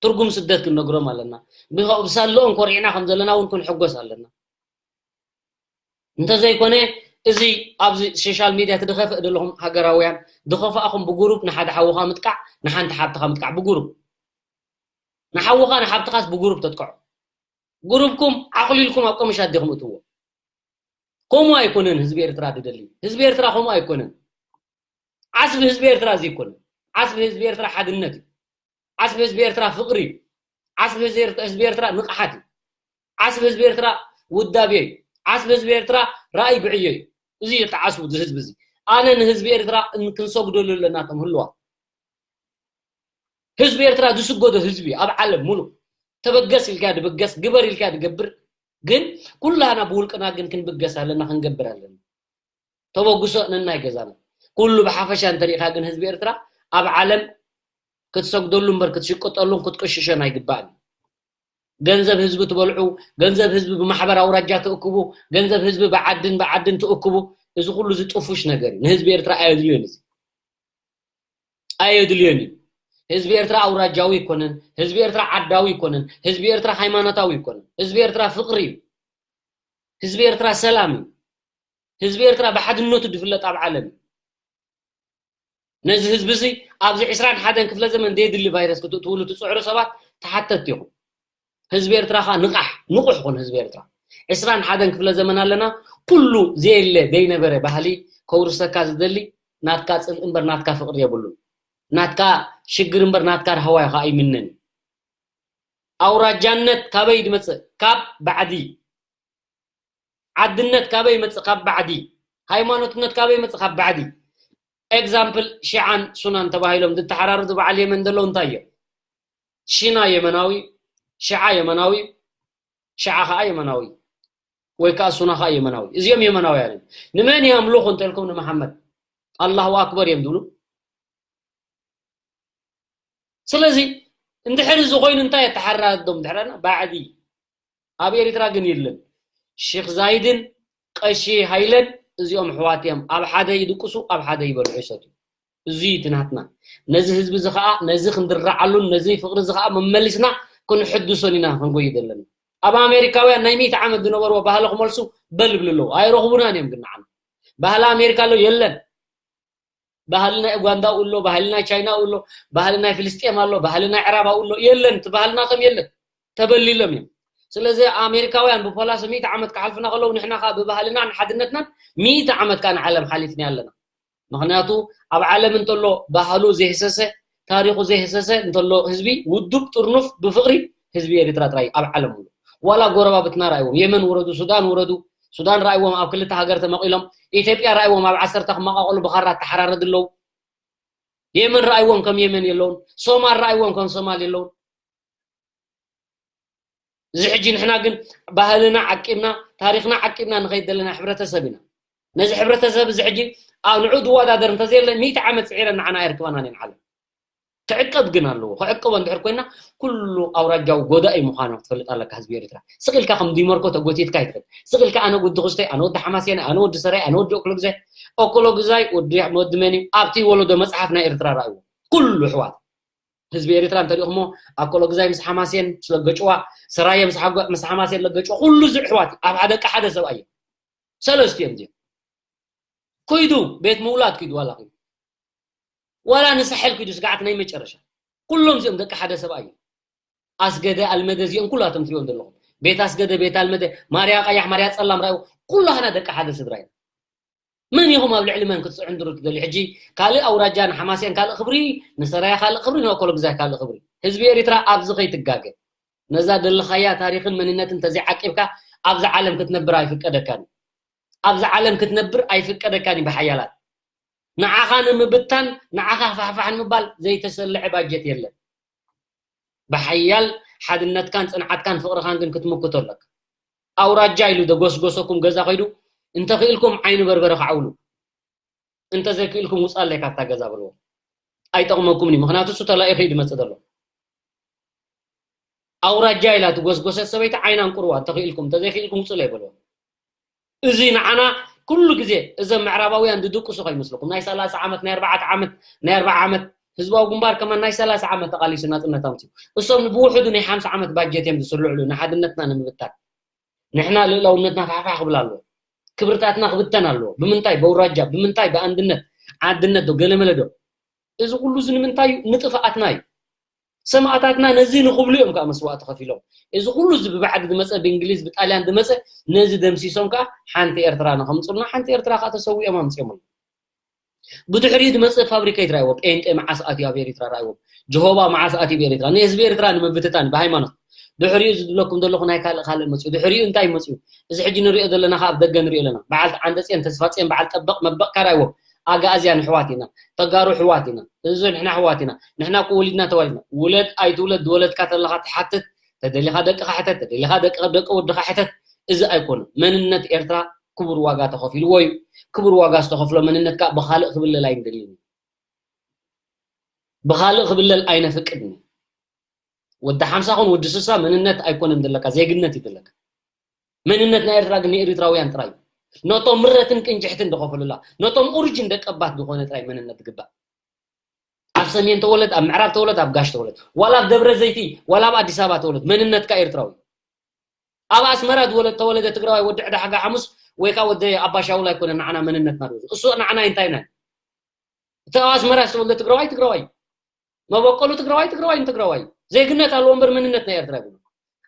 ትርጉም ስደት ክንነግሮም ኣለና ብሳለኦም ኮሪዕና ከም ዘለና እውን ክንሕጎስ ኣለና እንተዘይኮነ እዚ ኣብዚ ሶሻል ሚድያ ትድኸፍእ ዘለኹም ሃገራውያን ድኸፋእኹም ብጉሩብ ንሓደ ሓውኻ ምጥቃዕ ንሓንቲ ሓብትኻ ምጥቃዕ ብጉሩብ ንሓውኻ ንሓብትኻስ ብጉሩብ ተጥቅዖ ጉሩብኩም ዓቑሊልኩም ኣብ ቀምሻት ዲኹም እትዎ ከምኡ ኣይኮነን ህዝቢ ኤርትራ ድደሊ ህዝቢ ኤርትራ ከምኡ ኣይኮነን ዓስቢ ህዝቢ ኤርትራ እዚ ይኮነን ዓስቢ ህዝቢ ኤርትራ ሓድነት እዩ ዓስቢ ህዝቢ ኤርትራ ፍቕሪ እዩ ዓስቢ ህዝቢ ኤርትራ ንቕሓት እዩ ዓስቢ ህዝቢ ኤርትራ ውዳቤ እዩ ዓስቢ ህዝቢ ኤርትራ ራእይ ብዕዮ እዩ እዚ እዩ ተዓስቡ እዚ ህዝቢ እዚ ኣነ ንህዝቢ ኤርትራ ክንሰግደሉ ኣለና ከም ህልዋ ህዝቢ ኤርትራ ዝስገዶ ህዝቢ ኣብ ዓለም ሙሉእ ተበገስ ኢልካ ድብገስ ግበር ኢልካ ድገብር ግን ኩላና ብውልቅና ግን ክንብገስ ኣለና ክንገብር ኣለና ተበግሶ ነናይ ገዛና ኩሉ ብሓፈሻ እንተሪኢኻ ግን ህዝቢ ኤርትራ ኣብ ዓለም ክትሰግደሉ እምበር ክትሽቅጠሉን ክትቅሽሾን ኣይግባእን ገንዘብ ህዝቢ ትበልዑ ገንዘብ ህዝቢ ብማሕበር ኣውራጃ ትእክቡ ገንዘብ ህዝቢ ብዓድን ብዓድን ትእክቡ እዚ ኩሉ ዝጥፉሽ ነገር እዩ ንህዝቢ ኤርትራ ኣየድልዮን እዚ ኣየድልዮን እዩ ህዝቢ ኤርትራ ኣውራጃዊ ይኮነን ህዝቢ ኤርትራ ዓዳዊ ይኮነን ህዝቢ ኤርትራ ሃይማኖታዊ ይኮነን ህዝቢ ኤርትራ ፍቅሪ እዩ ህዝቢ ኤርትራ ሰላም እዩ ህዝቢ ኤርትራ ብሓድነቱ ዝፍለጥ ኣብ ዓለም እዩ ነዚ ህዝቢ እዚ ኣብዚ ዕስራን ሓደን ክፍለ ዘመን ዘየድሊ ቫይረስ ክትእትውሉ ትፅዕሩ ሰባት ተሓተት ኢኹም ህዝቢ ኤርትራ ከዓ ንቃሕ ንቑሕ ኹን ህዝቢ ኤርትራ ዕስራን ሓደን ክፍለ ዘመን ኣለና ኩሉ ዘየለ ዘይነበረ ባህሊ ከውርሰካ ዝደሊ ናትካ ፅልኢ እምበር ናትካ ፍቅሪ የብሉን ናትካ ሽግር እምበር ናትካ ራህዋ ኢኻ ኣይምነን ኣውራጃነት ካበይ ድመፅእ ካብ ባዕዲ ዓድነት ካበይ ይመፅእ ካብ ባዕዲ ሃይማኖትነት ካበይ ይመፅእ ካብ ባዕዲ example ሽዓን ሱናን ተባሂሎም ዝተሓራርዱ በዓል የመን ዘለዉ እንታይ እዮም ሽና የመናዊ ሽዓ የመናዊ ሽዓ ከዓ የመናዊ ወይ ከዓ ሱና ከዓ የመናዊ እዚኦም የመናውያን እዮም ንመን የምልኹ እንተልኩም ንመሓመድ ኣላሁ ኣክበር እዮም ዝብሉ ስለዚ እንድሕር እዚ ኮይኑ እንታይ የተሓራርዶም ድሕረና ባዕዲ ኣብ ኤሪትራ ግን የለን ሽክ ዛይድን ቀሺ ሃይለን እዚኦም ኣሕዋት እዮም ኣብ ሓደ ይድቅሱ ኣብ ሓደ ይበልዑ ይሰትዩ እዚ እዩ እቲ ናትና ነዚ ህዝቢ እዚ ከዓ ነዚ ክንድረዓሉን ነዚ ፍቅሪ እዚ ከዓ መመሊስና ክንሕድሶን ኢና ክንጎይ ዘለና ኣብ ኣሜሪካውያን ናይ ሚእቲ ዓመት ዝነበርዎ ባህሊ ክመልሱ በል ይብሉ ኣለዉ ኣይረኽቡናን እዮም ግን ንዓና ባህሊ ኣሜሪካ ኣሎ የለን ባህሊ ናይ ኡጋንዳ ኣሎ ባህሊ ናይ ቻይና ኣሎ ባህሊ ናይ ፍልስጤም ኣሎ ባህሊ ናይ ዕራብ ኣሎ የለን እቲ ባህሊ ናቶም የለን ተበሊሎም እዮም ስለዚ ኣሜሪካውያን ብፖላሲ ሚእቲ ዓመት ክሓልፍና ከለዉ ንሕና ከዓ ብባህልናን ሓድነትናን ሚእቲ ዓመት ከዓ ንዓለም ሓሊፍና ኣለና ምኽንያቱ ኣብ ዓለም እንተሎ ባህሉ ዘይህሰሰ፣ ታሪኹ ዘይህሰሰ እንተሎ ህዝቢ ውዱብ ጥርኑፍ ብፍቕሪ ህዝቢ ኤርትራ ጥራይ ኣብ ዓለም ሙሉ። ዋላ ጎረባብትና ራእይዎም፣ የመን ውረዱ፣ ሱዳን ውረዱ፣ ሱዳን ራእይዎም ኣብ ክልተ ሃገር ተመቒሎም፣ ኢትዮጵያ ራእይዎም ኣብ ዓሰርተ ክመቓቐሉ ብኻራ ተሓራረድ ኣለዉ። የመን ራእይዎም ከም የመን የለውን፣ ሶማል ራእይዎም ከም ሶማል የለውን። እዚ ሕጂ ንሕና ግን ባህልና ዓቂብና፣ ታሪኽና ዓቂብና ንኸይድ ዘለና ሕብረተሰብ ኢና። ነዚ ሕብረተሰብ እዚ ሕጂ ኣብ ንዑ ዝወዳደር እንተዘየለ፣ ሚእቲ ዓመት ስዒረን ንዓና ኣየርክባናን እየን ዓለም። ክዕቀብ ግን ኣለዎ። ክዕቀቦ እንድሕር ኮይና፣ ኩሉ ኣውራጃዊ ጎዳኢ ምዃኑ ክትፈልጥ ኣለካ ህዝቢ ኤርትራ። ስቕ ኢልካ ከም ዲመርኮ ተጎቲትካ ኣይትኽእል። ስቕ ኢልካ ኣነ ወዲ ክስቶይ፣ ኣነ ወዲ ሓማሴን፣ ኣነ ወዲ ሰራይ፣ ኣነ ወዲ ኦክሎግዛይ፣ ኦክሎግዛይ ወዲ፣ ወዲ መን እዩ? ኣብቲ ወለዶ መጽሓፍ ናይ ኤርትራ ራእይዎ። ኩሉ ኣሕዋት ህዝቢ ኤርትራ እንተሪእኹሞ፣ ኣኮሎግዛይ ምስ ሓማሴን ለገጭዋ፣ ሰራየ ምስ ሓጎ-፣ ምስ ሓማሴን ለገጭዋ፣ ኩሉ እዚ ኣሕዋት ኣብ ሓደ፣ ደቂ ሓደ ሰብኣይ እዮም። ሰለስቲኦም እዚኦም። ኩይዱ፣ ቤት ምውላድ ኩይዱ፣ ዋላ ኩይዱ። ዋላ ንሳሕል ኩይዱ፣ ስግዓት ናይ መጨረሻ። ኩሎም እዚኦም ደቂ ሓደ ሰብኣይ እዮም። ኣስገደ፣ ኣልመደ፣ እዚኦም ኩላቶም ትሪኦም ዘለኹም። ቤት ኣስገደ፣ ቤት ኣልመደ፣ ማርያ ቀያሕ፣ ማርያ ጸላም፣ ራእዩ፣ ኩላህና ደቂ ሓደ ስድራ እዮም። መን ኢኹም ኣብ ልዕሊ መን ክትጽዕንድሩ ትደልዩ? ሕጂ ካልእ ኣውራጃ ንሓማሴን ካልእ ክብሪ፣ ንሰራያ ካልእ ክብሪ፣ ንኦኮሎግዛይ ካልእ ክብሪ። ህዝቢ ኤርትራ ኣብዚ ከይትጋገ። ነዛ ደለኻያ ታሪኽን መንነትን ተዘይዓቂብካ ኣብዚ ዓለም ክትነብር ኣይፍቀደካን እዩ። ኣብዚ ዓለም ክትነብር ኣይፍቀደካን እዩ ብሓያላት። ንዓኻ ንምብታን፣ ንዓኻ ፋሕፋሕ ንምባል ዘይተሰልዐ ባጀት የለን። ብሓያል ሓድነትካን ጽንዓትካን ፍቕርኻን ግን ክትምክቶ ኣለካ። ኣውራጃ ኢሉ ደጎስጎሰኩም ገዛ ከይዱ፣ እንተኽኢልኩም ዓይኒ በርበረ ክዓውሉ፣ እንተዘይክኢልኩም ውጻለይ ካብታ ገዛ በልዎ። ኣይጠቕመኩምን እዩ። ምኽንያቱ እሱ ተላኢኹ እዩ ዝመጽእ ዘሎ። ኣውራጃ ኢላ ትጎስጎሰት ሰበይቲ ዓይና እንቁርዋ፣ እንተኽኢልኩም፣ እንተዘይክኢልኩም ውጹለይ በልዎ። እዚ ንዓና ኩሉ ግዜ እዞም ምዕራባውያን ዝድቅሱ ከይመስለኩም። ናይ ሰላሳ ዓመት፣ ናይ ኣርባዕተ ዓመት፣ ናይ ኣርብዓ ዓመት ህዝባዊ ግንባር ከማን ናይ ሰላሳ ዓመት ተቓሊሱ ናጽነት ኣምጺኡ። እሶም ብውሕዱ ናይ ሓምሳ ዓመት ባጀት እዮም ዝስልዕሉ ንሓድነትና ንምብታን። ንሕና ልእላውነትና ፋሕፋሕ ክብል ኣለዎ። ክብርታትና ክብተን ኣለዎ። ብምንታይ? በውራጃ። ብምንታይ? ብኣንድነት። ዓድነት ዶ? ገለመለ ዶ? እዚ ኩሉ እዚ ንምንታይ እዩ? ንጥፍኣትና እዩ። ሰማእታትና ነዚ ንኽብሉ እዮም ከዓ መስዋእቲ ከፊሎም። እዚ ኩሉ እዚ ብባዕዲ ዝመፀ፣ ብእንግሊዝ፣ ብጣልያን ዝመፀ፣ ነዚ ደምሲሶም ከዓ ሓንቲ ኤርትራ ንኸምፅሉና፣ ሓንቲ ኤርትራ ከዓ ተሰዊኦም ኣምፅኦምሉ። ብድሕሪኡ ዝመፅእ ፋብሪካ ይትራእይዎ። ጴንጤ መዓስ ኣትዩ ኣብ ኤሪትራ ራእይዎም? ጀሆባ መዓስ ኣትዩ ኣብ ኤሪትራ? ንህዝቢ ኤሪትራ ንምብትታን ብሃይማኖት። ድሕሪኡ ዝብለኩም ዘለኹ ናይ ካልእ ካልእ መፅኡ። ድሕሪኡ እንታይ መፅኡ? እዚ ሕጂ ንሪኦ ዘለና ከዓ ኣብ ደገ ንሪኦ ኣለና። በዓል ዓንደፅዮን ተስፋፅዮን በዓል ጠበቕ መበቕካ ራእይዎም። ኣጋእዝያን ኣሕዋት ኢና። ተጋሩ ኣሕዋት ኢና። እዚ ንሕና ኣሕዋት ኢና። ንሕና እኮ ወሊድና ተዋሊድና። ውለድ ኣይትውለድ ዝወለድካ ተለኻ ትሓትት። ተደሊኻ ደቅኻ ሕተት። ተደሊኻ ደቂ ደቂ ወድኻ ሕተት። እዚ ኣይኮነን። መንነት ኤርትራ ክቡር ዋጋ ተኸፊልዎ እዩ። ክቡር ዋጋ ዝተኸፍሎ መንነት ከዓ ብኻልእ ክብለል ኣይንደልን። ብኻልእ ክብለል ኣይነፍቅድን። ወዲ ሓምሳ ኹን ወዲ ስሳ መንነት ኣይኮነን ዘለካ፣ ዜግነት እዩ ዘለካ። መንነት ናይ ኤርትራ ግን ንኤሪትራውያን ጥራይ እዩ። ነቶም ምረትን ቅንጭሕትን ዝኸፈሉላ፣ ነቶም ኦሪጅን ደቀባት ዝኾነ ጥራይ መንነት ዝግባእ። ኣብ ሰሜን ተወለድ፣ ኣብ ምዕራብ ተወለድ፣ ኣብ ጋሽ ተወለድ፣ ዋላ ኣብ ደብረ ዘይቲ፣ ዋላ ኣብ ኣዲስ ኣበባ ተወለድ፣ መንነትካ ኤርትራዊ። ኣብ ኣስመራ ዝወለድ ተወለደ ትግራዋይ ወዲ ዕዳ ሓጋ ሓሙስ ወይ ከዓ ወዲ ኣባሻውል ኣይኮነ ንዓና መንነትና ዝወስድ። እሱ ንዓና እንታይ ናይ እቲ ኣብ ኣስመራ ዝተወልደ ትግራዋይ ትግራዋይ፣ መበቆሉ ትግራዋይ ትግራዋይ ንትግራዋይ። ዜግነት ኣለዎ እምበር መንነት ናይ ኤርትራ ይብሉ።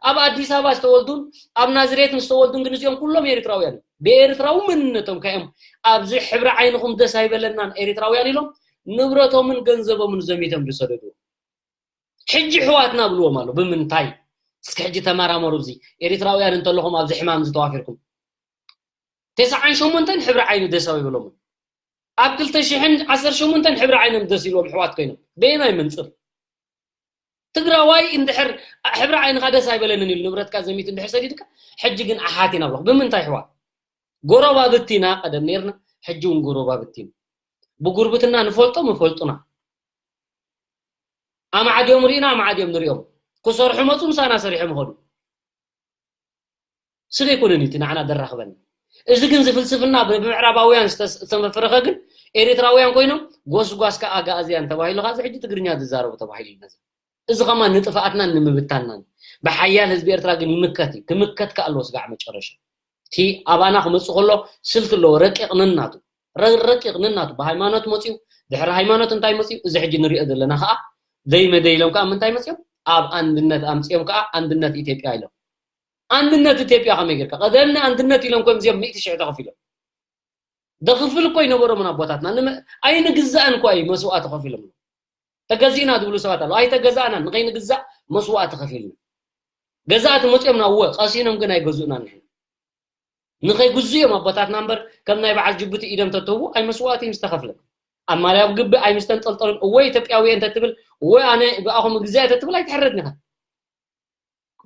ኣብ ኣዲስ ኣበባ ዝተወልዱን ኣብ ናዝሬትን ዝተወልዱን ግን እዚኦም ኩሎም ኤርትራውያን እዮም። ብኤርትራዊ መንነቶም ከ እዮም ኣብዚ ሕብሪ ዓይንኹም ደስ ኣይበለናን ኤርትራውያን ኢሎም ንብረቶምን ገንዘቦምን ዘሚቶም ዝሰደዱ። ሕጂ ኣሕዋትና ብልዎም ኣሎ። ብምንታይ? እስኪ ሕጂ ተመራመሩ። እዚ ኤርትራውያን እንተለኹም ኣብዚ ሕማም ዝተዋፊርኩም፣ ተስዓን ሸሞንተን ሕብሪ ዓይኑ ደስ ኣይበሎምን። ኣብ ክልተ ሽሕን ዓሰርተ ሸሞንተን ሕብሪ ዓይኖም ደስ ኢልዎም ኣሕዋት ኮይኖም። በየናይ መንጽር? ትግራዋይ እንድሕር ሕብሪ ዓይንኻ ደስ ኣይበለንን ኢሉ ንብረትካ ዘሚቱ እንድሕር ሰዲድካ፣ ሕጂ ግን ኣሓት ኢና ብለኹ። ብምንታይ ኣሕዋት? ጎረባብቲ ኢና ቀደም ኔርና፣ ሕጂ እውን ጎረባብቲ ኢና። ብጉርብትና ንፈልጦም ይፈልጡና። ኣማዕድዮም ርኢና፣ ኣማዕድዮም ንሪኦም። ክሰርሑ መፁ፣ ምሳና ሰሪሖም ይኸዱ። ስለ ኣይኮነን እቲ ንዓና ዘራኽበና። እዚ ግን እዚ ፍልስፍና ብምዕራባውያን ዝተስ-፣ ዝተመፍረኸ ግን ኤሪትራውያን ኮይኖም ጎስጓስ ከዓ ኣጋእዝያን ተባሂሉ፣ ከዓ እዚ ሕጂ ትግርኛ ዝዛረቡ ተባሂሉ ይነዘር። እዚ ከማን ንጥፍኣትናን ንምብታንናን። ብሓያል ህዝቢ ኤርትራ ግን ይምከት እዩ። ክምከት ከኣ ኣለዎ ስጋዕ መጨረሻ። እቲ ኣባና ክመጽእ ከሎ ስልቲ ኣለዎ፣ ረቂቕ ነናቱ። ረ-፣ ረቂቕ ነናቱ። ብሃይማኖት መጽዩ፣ ድሕሪ ሃይማኖት እንታይ መጽዩ? እዚ ሕጂ ንሪኦ ዘለና ከኣ ደይ መደይ ኢሎም ከኣ ምንታይ መጽዮም? ኣብ ኣንድነት ኣምጽዮም ከኣ ኣንድነት ኢትዮጵያ ኢሎም። ኣንድነት ኢትዮጵያ ከመይ ጌርካ? ቀደም ንኣንድነት ኢሎም ኮይም እዚኦም ሚእቲ ሽሕ ተኸፊሎም። ደኽፍል እኮ ይነበሮም ኣቦታትና። ንመ-፣ ኣይንግዛእን እኮ እዩ መስዋእቲ ከፊሎም። ተገዚእና ዝብሉ ሰባት ኣለዉ። ኣይተገዛእናን፣ ንኸይንግዛእ መስዋእቲ ከፊልና። ገዛእቲ መጺኦም ናብ ወ-፣ ቀሲኖም ግን ኣይገዝኡናን ንሕና። ንኸይግዙ እዮም ኣቦታትና እምበር፣ ከም ናይ በዓል ጅቡቲ ኢዶም ተተህቡ ኣይመስዋእቲ ምስ ተኸፍለ። ኣብ ማርያም ግቢ ኣይምስተንጠልጠሉን። እወ ኢትዮጵያዊ እየ እንተትብል፣ እወ ኣነ ብኣኹም ግዛእ ተትብል ኣይትሕረድን ኢኻ።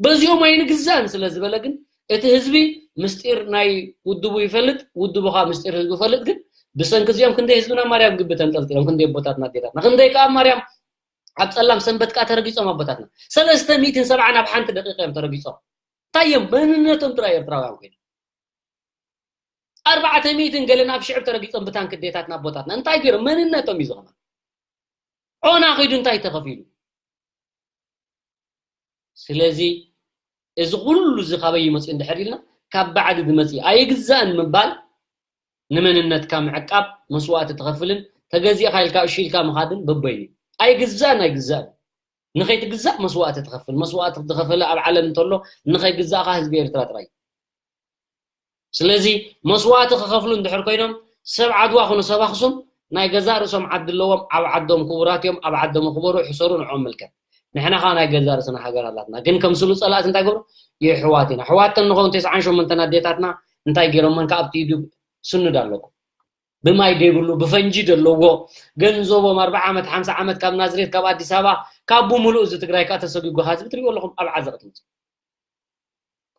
በዚኦም ኣይንግዛእን ስለ ዝበለ ግን እቲ ህዝቢ ምስጢር ናይ ውድቡ ይፈልጥ፣ ውድቡ ኸኣ ምስጢር ህዝቢ ይፈልጥ። ግን ብሰንኪ እዚኦም ክንደይ ህዝብና ማርያም ግቢ ተንጠልጢሎም፣ ክንደይ ኣቦታትና ኣዴታትና፣ ክንደይ ከኣ ማርያም ኣብ ጸላም ሰንበት ከኣ ተረጊጾም ኣቦታትና። ሰለስተ ሚእትን ሰብዓን ኣብ ሓንቲ ደቂቕ እዮም ተረጊጾም። እንታይ እዮም? መንነቶም ጥራይ ኤርትራውያን ኮይኖም። ኣርባዕተ ሚእትን ገለን ኣብ ሽዕብ ተረጊጾም ብታንኪ ኣዴታትና ኣቦታትና። እንታይ ገይሮም? መንነቶም እዩ ዝኸማ። ዖና ኺዱ እንታይ ተኸፊሉ? ስለዚ እዚ ኩሉ እዚ ካበይ ይመጽእ እንድሕር ኢልና፣ ካብ ባዕዲ ዝመጽእ። ኣይግዛእን ምባል ንመንነትካ ምዕቃብ፣ መስዋእቲ ትኸፍልን ተገዚእካ ኢልካ እሺ ኢልካ ምኻድን በበይኑ። ኣይግዛእን፣ ኣይግዛእን። ንኸይትግዛእ መስዋእቲ ትኸፍል። መስዋእቲ ዝኸፈለ ኣብ ዓለም እንተሎ ንኸይግዛእካ ህዝቢ ኤርትራ ጥራይ። ስለዚ መስዋእቲ ክኸፍሉ እንድሕር ኮይኖም፣ ሰብ ዓድዋ ኹኑ ሰብ ኣኽሱም ናይ ገዛእ ርእሶም ዓዲ ኣለዎም። ኣብ ዓዶም ክቡራት እዮም፣ ኣብ ዓዶም ክበሩ፣ ሕሰሩ፣ ንዕኦም ምልከት። ንሕና ኸኣ ናይ ገዛእ ርእስና ሃገር ኣላትና። ግን ከም ስሉ ጸላእቲ እንታይ ገብሩ? የሕዋት ኢና። ኣሕዋት እንኾን ተስዓን ሸሞንተን ኣዴታትና እንታይ ገይሮመን? ከኣ ኣብቲ ዩቱብ ስኑድ ኣለኩም። ብማይ ዘይብሉ፣ ብፈንጂ ዘለዎ፣ ገንዘቦም ኣርብዓ ዓመት፣ ሓምሳ ዓመት ካብ ናዝሬት፣ ካብ ኣዲስ ኣበባ፣ ካብ ብምሉእ እዚ ትግራይ ከኣ ተሰጊጉ፣ ኸዚ ትሪእዎ ኣለኹም ኣብ ዓዘቕቲ መጽዩ።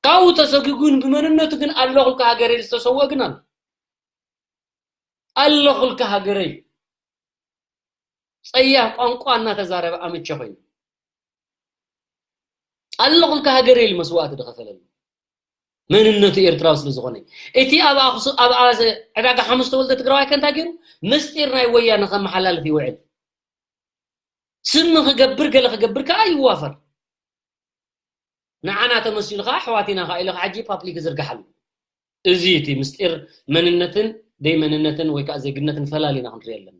ካብኡ ተሰጊጉ ግን ብመንነቱ ግን ኣለኹልካ ሃገረይ ዝተሰወ ግን ኣሎ። ኣለኹልካ ሃገረይ። ጸያፍ ቋንቋ እናተዛረበ ኣምቸ ኮይኑ። ኣለኹልካ ሃገረይ ኢሉ መስዋእቲ ዝኸፈለሉ። መንነቱ ኤርትራዊ ስለ ዝኾነ። እቲ ኣብ ኣኽሱ-፣ ኣብ፣ ኣብ ዕዳጋ ሓሙስ ተወልደ ትግራዋይ ከ እንታይ ገይሩ? ምስጢር ናይ ወያነ ከመሓላልፍ ይውዕል። ስሚ ክገብር፣ ገለ ክገብር ከኣ ይዋፈር። ንዓና ተመሲሉ ከኣ ኣሕዋት ኢና ከኣ ኢሉ ከኣ ሕጂ ፓብሊክ ይዝርግሓሉ። እዚ እቲ ምስጢር መንነትን ደይ መንነትን ወይ ከኣ ዜግነትን ፈላሊና ክንርኢ ኣለና።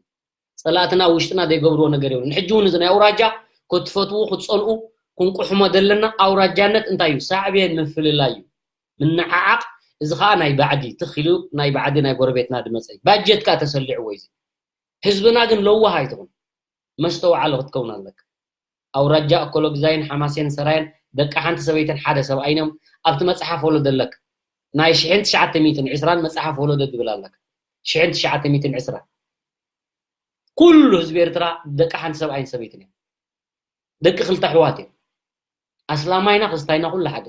ጸላእትና ኣብ ውሽጥና ዘይገብርዎ ነገር የብሉን። ሕጂ እውን እዚ ናይ ኣውራጃ ክትፈትዉ፣ ክትጸልኡ፣ ክንቁሕሞ ዘለና ኣውራጃነት እንታይ እዩ? ሳዕቤን ምፍልላይ እዩ። ምንዓዓቕ፣ እዚ ኸኣ ናይ ባዕዲ፣ ትኽ ኢሉ ናይ ባዕዲ ናይ ጎረቤትና ድመጸ እዩ። ባጀት ከኣ ተሰሊዕዎ እዩ እዚ። ህዝብና ግን ለዋህ ኣይትኹን። መስተውዓሊ ክትከውን ኣለካ። ኣውራጃ እኮሎግዛይን ሓማሴን ሰራየን ደቂ ሓንቲ ሰበይትን ሓደ ሰብኣይን እዮም። ኣብቲ መጽሓፍ ወለዶ ኣለካ። ናይ ሽሕን ትሽዓተ ሚእትን ዕስራን መጽሓፍ ወለዶ ዝብል ኣለካ። ሽሕን ትሽዓተ ሚእትን ዕስራን። ኩሉ ህዝቢ ኤርትራ ደቂ ሓንቲ ሰብኣይን ሰበይትን እዮም። ደቂ ክልተ ኣሕዋት እዮም። ኣስላማይና፣ ክርስታይና ኩሉ ሓደ።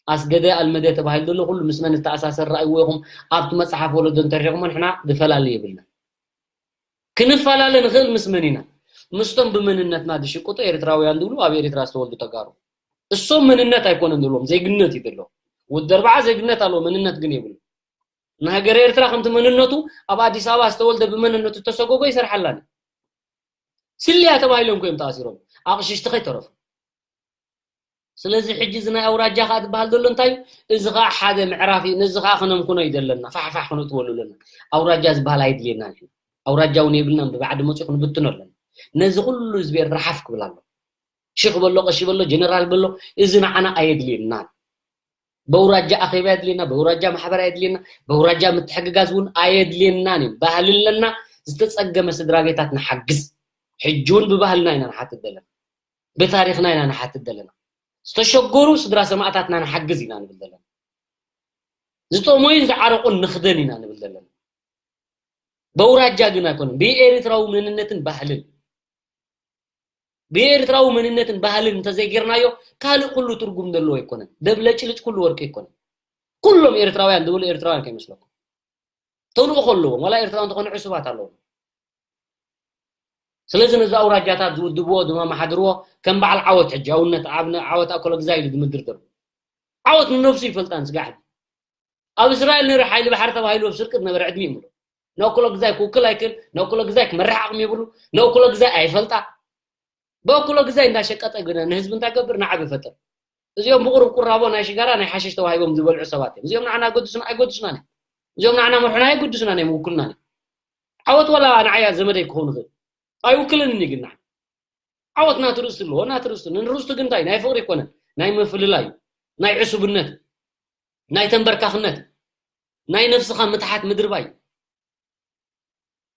ኣስገደ ኣልመደ ተባሂሉ ዘሎ ኩሉ ምስ መን ዝተኣሳሰር ረኣይዎ ኢኹም? ኣብቲ መጽሓፍ ወለዶ እንተሪኹሞ ንሕና ዝፈላለ የብልና። ክንፈላለ ንኽእል ምስ መን ኢና? ምስቶም ብመንነትና ዝሽቅጡ ኤርትራውያን ዝብሉ ኣብ ኤርትራ ዝተወልዱ ተጋሩ። እሶም መንነት ኣይኮነን ዘለዎም፣ ዜግነት እዩ ዘለዎም። ወዲ ኣርብዓ ዜግነት ኣለዎ፣ መንነት ግን የብሉ። ንሃገረ ኤርትራ ከምቲ መንነቱ ኣብ ኣዲስ ኣበባ ዝተወልደ ብመንነቱ ተሰጎጎ ይሰርሓላን። ስልያ ተባሂሎም እኮ እዮም ተኣሲሮም። ኣቕሽሽቲ ከይተረፉ። ስለዚ ሕጂ እዚ ናይ ኣውራጃ ከኣ ዝበሃል ዘሎ እንታይ እዩ? እዚ ከኣ ሓደ ምዕራፍ እዩ። ነዚ ከኣ ክነምኩኖ እዩ ዘለና። ፋሕፋሕ ክነእትወሉ ኣለና። ኣውራጃ ዝበሃል ኣየድልየናን እዩ። ኣውራጃ እውን የብልናን። ብባዕዲ መጺኡ ክንብትኖ ኣለና። ነዚ ኩሉ ህዝቢ ኤርትራ ሓፍ ክብል ኣሎ። ሽኽ በሎ፣ ቀሺ በሎ፣ ጀነራል በሎ፣ እዚ ንዓና ኣየድልየናን። በውራጃ ኣኼባ የድልየና፣ በውራጃ ማሕበር ኣየድልየና፣ በውራጃ ምትሕግጋዝ እውን ኣየድልየናን እዩ። ባህሊ ኣለና፣ ዝተጸገመ ስድራ ቤታት ንሓግዝ። ሕጂ እውን ብባህልና ኢና ንሓትት ዘለና። ብታሪኽና ኢና ንሓትት ዘለና። ዝተሸገሩ ስድራ ሰማእታትና ንሓግዝ ኢና ንብል ዘለና። ዝጠመዩን ዝዓረቑን ንኽደን ኢና ንብል ዘለና። በውራጃ ግን ኣይኮነን። ብኤርትራዊ መንነትን ባህልን። ብኤርትራዊ መንነትን ባህልን እንተዘይጌርናዮ ካልእ ኩሉ ትርጉም ዘለዎ ኣይኮነን። ደብለጭልጭ ኩሉ ወርቂ ኣይኮነን። ኩሎም ኤርትራውያን ዝብሉ ኤርትራውያን ከይመስለኩም። ተልእኾ ኣለዎም። ዋላ ኤርትራውያን ዝኾኑ ዕሱባት ኣለዎም። ስለዚ ነዚ ኣውራጃታት ዝውድብዎ፣ ዝመማሓድርዎ ከም በዓል ዓወት ሕጂ ኣብነት ኣብ ነ-፣ ዓወት ኣኮለግዛይ ኢሉ ዝምድርደሩ። ዓወት ንነብሱ ይፈልጣን ስጋዕ ሕጂ። ኣብ እስራኤል ነይሩ ሓይሊ ባሕሪ ተባሂሉ ኣብ ስርቂ ዝነበረ ዕድሚኡ ምሉእ። ንኣኮለግዛይ ክውክል ኣይክእል፣ ንኣኮለግዛይ ክመርሕ ዓቕሚ የብሉ፣ ንኣኮለግዛይ ኣይፈልጣ። ብኣኮለግዛይ እንዳሸቀጠ ግን ንህዝቢ እንታይ ገብር? ንዓብ ይፈጥር። እዚኦም ብቁሩብ ቁራቦ ናይ ሽጋራ ናይ ሓሽሽ ተዋሂቦም ዝበልዑ ሰባት እዮም። እዚኦም ንዓና ገድሱና ኣይገድሱናን እዮም። እዚኦም ንዓና መርሑና ኣይገድሱናን እዮም፣ ይውክሉናን እዮም። ዓወት ዋላ ንዓያ ዘመደይ ክኸውን ይኽእል። ኣይውክልንን እዩ ግን ንዓይ። ዓወት ናቱ ርእስቲ ኣለዎ፣ ናቱ ርእስቲ። ንርእስቱ ግን እንታይ? ናይ ፍቕሪ ኣይኮነን፣ ናይ ምፍልላይ እዩ፣ ናይ ዕሱብነት፣ ናይ ተንበርካኽነት። ናይ ነፍስኻ ምትሓት ምድርባይ።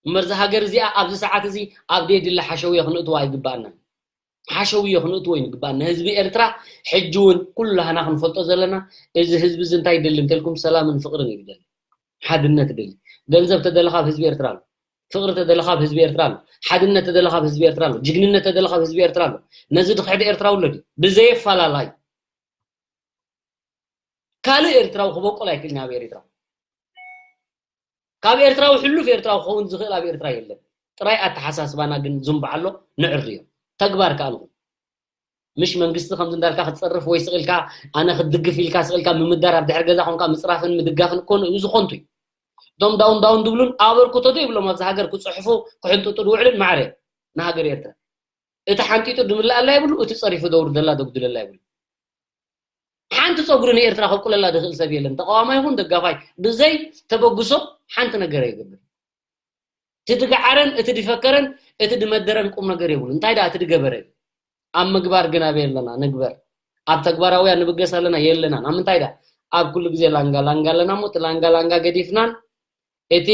እምበር እዛ ሃገር እዚኣ ኣብዚ ሰዓት እዚ ኣብ ደይድለ ሓሸውዮ ክንእትዋ ኣይግባኣናን። ሓሸውዮ ክንእትዎ እዩ ንግባኣና። ህዝቢ ኤርትራ ሕጂ እውን ኩላህና ክንፈልጦ ዘለና፣ እዚ ህዝቢ እዚ እንታይ ይደሊ እንተልኩም፣ ሰላምን ፍቕርን እዩ ይደሊ። ሓድነት ይደሊ። ገንዘብ ተደለኻ ኣብ ህዝቢ ኤርትራ ኣሎ። ፍቕሪ ተደለኻ ኣብ ህዝቢ ኤርትራ ኣሎ። ሓድነት ተደለኻ ኣብ ህዝቢ ኤርትራ ኣሎ። ጅግንነት ተደለኻ ኣብ ህዝቢ ኤርትራ ኣሎ። ነዚ ድኽሕድ ኤርትራዊ ኣሎ ድዩ? ብዘየፈላላይ ካልእ ኤርትራዊ ክበቁል ኣይክእልን ኣብ ኤርትራ። ካብ ኤርትራዊ ሕሉፍ ኤርትራዊ ክኸውን ዝኽእል ኣብ ኤርትራ የለን። ጥራይ ኣተሓሳስባና ግን ዝንባዕ ኣሎ፣ ንዕርዮ። ተግባር ከኣ ንኹን። ምሽ መንግስቲ ከምዚ እንዳልካ ክትጸርፍ ወይ ስቕ ኢልካ ኣነ ክትድግፍ ኢልካ ስቕ ኢልካ ምምዳር ኣብ ድሕሪ ገዛ ኮንካ ምጽራፍን ምድጋፍን እኮ ንእኡ ዝኾንቱ እዩ። እቶም ዳውን ዳውን ድብሉን ኣበርክቶ ዶ ይብሎም ኣብዚ ሃገር ክጽሕፉ ክሕንጥጡ ድውዕልን ማዕረ ንሃገር ኤርትራ። እቲ ሓንጢጡ ድምልኣላ ይብሉ፣ እቲ ጸሪፉ ደውርደላ ደጉድለላ ይብሉ። ሓንቲ ጸጉሪ ንኤርትራ ከብቁለላ ድኽእል ሰብ የለን። ተቃዋማይ ይኹን ደጋፋይ ብዘይ ተበግሶ ሓንቲ ነገር ኣይገብር። እቲ ድገዓረን እቲ ድፈከረን እቲ ድመደረን ቁም ነገር የብሉ። እንታይ ደኣ እቲ ድገበረ? ኣብ ምግባር ግን ኣበይ ኣለና ንግበር። ኣብ ተግባራውያን ንብገስ ኣለና የለናን። ኣብ ምንታይ ደኣ? ኣብ ኩሉ ግዜ ላንጋ ላንጋ ኣለና እሞ እቲ ላንጋ ላንጋ ገዲፍናን እቲ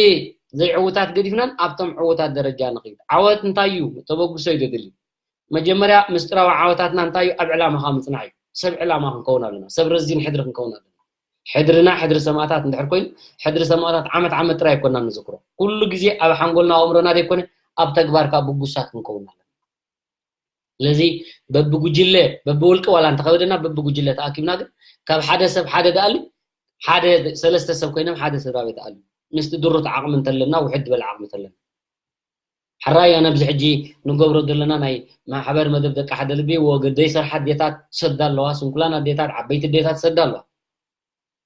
ዘይዕውታት ገዲፍናን ኣብቶም ዕውታት ደረጃ ንኽይድ። ዓወት እንታይ እዩ? ተበግሶ እዩ ዘድሊ። መጀመርያ ምስጢራዊ ዓወታትና እንታይ እዩ? ኣብ ዕላማኻ ምጽናዕ እዩ። ሰብ ዕላማ ክንከውን ኣለና። ሰብ ረዚን ሕድሪ ክንከውን ኣለና። ሕድርና ሕድሪ ሰማእታት እንድሕር ኮይኑ፣ ሕድሪ ሰማእታት ዓመት ዓመት ጥራይ ኣይኮናን ንዝክሮ። ኩሉ ግዜ ኣብ ሓንጎልና ኣእምሮና ዘይኮነ ኣብ ተግባር ከኣ ብጉሳት ክንከውን ኣለና። ስለዚ በብጉጅለ በብውልቂ ዋላ እንተኸበደና በብጉጅለ ተኣኪብና ግን ካብ ሓደ ሰብ ሓደ ደኣሊ ሓደ ሰለስተ ሰብ ኮይኖም ሓደ ስድራ ቤት ኣሉ ምስቲ ድሩት ዓቕሚ እንተለና ውሕድ ዝበለ ዓቕሚ እንተለና ሕራይ ኣነ ኣብዚ ሕጂ ንገብሮ ዘለና ናይ ማሕበር መደብ ደቂ ሓደ ልቢ ወገደይ ሰርሓ ኣዴታት ሰዳ ኣለዋ ስንኩላን ኣዴታት ዓበይቲ ኣዴታት ሰዳ ኣለዋ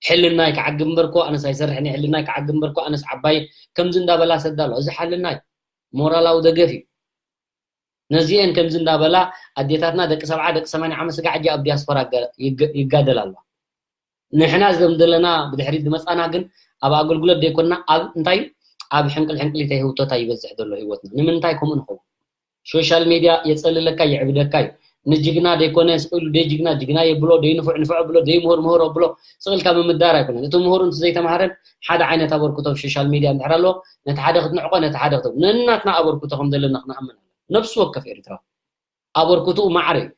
ሕልናይ ክዓግብ እምበርኮ ኣነስ ኣይሰርሕን ሕልናይ ክዓግብ እምበርኮ ኣነስ ዓባይ ከምዚ እንዳበላ ሰዳ ኣለዋ እዚ ሓልናይ ሞራላዊ ደገፍ እዩ ነዚኤን ከምዚ እንዳበላ ኣዴታትና ደቂ ሰብዓ ደቂ ሰማንያ ዓመት ስጋ ሕጂ ኣብ ዲያስፖራ ይጋደል ኣሎ ንሕና ዘም ዘለና ብድሕሪት ዝመፃና ግን ኣብ ኣገልግሎት ዘይኮንና ኣብ እንታይ ኣብ ሕንቅል ሕንቅሊተ ህውተታ ይበዝሕ ዘሎ ህይወትና ንምንታይ ከምኡ ንኸውን ሶሻል ሜድያ የፀልለካ የዕብደካ እዩ ንጅግና ደይኮነ ስቅሉ ደይ ጅግና ጅግና የብሎ ደይ ንፉዕ ንፉዕ ብሎ ደይ ምሁር ምሁር ብሎ ስቅልካ ምምዳር ኣይኮነን እቲ ምሁር እንት ዘይተማሃረን ሓደ ዓይነት ኣበርክቶ ኣብ ሶሻል ሜድያ እንድሕር ኣለዎ ነቲ ሓደ ክትንዕቆ ነቲ ሓደ ክትብ ነናትና ኣበርክቶ ከም ዘለና ክንኣምን ኣለና ነብሲ ወከፍ ኤርትራዊ ኣበርክትኡ ማዕረ እዩ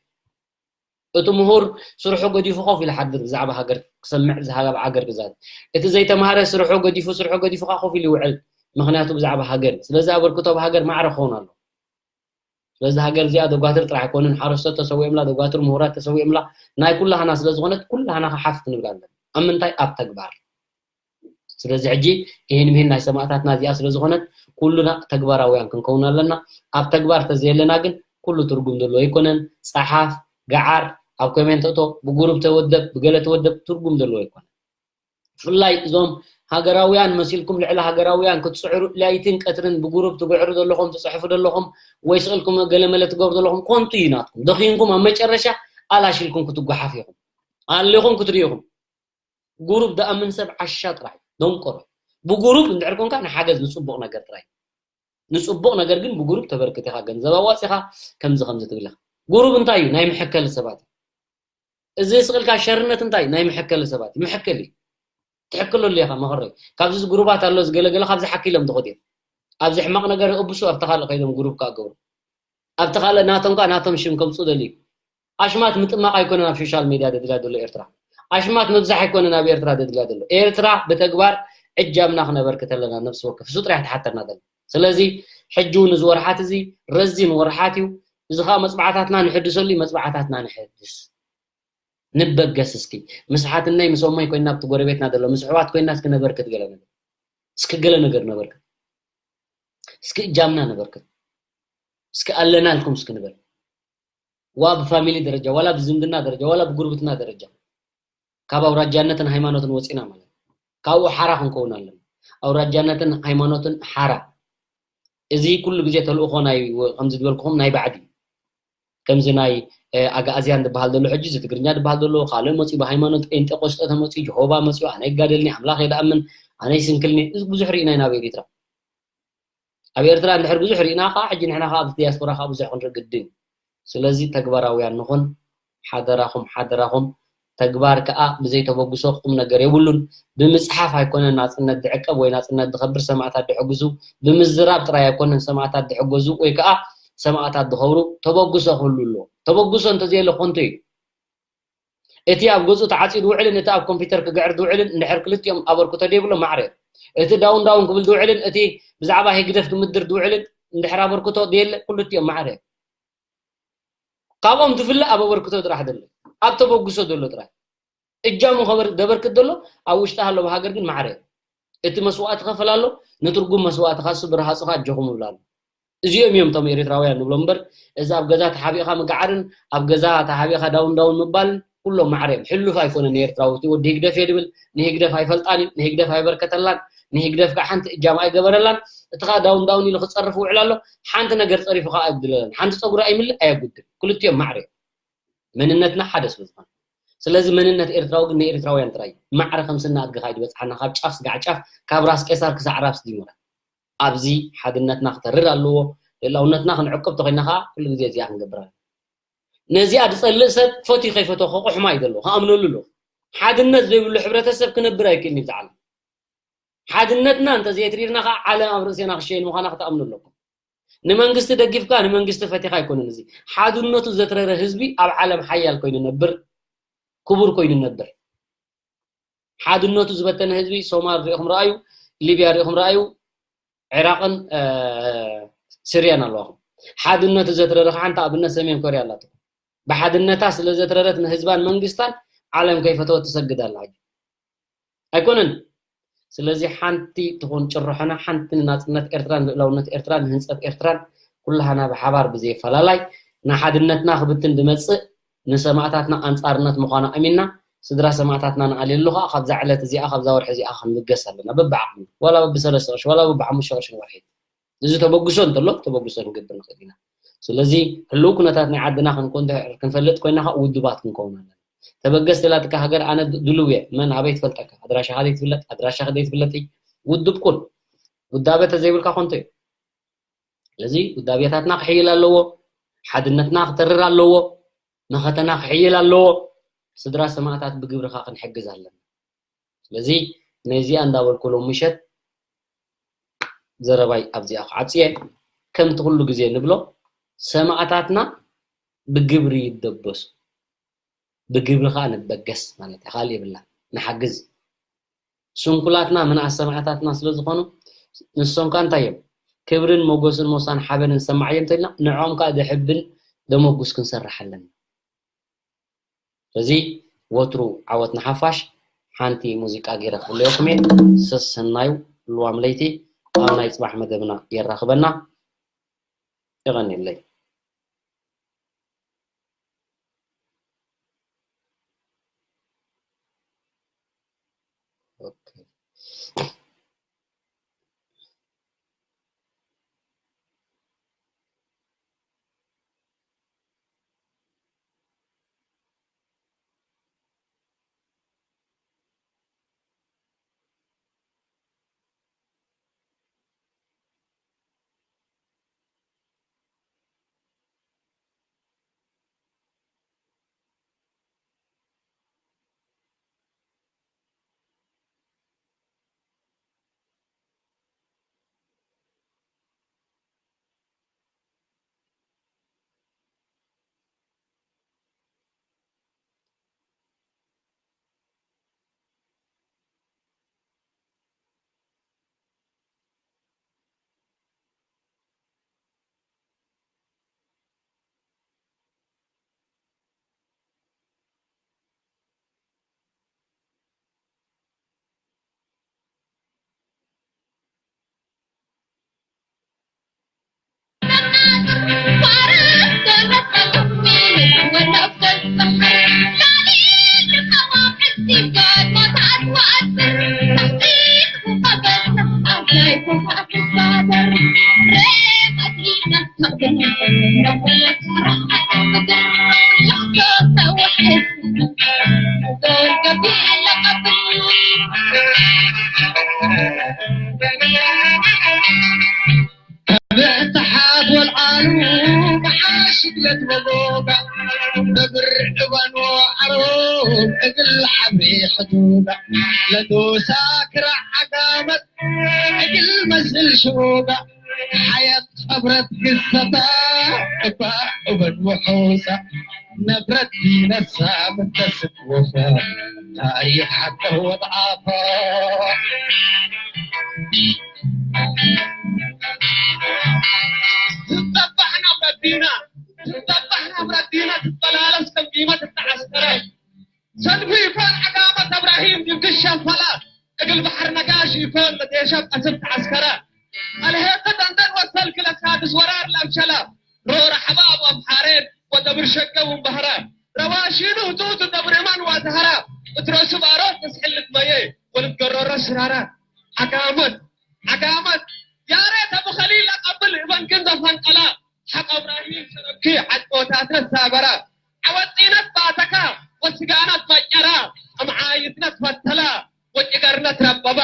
እቲ ምሁር ስርሑ ገዲፉ ኮፍ ኢሉ ሓድር ብዛዕባ ሃገር ክሰምዕ ብዛዕባ ሃገር ክዛረብ እቲ ዘይተማሃረ ስርሑ ገዲፉ ስርሑ ገዲፉ ከ ኮፍ ኢሉ ይውዕል ምክንያቱ ብዛዕባ ሃገር እዩ ስለዚ ኣበርክቶ ኣብ ሃገር ማዕረ ክኸውን ኣሎ ስለዚ ሃገር እዚኣ ደጓትር ጥራሕ ኣይኮንን ሓረስቶት ተሰዊኦምላ ደጓትር ምሁራት ተሰዊኦምላ ናይ ኩላህና ስለዝኾነት ኩላህና ከሓፍ ክንብል ኣለና ኣብ ምንታይ ኣብ ተግባር ስለዚ ሕጂ ይህን ምህን ናይ ሰማእታትና እዚኣ ስለ ዝኾነት ኩሉና ተግባራውያን ክንከውን ኣለና ኣብ ተግባር ተዘየለና ግን ኩሉ ትርጉም ዘለዎ ኣይኮነን ፀሓፍ ገዓር ኣብ ኮሜንት እቶ ብጉሩብ ተወደብ ብገለ ተወደብ ትርጉም ዘለዎ ኣይኮነን ብፍላይ እዞም ሃገራውያን መሲልኩም ልዕሊ ሃገራውያን ክትፅዕሩ ለይትን ቀትርን ብጉሩብ ትግዕሩ ዘለኹም ትፅሕፉ ዘለኹም ወይ ስቕልኩም ገለመለ ትገብሩ ዘለኹም ኮንቱ እዩ ናትኩም ደኺንኩም ኣብ መጨረሻ ኣላሽልኩም ክትጓሓፍ ኢኹም ኣሊኹም ክትሪኢኹም ጉሩብ ደኣምን ሰብ ዓሻ ጥራይ ደንቆሮ ብጉሩብ እንድሕር ኮንካ ንሓገዝ ንፅቡቕ ነገር ጥራይ ንፅቡቕ ነገር ግን ብጉሩብ ተበርክት ኢኻ ገንዘብ ኣዋፂኻ ከምዚ ከምዚ ትብል ኢኻ ጉሩብ እንታይ እዩ ናይ መሐከሊ ሰባት እዚ ስቕልካ ሸርነት እንታይ ናይ መሐከሊ ሰባት መሐከሊ ትሕክለሉ ኢኻ መኸረይ ካብዚ ጉሩባት ኣሎ ዝገለገለ ካብዚ ሓኪሎም ትኸድ እዮም ኣብዚ ሕማቕ ነገር እብሱ ኣብቲ ካልእ ከይዶም ጉሩብ ክገብሩ ኣብቲ ካልእ ናቶም ከኣ ናቶም ሽም ከምፁ ደልዩ ኣሽማት ምጥማቕ ኣይኮነን ኣብ ሶሻል ሜድያ ደድልያ ዘሎ ኤርትራ ኣሽማት ምብዛሕ ኣይኮነን ኣብ ኤርትራ ደድልያ ዘሎ ኤርትራ ብተግባር እጃምና ክነበርክት ኣለና ነብሲ ወከፍ እሱ ጥራሕ ተሓተና ዘሎ ስለዚ ሕጂ እውን እዚ ወርሓት እዚ ረዚን ወርሓት እዩ እዚ ከዓ መፅባዕታትና ንሕድሰሉ እዩ መፅባዕታትና ንሕድስ ንበገስ እስኪ ምስ ሓትነይ ምስ ኦሞይ ኮይና ኣብቲ ጎረቤትና ዘሎ ምስ ኣሕዋት ኮይና እስኪ ነበርክት ገለ ነገር እስኪ ገለ ነገር ነበርክት እስኪ እጃምና ነበርክት እስኪ ኣለናልኩም እስኪ ንበል ዋ ብፋሚሊ ደረጃ ዋላ ብዝምድና ደረጃ ዋላ ብጉርብትና ደረጃ ካብ ኣውራጃነትን ሃይማኖትን ወፂና ማለት ካብኡ ሓራ ክንከውን ኣለና ኣውራጃነትን ሃይማኖትን ሓራ እዚ ኩሉ ግዜ ተልእኾ ናይ ከምዚ ዝበልኩኹም ናይ ባዕዲ ከምዚ ናይ ኣግኣዝያን ዝበሃል ዘሎ ሕጂ እዚ ትግርኛ ዝበሃል ዘሎ ካልእ መፅኡ ብሃይማኖት ጴንጤቆስጠ ተመፅኡ ጀሆባ መፅኡ ኣነ ይጋደልኒ ኣምላኽ የድኣምን ኣነ ይስንክልኒ እዚ ብዙሕ ርኢና ኢና ኣብ ኤሪትራ ኣብ ኤርትራ እንድሕር ብዙሕ ርኢና ከዓ ሕጂ ንሕና ከዓ ኣብዚ ዲያስፖራ ከዓ ብዙሕ ክንርኢ ግድን እዩ ስለዚ ተግባራውያን ንኹን ሓደራኹም ሓደራኹም ተግባር ከኣ ብዘይ ተበግሶ ቁም ነገር የብሉን። ብምጽሓፍ ኣይኮነን ናጽነት ዝዕቀብ ወይ ናጽነት ዝኸብር፣ ሰማእታት ድሕግዙ፣ ብምዝራብ ጥራይ ኣይኮነን ሰማእታት ድሕገዙ ወይ ከኣ ሰማእታት ዝኸብሩ። ተበግሶ ክህሉ ኣለዎ። ተበግሶ እንተዘየለ ኮንቶ እዩ። እቲ ኣብ ገዝኡ ተዓጽዩ ዝውዕልን እቲ ኣብ ኮምፒተር ክግዕር ዝውዕልን እንድሕር ክልቲኦም ኣበርክቶ ደይብሎም ማዕረ እዮም። እቲ ዳውን ዳውን ክብል ዝውዕልን እቲ ብዛዕባ ህግደፍ ክምድር ዝውዕልን እንድሕር ኣበርክቶ ደየለ ክልቲኦም ማዕረ እዮም። ካብኦም ዝፍለ ኣብ ኣበርክቶ ጥራሕ ዘሎ፣ ኣብ ተበግሶ ዘሎ ጥራሕ እጃሙ ከበር ዘበርክት ዘሎ ኣብ ውሽጢ ሃለቡ ሃገር ግን ማዕረ እዩ። እቲ መስዋእቲ ከፈል ኣሎ። ንትርጉም መስዋእቲ ካሱ ብርሃጹኻ ኣጆኹም ይብላ ኣሎ። እዚኦም እዮም እቶም ኤርትራውያን ንብሎም እምበር፣ እዚ ኣብ ገዛ ተሓቢእኻ ምግዓርን ኣብ ገዛ ተሓቢእኻ ዳውን ዳውን ምባልን ኩሎም ማዕረ እዮም። ሕሉፍ ኣይኮነን ንኤርትራዊ። እቲ ወዲ ህግደፍ እየ ድብል ንህግደፍ ኣይፈልጣን እዩ፣ ንህግደፍ ኣይበርከተላን፣ ንህግደፍ ከዓ ሓንቲ እጃም ኣይገበረላን። እቲ ከዓ ዳውን ዳውን ኢሉ ክጸርፍ ውዕል ኣሎ። ሓንቲ ነገር ጸሪፉ ከዓ ኣይጉድለለን። ሓንቲ ጸጉሪ ኣይምልእ ኣየጉድል። ክልቲኦም ማዕረ እዮም። መንነትና ሓደ ስለ ዝኾነ። ስለዚ መንነት ኤርትራዊ ግን ንኤርትራውያን ጥራይ እዩ። ማዕረ ከም ስና ኣድጊ ካይድ በጽሓና ካብ ጫፍ ስጋዕ ጫፍ፣ ካብ ራስ ቄሳር ክሳዕ ራስ ዲሞራ። ኣብዚ ሓድነትና ክተርር ኣለዎ። ልእላውነትና ክንዕቅብ ተኾይና ከዓ ኩሉ ግዜ እዚኣ ክንገብር ኣለና። ነዚኣ ዝጸልእ ሰብ ፈትዩ ከይፈትዎ ከቑሕማ እዩ ዘለዎ፣ ክኣምነሉ ኣለዎ። ሓድነት ዘይብሉ ሕብረተሰብ ክነብር ኣይክእልን እዩ ብዛዕባ። ሓድነትና እንተዘየትሪርና ከዓ ዓለም ኣብ ርእስና ክሸይን ምዃና ክትኣምኑ ኣለኩም። ንመንግስቲ ደጊፍካ ንመንግስቲ ፈቲኻ ኣይኮነን። እዚ ሓድነቱ ዘትረረ ህዝቢ ኣብ ዓለም ሓያል ኮይኑ ነብር፣ ክቡር ኮይኑ ነብር። ሓድነቱ ዝበተነ ህዝቢ ሶማል ሪኢኹም ረኣዩ፣ ሊብያ ሪኢኹም ረኣዩ፣ ዒራቕን እ፣ ስርያን ኣለዋኹም። ሓድነቱ ዘትረረ ከዓ ሓንቲ ኣብነት ሰሜን ኮርያ ኣላትኩም። ብሓድነታ ስለ ዘትረረት ንህዝባን መንግስታን ዓለም ከይፈተወት ትሰግድ ኣላ። ኣይኮነን። ስለዚ ሓንቲ ትኹን ጭርሖና ሓንቲ ንናጽነት ኤርትራን ልእላውነት ኤርትራን ንህንጸት ኤርትራን ኩላህና ብሓባር ብዘየፈላላይ ንሓድነትና ክብትን ዝመጽእ ንሰማእታትና ኣንጻርነት ምዃኑ ኣሚንና ስድራ ሰማእታትና ንኣልየሉ ከኣ ካብዛ ዕለት እዚኣ ካብዛ ወርሒ እዚኣ ክንብገስ ኣለና። በብዓቕምና ዋላ በብሰለስተ ቅርሺ ዋላ በብሓሙሽተ ቅርሺ ንወርሒ እዚ ተበግሶ እንተሎ ተበግሶ ክንገብር ንኽእል ኢና። ስለዚ ህልው ኩነታት ናይ ዓድና ክንኮ- ክንፈልጥ ኮይና ከዓ ውዱባት ክንከውን ኣለና። ተበገስ ዘላትካ ሃገር ኣነ ድልው እየ። መን ኣበይ ትፈልጠካ? ኣድራሻኻ ዘይትፍለጥ፣ ኣድራሻኻ ዘይትፍለጥ ውዱብ ኩን። ውዳበ ተዘይብልካ ኮንቶ እዩ። ስለዚ ውዳቤታትና ክሕይል ኣለዎ፣ ሓድነትና ክተርር ኣለዎ፣ መኸተና ክሕይል ኣለዎ። ስድራ ሰማእታት ብግብርኻ ክንሕግዝ ኣለና። ስለዚ ነዚኣ እንዳበልኩ ሎም ምሸት ዘረባይ ኣብዚኣ ክዓጽየ። ከምቲ ኩሉ ግዜ ንብሎ ሰማእታትና ብግብሪ ይደበሱ፣ ብግብሪ ከዓ ንበገስ ማለት እዩ። ካልእ የብላ። ንሓግዝ። ስንኩላትና ምንኣስ ሰማእታትና ስለ ዝኾኑ ንሶም ከዓ እንታይ እዮም? ክብርን ሞገስን ሞሳን ሓበንን ሰማዕ እዮም ተልና ንዕኦም ከዓ ዘሕብን ዘመጉስ ክንሰርሕ ኣለና። ስለዚ ወትሩ ዓወት ንሓፋሽ። ሓንቲ ሙዚቃ ገይረ ክሕልየኩም እየ። ሰሰናዩ ልዋም ለይቲ ኣብ ናይ ጽባሕ መደብና የራኽበና። የቐንየለይ። ኦኬ። ሕዱዳ ለዶሳ ክራዕ ዓጋመት ዕግል መስል ሽወጋ ሓየት ኸብረት ግሰታ እባ እበን ውሑሳ ነብረት ዲነሳ ምተስት ወፋ ታሪኽ ሓቀ ወጣፋ ትጠባሕና ብረዲና ትጠባሕና ብረዲና ትጠላለስ ከም ዲመት እተዓስከረ ሰልፊ ይፈን ዓጋመት እብራሂም ድንግሽ ሸንፈላ እግል ባሕር ነጋሽ ይፈን ለዴሸብ ቀስብ ተዓስከረ አልሄተ ደንደን ወሰልክ ለሳድስ ወራር ለምሸላ ሮር ሐባብ አምሓሬን ወደብር ሸገ ውንበህራ ረዋሺኑ ህቱቱ ደብሬማን ዋዝሃራ እትረሱ ባሮት ተስሕልት መየ ወልትገረሮ ስራራ ዓጋመት ዓጋመት ያሬት አቡ ኸሊል አቀብል እበን ክንደ ፈንቀላ ሓቅ እብራሂም ሰረብኪ ዓድቦታትነት ሳበራ ዓወጢነት ባተካ ወስጋነት መጨራ እምዓይትነት ፈተላ ወጭገርነት ረበባ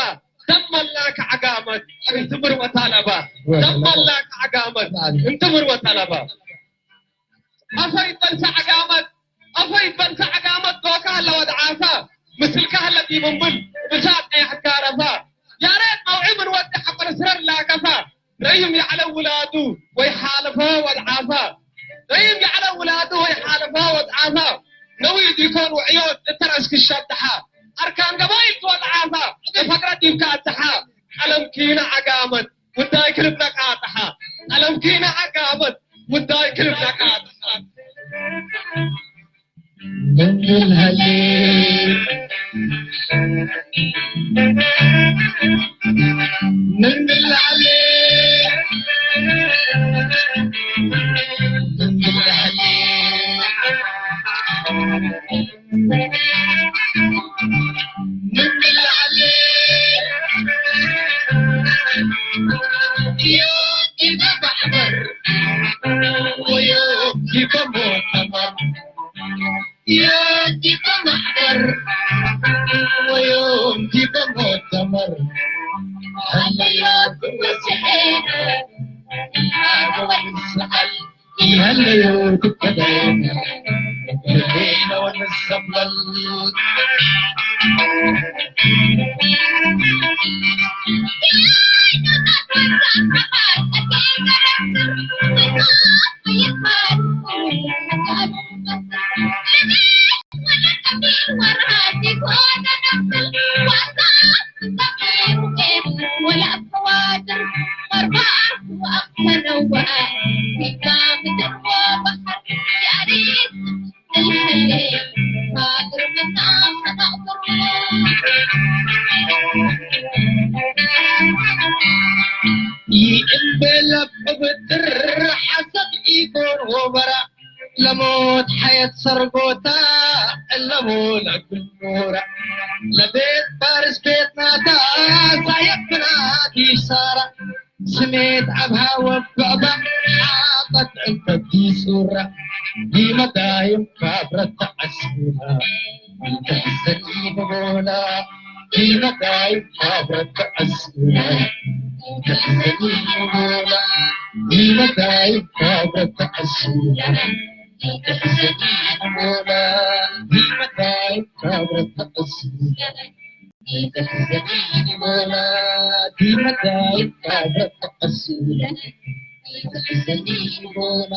ደመላክ ዓጋመት እምትምር ወታለባ ደመላክ ዓጋመት እምትምር ወታለባ አፈይ በልሳ ዓጋመት አፈይ በልሳ ዓጋመት ዶካ ለወድዓሳ ምስልካ ለዲብምብል ብሳት ቀያሕካ ረፋ ያሬት መውዒ ምን ወዲ ሓቆር ስረር ላከፋ ረይም ያዕለ ውላዱ ወይ ሓለፎ ወድዓፋ ረይም ያዕለ ውላዱ ወይ ሓለፎ ወድዓፋ ነዊ ዲኮን ውዕዮ እተረስክ ሸብድሓ ኣርካን ገባይል ትወድዓፋ ፈቅረ ዲብካ ኣድሓ ቀለም ኪነ ዓጋመት ውዳይ ክልብ ነቃጥሓ ቀለም ኪነ ዓጋመት ውዳይ ክልብ ነቃጥሓ ምንግል ሃሌ ምንግል ሃሌ ምንግል ሃሌ ምንግል ሃሌ ዮ ዲበ ማሕበር ወዮ ዲበ ሞተማ يجب محضر ويوم جب مؤتمر هلا يا كل سحينا هذا وين سأل هلا يا كل لقينا ونسمل ይእምበለብ ብድር ሓሰብ ኢጎን ወበራ ለሞት ሓየት ሰርጎታ እለሞ ለግል ኖራ ለቤት ባርስ ቤት ናታ ሳየት ብናት ይሳራ ስሜት ኣብሃ ወበዕባ ሓጠት እንተቲ ሱራ ዲመዳይም ካብረት ተዓስቡና ይትሕዘኒ ንቦላ ዲመዳይም ካብረት ተዓስቡና ይትሕዘኒ ንቦላ ዲመዳይም ካብረት ተዓስቡና ይትሕዘኒ ንቦላ ዲመዳይም ካብረት ተዓስቡና ይትሕዘኒ ንቦላ ዲመዳይም ካብረት ተዓስቡና ይትሕዘኒ ንቦላ